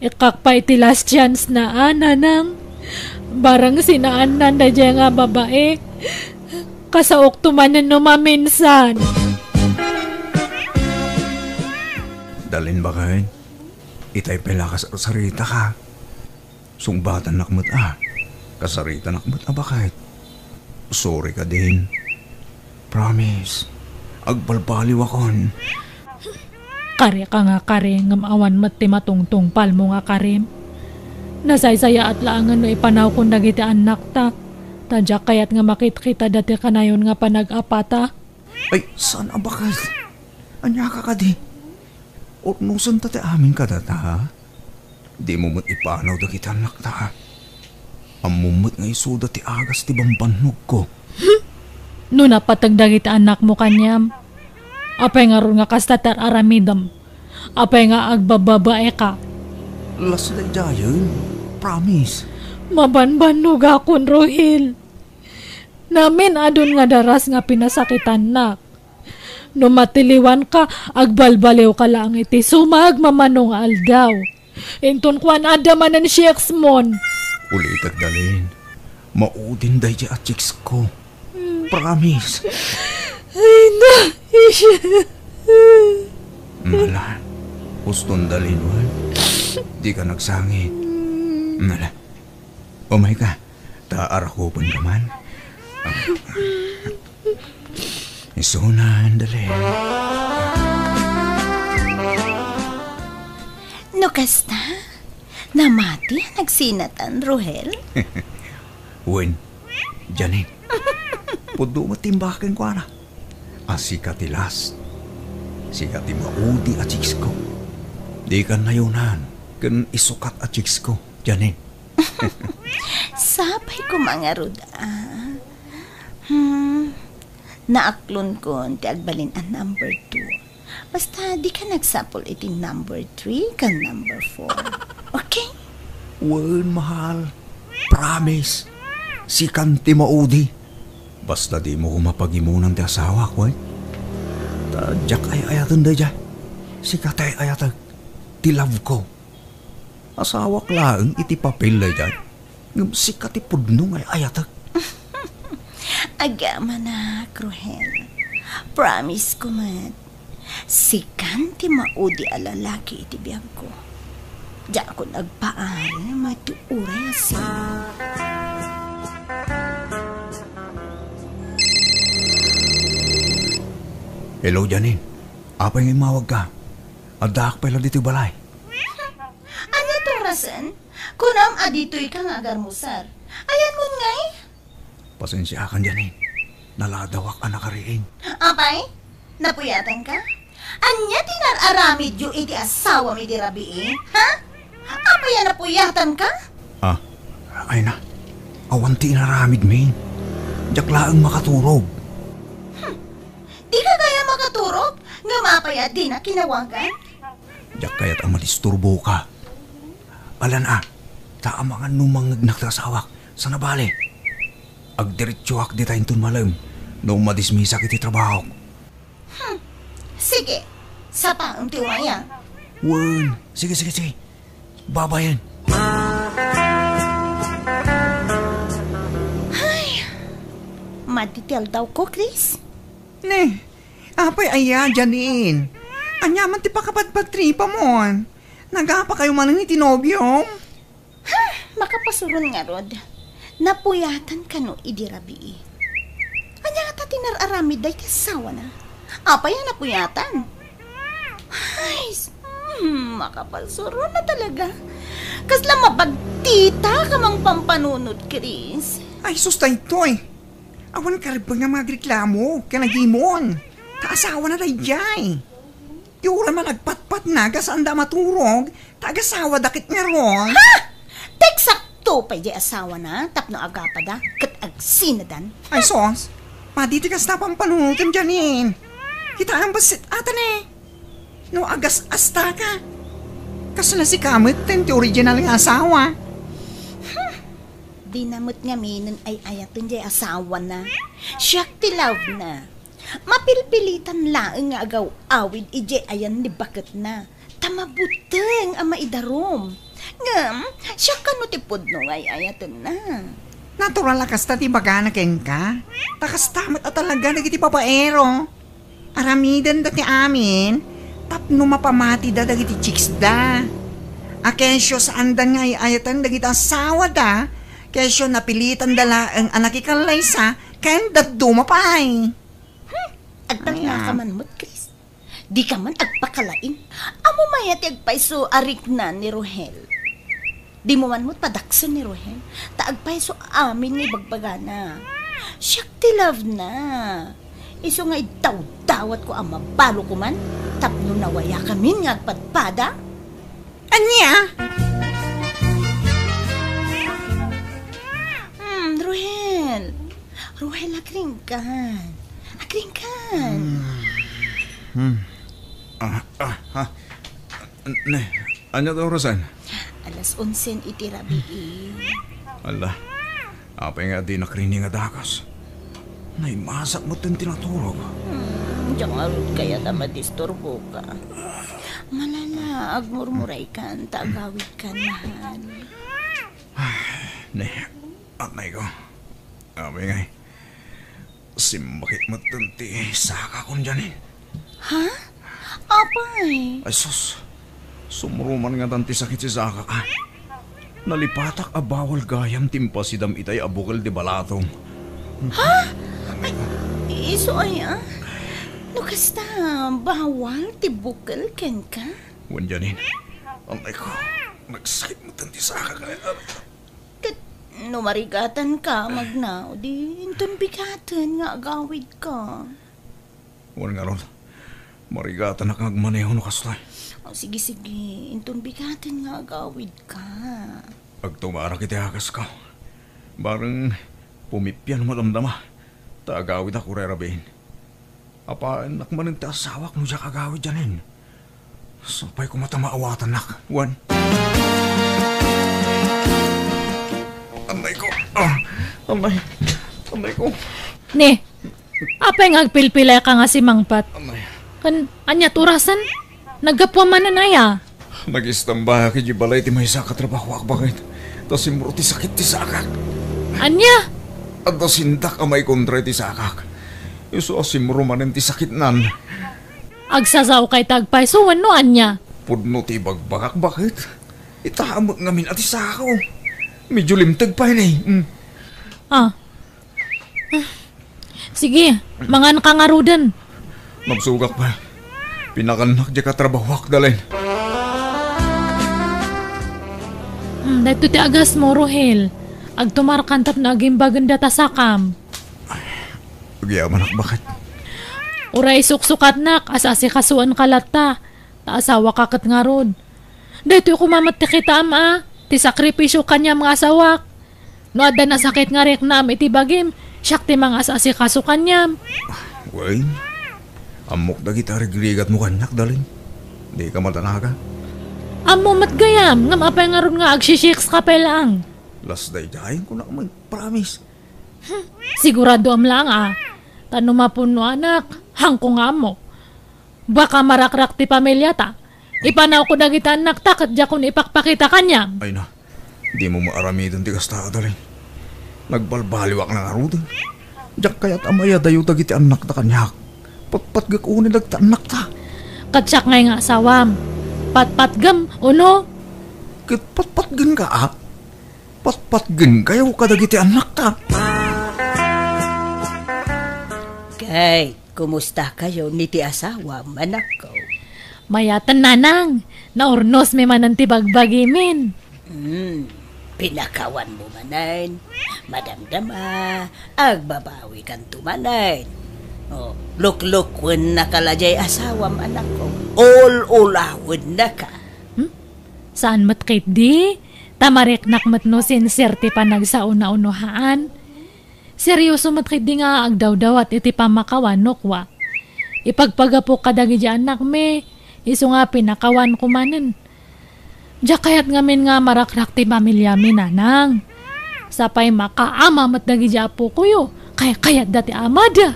Ikkak pay ti last chance na, a, nanang. Barang sinaannan daydiay nga babai, kasaokto manen no maminsan. Dalin, baket, itay pay la kasarsarita ka. Sungbatannak met a. Kasaritanak met a, baket. Sorry ka din. Promise. Agbalbaliwakon. Kari ka nga kari, ngem awan met ti matungtungpalmo nga karim. Nasaysayaat laengen no ipanawkon dagiti annakta. Ta diak kayat nga makitkita dati kanayon nga panag-apata. Ay, saan a bakal? Ania ka kadi? Urnosenta ti amin kadata, ha? Dimo met ipanaw dagiti annakta, ha? Ammom met nga isuda ti agas ti bambannogko. No napateg dagiti annakmo kaniam, apay ngarud nga kasta ti ar-aramidem? Apay nga agbababaeka? Las daydiayen, promise. Mabanbannogakon, Rohel. Namin-adun nga daras nga pinasakitannak. No matiliwanka, agbalbaliwka laeng iti sumagmamano nga aldaw. Inton kuan, adda manen chicks mon. Ulitek, Dalin. Maudin daydi a chicks ko. Promise. Ay, na, isya. Mala, uston, Dalin, wen. Di ka nagsangit. Mala, umay ka. Ta arakupen ka man. Isunan, Dalin. No kasta, namati a nagsinatan, Rohel? Wen, Janine. Pudno met ti imbag kenkuana. A sika ti last. Sika ti maudi a chicks ko. Di ka nayonan ken isukat a chicks ko, Janine. Sapay koma ngarud, a. Hmm, naaklonkon ti agbalin a number two. Basta, di ka nagsapul iti number three ken number four. Okay? Wen, mahal. Promise. Sikan ti maudi. Basta dimo koma pagimunan ti asawak, wen? Ta diak ay-ayaten daydiay. Sika ti ay-ayatek. Ti love ko. Asawak laeng iti papel daydiay. Ngem sika ti pudno nga ay-ayatek. Agamanak, Rohel. Promise ko met, sikan ti maudi a lalaki iti biagko. Diakon agpaari, mati uray a sino. Hello, Janine. Apay nga immawagka? Addaak pay la ditoy balay. Ania ti orasen? Kunam a ditoyka nga agarmusar. Ayanmon ngay? Pasensiakan, Janine. Naladawak a nakariing. Apay? Napuyatanka? Ania ti nar-aramidyo iti asawam idi rabii? Ha? Apay a napuyatanka? Ah, ay na. Awan ti inaramidmi. Diak laeng makaturog. Hmm. Dika gayam makaturog? Ngem apay a dinak kinawagan? Diak kayat a madisturboka. Alan a, ta amangan no mangngegnak ti asawak. Sana bale, agdiretsoak dita inton malem no madismisak iti trabahok. Hmm. Sige, sapaem ti waya. Wen, sige, sige, sige. Babayen. Ay, madi ti aldawko, Chris. Ne, apay aya, Janine? Ania man ti pakapadpadtripamon? Nagapakayo manen iti nobiom? Ha, makapasuron ngarud. Napuyatan kano idi rabii? Ania ngata ti nar-aramid dayta asawana? Apay a napuyatan? Ay, s-, hmm, makapasuron na talaga. Kasla mabagtita ka mang pampanunot, Chris. Ay, sus, daytoy. Awan karibeng nga mangagreklamo ken agimon. Ta asawana daydiay. Ti uray man agpatpatna, gasaanda a maturog, ta agasawada ket ngarud. Ha? Eksakto pay diay asawana tapno agapada ket agsinadan. Ay, sos, madi ti kasta a pampanunotem, Janine. Kitaem bassit ata ne. No agas-asta ka, kasla sika met ti original nga asawa. Hmm. Dina met ngaminen ay-ayaten diay asawana. Siak ti love na. Mapilpilitan laeng nga agaw-awid idiay ayan ni baketna, ta mabuteng a maidarum. Ngem, siak kano ti pudno nga ay-ayatenna. Natural a kasta ti ibagana kenka. Ta kasta met a talaga dagiti babaero. Aramidenda ti amin tapno mapamatida dagiti chicksda. A kesyo saandan nga ay-ayaten dagiti asawada, kesyo napilitanda laeng a nakikallaysa ken dadduma pay. Hmm, agtalna ka man met, Chris. Di ka man agpakalain. Ammom aya ti agpayso a rikna ni Rohel? Dimo man met padaksen ni Rohel, ta agpayso amin nga ibagbagana. Siak ti love na. Isu nga idawdawatko a mabalo koman tapno nawayakamin nga agpadpada. Ania? Hmm, Rohel. Rohel, agringgan. Agringgan. Hmm. Ah, ah, ah. Ne, ania ti orasen? Alas onsen iti rabii. Ala, apay nga dinak rini nga dagus? Naimasak met ti naturog. Hmm, diak ngarud kayat a madisturboka. Malala, agmurmuraykan, ta agawidkan, mahal. Ne, atnayko. Apay ngay, simmakit met ti sakak, Janin. Ha? Apay? Ay sus, sumruman ngatan ti sakit ti sakak, a. Nalipatak a bawal gayam ti impasidam itay a bukel ti balatom. Ha? Ay, isu aya? No kasta, bawal ti bukel kenka? Wen, Janin. Atnayko, nagsakit met ti sakak, a. Ket no marigatanka, magna, o di inton bigaten nga agawidka. Wen ngarud, marigatanak nga agmaneho no kastoy. O, sige, sige, inton bigaten nga agawidka. Agtumarak iti agasko. Bareng pumipian no madamdama, ta agawidak uray rabiin. Apaennak manen ti asawak no diak agawid, Janin. Sapay koma ta maawatannak, wen. Atnayko. Ah, atnay. Atnayko. Ne, apay nga agpilpilayka nga simangpet? Atnay. Ken, ania ti orasen? Naggapuam manen aya? Nagistambayak idiay balay ti maysa a katrabahoak, baket. Ta simro ti sakit ti sakak. Ania? Adda sindak a maikontra iti sakak. Isu a simro manen ti sakitnan. Agsasao kay ta agpayso wenno ania? Pudno ti ibagbagak, baket. Ita met ngamin a ti sako. Medyo limteg pay ni. Mm. Ah. Sige, manganka ngaruden. Mabsogak pay. Pinakannak diay katrabahoak, Dalin. Hmm, daytoy ti agasmo, Rohel. Agtumarkan tapno agimbagen data sakam. Agyamanak, baket. Uray isuksukatnak, as-asikasoanka latta, ta asawaka ket ngarud. Daytoy koma met ti kitaem a, ti sakripisio kaniam nga asawak. No adda nasakit nga riknaem iti bagim, siak ti mangas-asikaso kaniam. Wen, ammok dagiti arigrigatmo kaniak, Dalin. Dika madanagan. Ammo met gayam, ngem apay ngarud nga agsisiks ka pay laeng? Lasdaydayen ko nak met, promise. Hmm, siguradoam laeng a. Ta no mapunnoanak, haanko nga ammo. Baka marakrak ti pamiliata. Ipanawko dagiti annakta ket diakon ipakpakita kaniam. Ay na, dimo maaramiden ti kasta, Dalin. Nagbalbaliwak na ngaruden. Diak kayat a mayadayo dagiti annakta kaniak. Patpatgek unay dagiti annakta. Ket siak ngay nga asawam. Patpatgem, uno? Ket patpatgenka, a? Patpatgenkayo kadagiti annakta. Kay, kumustakayo ni ti asawam, anakko? Mayaten, nanang. Naurnosmi manen ti bagbagimin. Hmm, pinakawanmo manen. Madamdama, agbabawikanto manen. O, luklukennaka la diay asawam, anakko. Ul-ulawennaka. Hmm? Saan met ketdi? Ta mariknak met no sincere ti panagsauna-unohaan. Serioso met ketdi nga agdawdawat iti pammakawan no kua. Ipagpagapok kadagiti annakmi, isu nga pinakawanko manen. Diak kayat ngamin nga marakrak ti pamiliami, nanang. Sapay makaama met dagiti appokoyo, kaykayatda ti amada.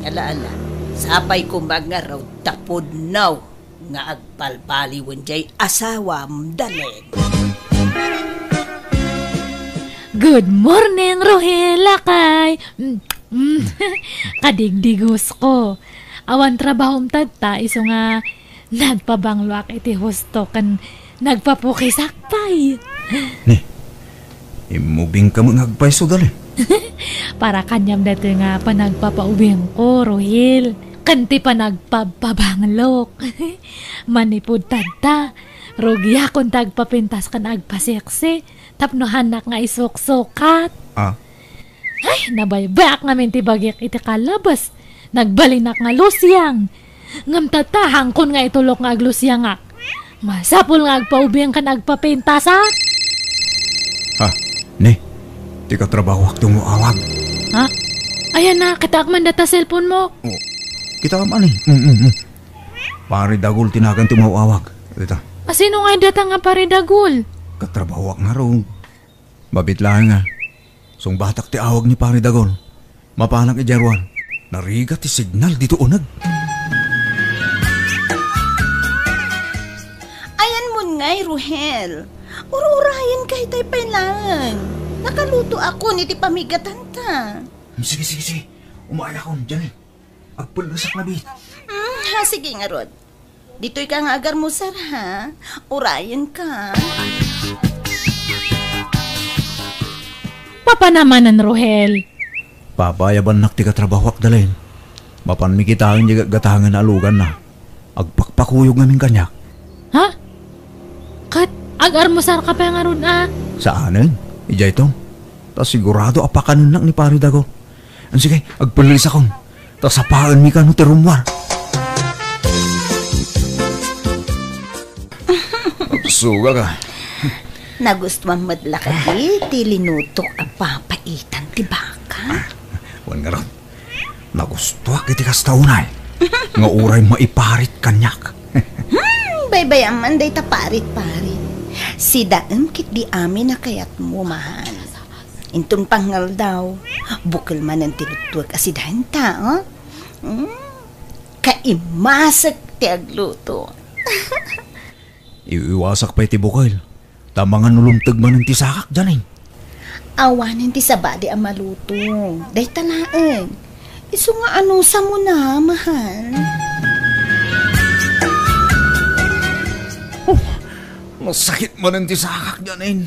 Ala, ala, sapay koma ngarud ta pudno nga agbalbaliwen diay asawam, Dalin. Good morning, Rohel, lakay. Mm, mm. Kadigdigos ko. Awan trabahom tatta, isu nga nagpabangloak iti husto ken nagpapukisak pay. Ni, immubingka met nga agpayso, Dalin. Para kaniam daytoy nga panagpapaubingko, Rohel, ken ti panagpabpabanglok. Manipud tatta, Rugiakon ta agpapintas ken agpaseksi tapno hannak nga isuksukat. Ah? Ay, nabaybayak ngamin ti bagik iti kalabas. Nagbalinak nga lusiang. Ngem tatta, haankon nga itulok nga aglusiangak. Masapul nga agpaubing ken agpapintasak. Ha? Ne? Ti katrabahoak ti umaw-awag. Ha? Ayan na, kitaak man data cellphone mo. Oh, kitaam ani? Mm, mm, mm. Pare Dagul ti nagan ti umaw-awag. Dita. Asino nga data nga Pare Dagul? Katrabahoak ngarud. Mabit laeng nga. Sungbatak ti awag ni Pare Dagul. Mapanak idiay ruar. Narigat ti signal dito uneg. Ayan mo ngay, Ruhel. Ur-urayan ka itay pay laeng. Nakaluto ako ni ti pamigatanta. Hmm, sige, sige, sige. Umaay akon, Janine. Agpellesak na, bi. Hmm, ha, sige ngarud. Ditoy ka nga agarmusar, ha? Urayen ka. Papa namanen, Rohel. Papa, ayabannak ti katrabahoak, Dalin. Mapanmi kitaen diay gatgatangen a aluganna. Agpakpakuyog ngamin kaniak. Ha? Ket agarmusar ka pay ngarud a? Saanen. Idiay to. Ta sigurado a pakanennak ni Pare Dago. Sige, agpellisakon. Ta sapaenmi kano ti rummuar. Suga ka. Nagustuam met la kadi ti linutok a papaitan ti baka? Wen ngarud, nagustuak iti kasta unay nga uray maiparit kaniak. Hmm, baybay-am man dayta parit-parit. Sidaem ketdi amin a kayatmo, mahal. Inton pangngaldaw, bukel manen ti luttuek a sidaenta, oh? Mm, kaimasek ti agluto. Iwiwasak pay ti bukel, ta mangan no lumteg manen ti sakak, Janine. Awanen ti sabali a maluto. Dayta laeng. Isu nga anusamona, mahal. Oh, nasakit manen ti sakak, Janine.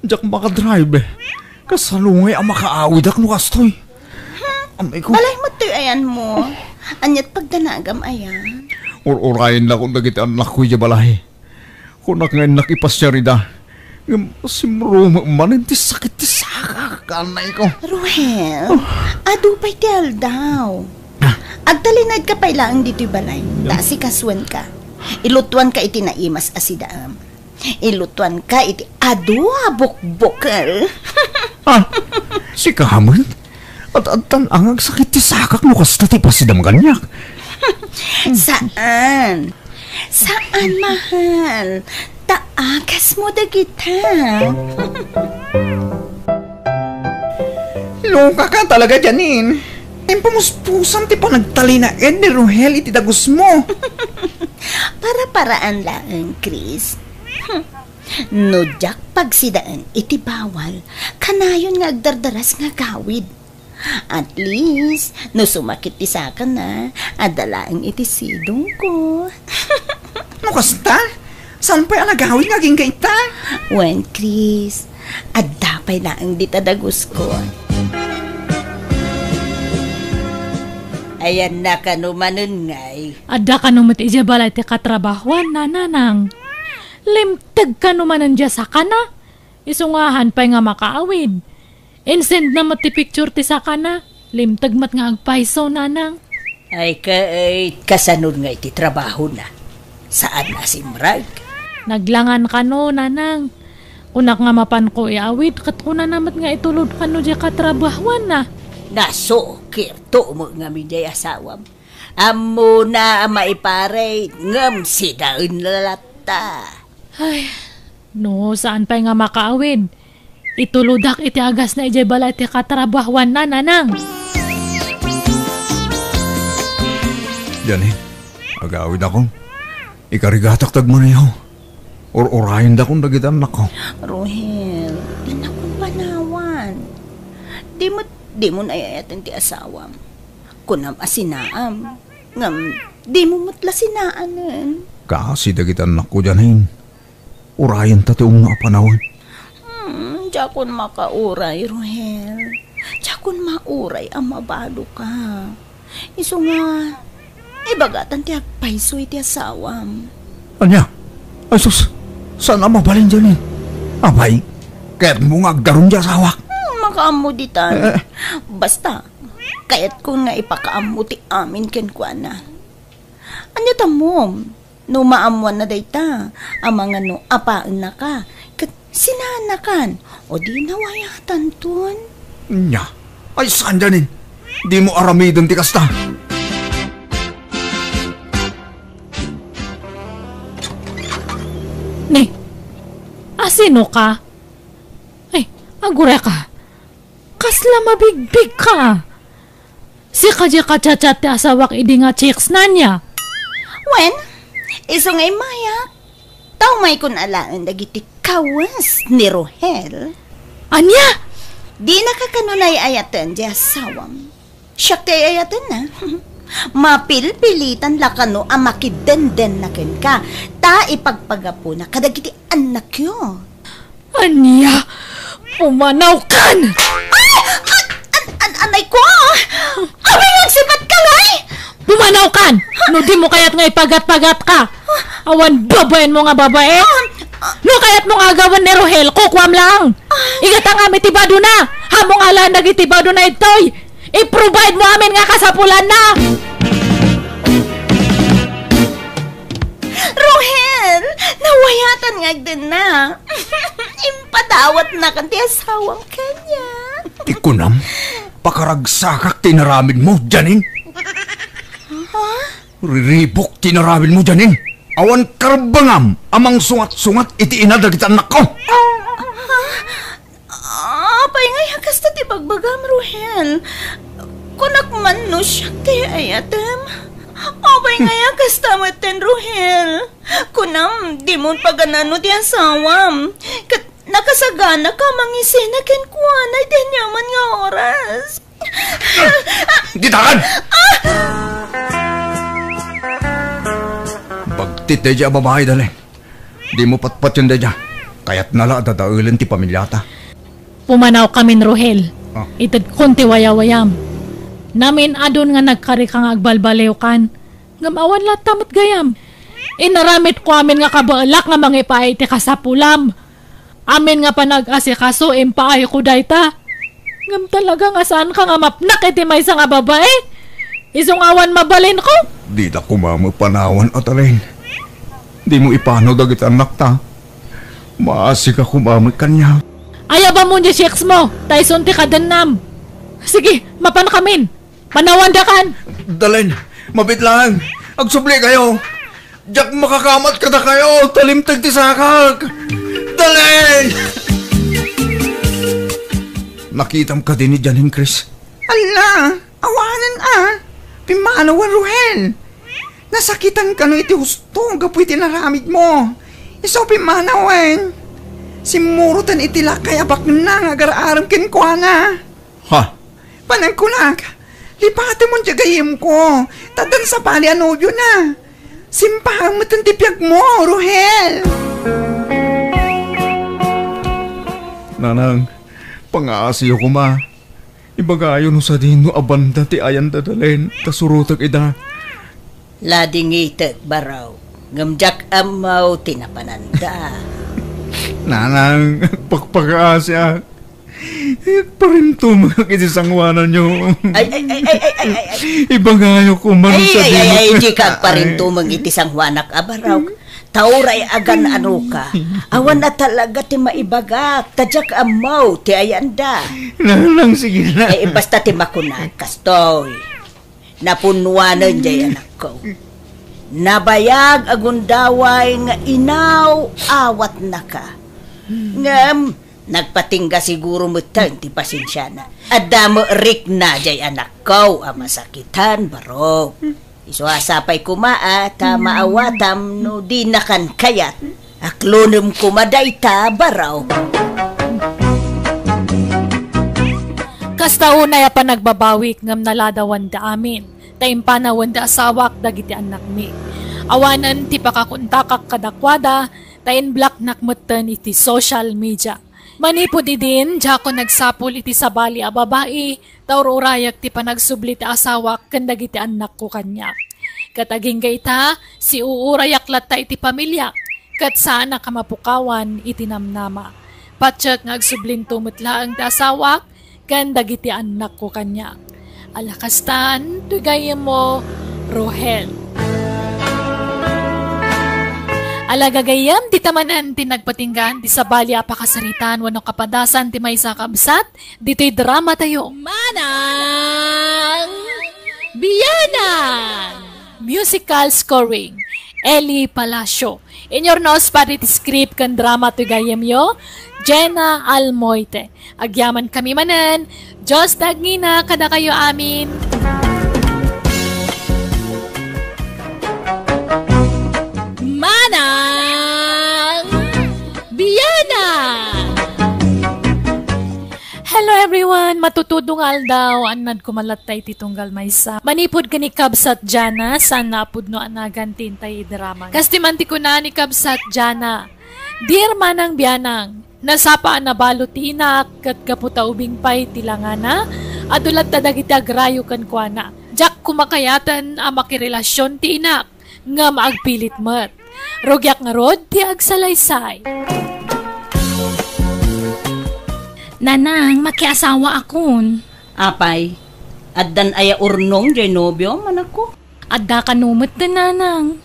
Diak makadrive. Kasano ngay a makaawidak no kastoy? Amay ko. Balay met toy ayanmo. Aniat pagdanagam aya? Ur-urayen lakon dagiti annakko idiay balay. Kunak nga innak ipasiar ida. Ngem simrumem manen ti sakit ti sakak, anay ko. Ruhel, adu pay ti aldaw. Ah. Agtalinaed ka pay laeng ditoy balay. Ta asikasuenka. Ilutuanka iti naimas a sidaem. Ilutuanka iti adu a bukbukel. Ah, sika man? Ad-adtan a nga agsakit ti sakak no kasta ti pasidam kaniak. Saan. Saan, mahal. Ta agasmo dagita. Loka ka talaga, Janine. Impamuspusan ti panagtalinaed ni Rohel iti dagusmo. Para-paraan laeng, Chris. No diak pagsidaen iti bawal, kanayon nga agdardaras nga agawid. At least, no sumakit ti sakana, adda laeng iti sidongko. No kasta, saan pay a nagawid nga agingga ita? Wen, Chris, adda pay laeng dita dagusko. Ayanna kano manen ngay. Adda kano met idiay balay ti katrabahoanna, Nanang. Limteg kano manen diay sakana. Isu nga haan pay nga makaawid. Insendna met ti picture ti sakana. Limteg met nga agpayso, Nanang. Ay, ket kasano ngay ti trabahona? Saan a simrek? Naglangan kano, Nanang. Kunak nga mapanko iawid, ket kunana met nga itulod kano diay katrabahoanna. Nasukirto met ngamin diay asawam. Ammona a maiparit, ngem sidaenna latta. Ay, no, saan pay nga makaawid. Itulodak iti agasna idiay balay ti katrabahoanna, Nanang. Janine, agawidakon. Ikarigatak ti agmaneho. Ur-urayendakon dagiti annakko. Rohel, annakon panawan. Di met, di mo nayayaten ti asawam. Kunam a sinaam. Ngem, di mo met la sinaanen. Kaasi dagiti annakko, Janine. Urayenta ti umno a panawen. Hmm, diakon makauray, Rohel. Diakon mauray a mabaloka. Isu nga, ibagatan ti agpayso iti asawam. Ania? Ay sus, saan a mabalin, Janine? Apay, kayatmo nga agdarum ti asawak? Hmm, makaammo ditan. Eh. Basta, kayatkon nga ipakaammo ti amin kenkuana. Ania ta ammom, no maammoanna dayta, amangan no apaennaka, ket sinaannakan, o di nawayatanton? Nya, ay saan, Janine? Dimo aramiden ti kasta. Ni, asino ka? Ay, agureka. Kasla mabigbigka. Sika diay ka-chat-chat ti asawak idi nga chicks, ania? Wen, isu nga immayak, ta umaykon alaen dagiti kawes ni Rohel. Ania? Dinaka kano ay-ayaten ti asawam. Siak ti ay-ayatenna. Mapilpilitan la kano a makiddendenna kenka, ta ipagpagapuna kadagiti annakyo. Ania? Pumanawkan! Ay! An-, an-, an-, anay ko! Apay nga agsipatka ngay? Pumanawkan! No dimo kayat nga ipagat-pagatka! Awan babaenmo nga babae? No kayatmo nga agawen ni Rohel, kukuam laeng! Igatangam iti badona! Ammom alaen dagiti badona ditoy! I-provide mo amin nga kasapulanna! Rohel, nawayatan nga agdenna. Impadawatnakan ti asawam kaniak. Ti kunam, pakaragsakak ti inaramidmo, Janine. Ha? Riribuk ti inaramidmo, Janine. Awan karbengam a mangsungat-sungat iti ina dagiti annakko. Ha? Apay ngay a kasta ti bagbagam, Rohel? Kunak man no siak ti ay-ayatem. Apay ngay a kasta metten, Rohel? Kunam, dimon pagan-ano ti asawam. Ket nakasaganaka a mangisina kenkuana iti aniaman nga oras. Ditakan! Bagtit daydiay a babai, Dalen. Dimo patpatien daydiay. Kayatna la a dadaelen ti pamiliata. Pumanawkamin, Rohel. Ah. Itedkon ti wayawayam. Namin-adun nga nagkarika nga agbalbaliwkan. Ngem awan latta met gayam. Inaramidko amin nga kabaelak nga mangipaay iti kasapulam. Amin nga panag-asikaso, impaayko dayta. Ngem talaga nga saanka nga mapnak iti maysa nga babae? Isu nga awan mabalinko? Dita koma met panawan, Atalin. Dimo ipanaw dagiti annakta. Maasika koma met kaniak. Ayabamon diay chicks mo, ta isun ti kadennam. Sige, mapankamin. Panawandakan! Dalen, mabiit laeng. Agsubli kayo. Diak makakamat kadakayo. Talimteg ti sakak. Dalen! Nakitam kadi ni Janine, Chris? Ala, awanen a. Pimmanawen, Rohel. Nasakitan kano iti husto gapu iti naramidmo. Isu pimmanawen. Simmuroten iti lakay a baknang nga agar-arem kenkuana. Ha? Panagkunak, lipatemon diay gayyemko, ta addan sabali a nobiona. Simpaem metten ti biagmo, Rohel. Nanang, pangaasiyo koma. Ibagayo no sadino a banda ti ayan da Dalen, ta surotek ida. Ladingitek, Barok, ngem diak ammo ti napananda. Nanang, agpakpakaasiak. Agparintumengak iti sangoananyo. Ay, ay, ay, ay, ay, ay, ay, ay. Ibagayo koma no sadino. Ay, ay, ay, ay, dika agparintumeng iti sangoanak a Barok. Ta uray agan-anoka, awan a talaga ti maibagak, ta diak ammo ti ayanda. Nanang, sige na. Eh, basta ti makunak, kastoy. Napunnuanen diay anakko. Nabayag a gundaway nga inaw-awatnaka. Ngem, nagpatingga siguro metten ti pasensiana. Adda met rikna diay anakko a masakitan, Barok. Isu a sapay koma a ta maawatam no dinakan kayat. Aklonem koma dayta, Barok. Kasta unay a panagbabawik ngem naladawanda amin, ta impanawenda a sawak dagiti annakmi. Awanen ti pakakontakak kadakuada, ta inblocknak metten iti social media. Manipud idin, diakon nagsapul iti sabali a babai, ta ur-urayak ti panagsubli ti asawak ken dagiti annakko kaniak. Ket agingga ita, siuurayak latta iti pamiliak, ket saanak a mapukawan iti namnama. Patiek nga agsublinto met laeng ti asawak ken dagiti annakko kaniak. Ala kastoy, Rohel. Ala gagayyem, dita manen ti nagpatinggaan ti sabali a pakasaritaan wenno kapadasan ti maysa a kabsat ditoy drama tayo. Manang Bianang! Musical scoring, Eli Palacio. Inurnos pay iti script ken drama ti gayyemyo, Jenna Almoite. Agyaman kami manen, Dios ti agngina kadakayo amin. Manang Bianang! Hello everyone! Matutudong aldaw, annad ko malatta iti tunggal maysa. Manipud ken ni Kabsat Jana, saan nga a pudno a nagan ti intay idrama. Kas ti man ti kuna ni Kabsat Jana, Dear Manang Bianang, nasapa a nabalo ti inak ket gapu ta ubing pay ti langana, adu latta dagiti agrayo kenkuana. Diak koma kayaten a makirelasion ti inak, ngem agpilit met. Rugiak ngarud ti agsalaysay. Nanang, makiasawaakon. Apay, addan aya urnong jay nobiom, anakko? Adda kano met, nanang.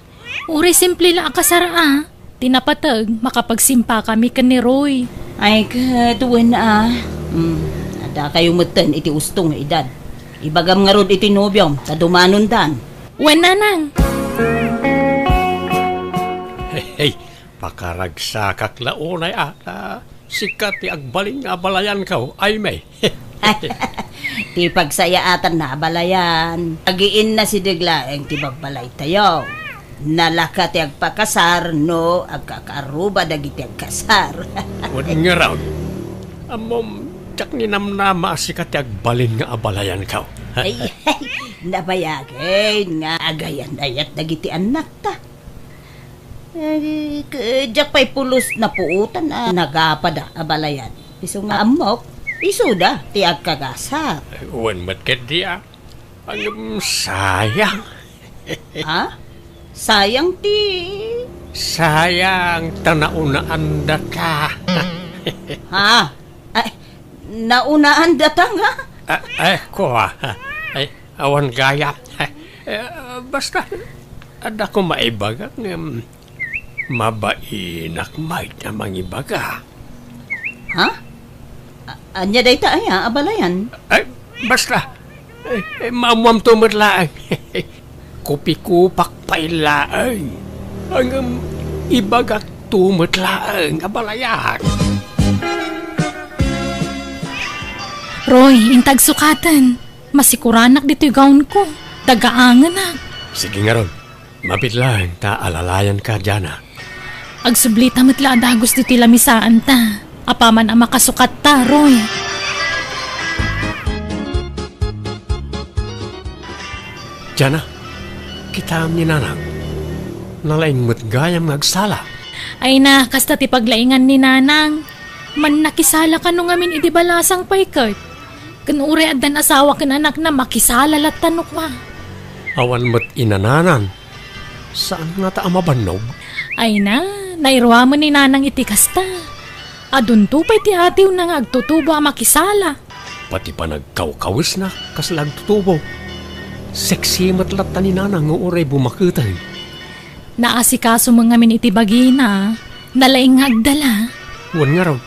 Uray simple la a kasar a. Ti napateg, makapagsimpakami ken ni Roy. Ay, ket wen a. Hmm, adda kayo metten iti usto nga edad. Ibagam ngarud iti nobiom, ta dumanondan. Wen, nanang. Hey, hey, pakaragsakak la unay a, ta sika ti agbalin nga abalayanko, Aimee. Ti pagsayaatanna abalayan, agiinna sideg laeng ti babbalaytayo. Nalaka ti agpakasar no agkakaarruba dagiti agkasar. Wen ngarud, ammom, diak ninamnama a sika ti agbalin nga abalayanko. Ay, ay, nabayagen nga agayan-ayat dagiti annakta. Eh, k-, diak pay pulos napuotan a nagapada abalayan. Isu nga ammok, isuda ti agkagasat. Wen met ketdi a. Ngem sayang. Ha? Sayang ti Sayang ta naunaandata. Ha? Ay, naunaandata nga? Ah, eh, ko, ah. Ay, awan gayam. Eh, basta, adda ko maibaga ngem mabainak met a mangibaga. Ha? A-, ania dayta aya, abalayan? Ay, basta. Eh, eh, maammuamto met laeng. Kupikupak pay laeng. Ngem ibagakto met laeng, abalayan. Roy, inta agsukaten. Masikuranak ditoy gownko. Tagaangenak. Sige ngarud. Mabiit laeng ta alalayanka, Jana. Agsublita met la a dagus ditoy lamisaanta. Apaman a makasukatta, Roy. Jana, kitaem ni Nanang. Nalaing met gayam nga agsala. Ay na, kasta ti paglaingan ni Nanang. Mannakisala kano ngamin idi balasang pay ket. Ken uray addan asawa ken anakna, makisala latta no kua. Awan met inananan. Saan ngata a mabannog? Ay na, nairuamen ni Nanang iti kasta. Adunto pay ti atiwna nga agtutubo a makisala. Pati panagkawkawesna, kasla agtutubo. Sexy met latta ni Nanang nga uray bumaketen. Naasikaso met ngamin iti bagina. Nalaing nga agdala. Wen ngarud.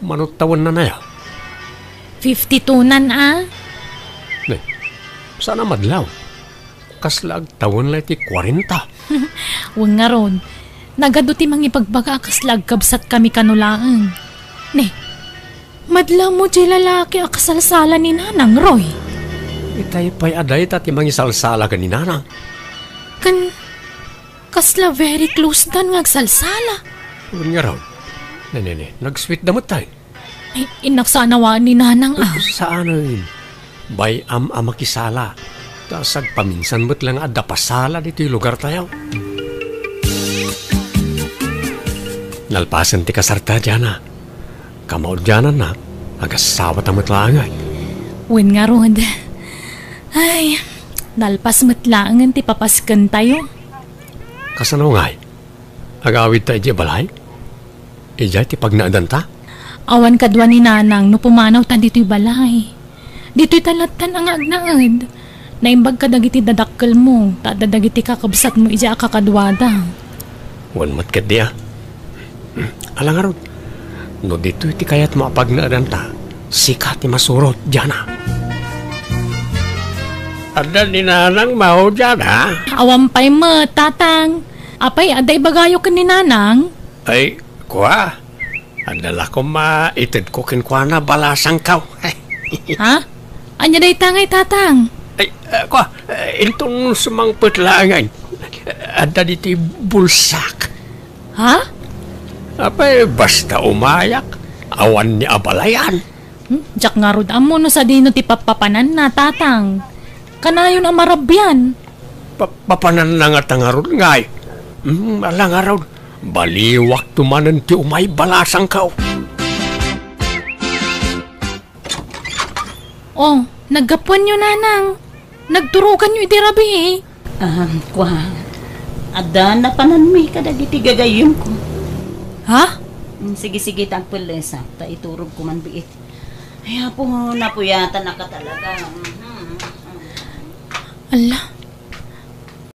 Mano tawenna aya? Fifty-two-nan a. Ne, saan a madlaw? Kasla agtawen la iti kuarenta. Wen ngarud, nagadu ti mangibagbaga a kasla agkabsatkami kano laeng. Ne, madlaw mo diay lalaki a kasalsala ni Nanang, Roy. Itay pay a dayta ti mangisalsala ken ni Nanang. Ken kasla very close-dan nga agsalsala. Wen ngarud. Ne, ne, ne, nagsweet da met tayo. Ay, innak saan a waan ni Nanang a. Saanen. Bay-am a makisala. Ta sagpaminsan met la nga adda pasala ditoy lugartayo. Nalpasen ti kasarta, Jana. Kamaudiananna, agasawata met laengen. Wen ngarud. Ay, nalpas met laengen ti papaskentayo. Kasano ngay? Agawidta idiay balay? Idiay ti pagnaedanta? Awan kadua ni Nanang no pumanawta ditoy balay. Ditoyta lattan a nga agnaed. Naimbag kadagiti dadakkelmo, ta adda dagiti kakabsatmo idiay a kakaduada. Wen met ketdi a. Ala ngarud, no ditoy ti kayatmo a pagnaedanta, sika ti masurot, Jana. Adda ni Nanang mao, Jana? Awan pay met, Tatang. Apay, adda ibagayo ken ni Nanang? Ay, kua. Adda la koma itedko kenkuana balasangkaw. Ha? Ania dayta ngay, Tatang? Ay, ah, kua, eh, inton sumangpet laengen. Adda ditoy bulsak. Ha? Apay, basta umayak, awan ni abalayan. Hmm? Diak ngarud ammo no sadino ti pappapananna, Tatang. Kanayon a marabian. Pa-, papananna ngata ngarud ngay. Hmm, ala ngarud. Baliwakto manen ti umay balasangkaw. Oh, naggapuanyo, Nanang. Nagturoganyo idi rabii. Ah, kua. Adda napananmi kadagiti gagayyemko. Ha? Mm, sige, sige, ta agpellesak, ta iturogko man biit. Ay, apo, napuyatanaka talaga. Mhm. Ala,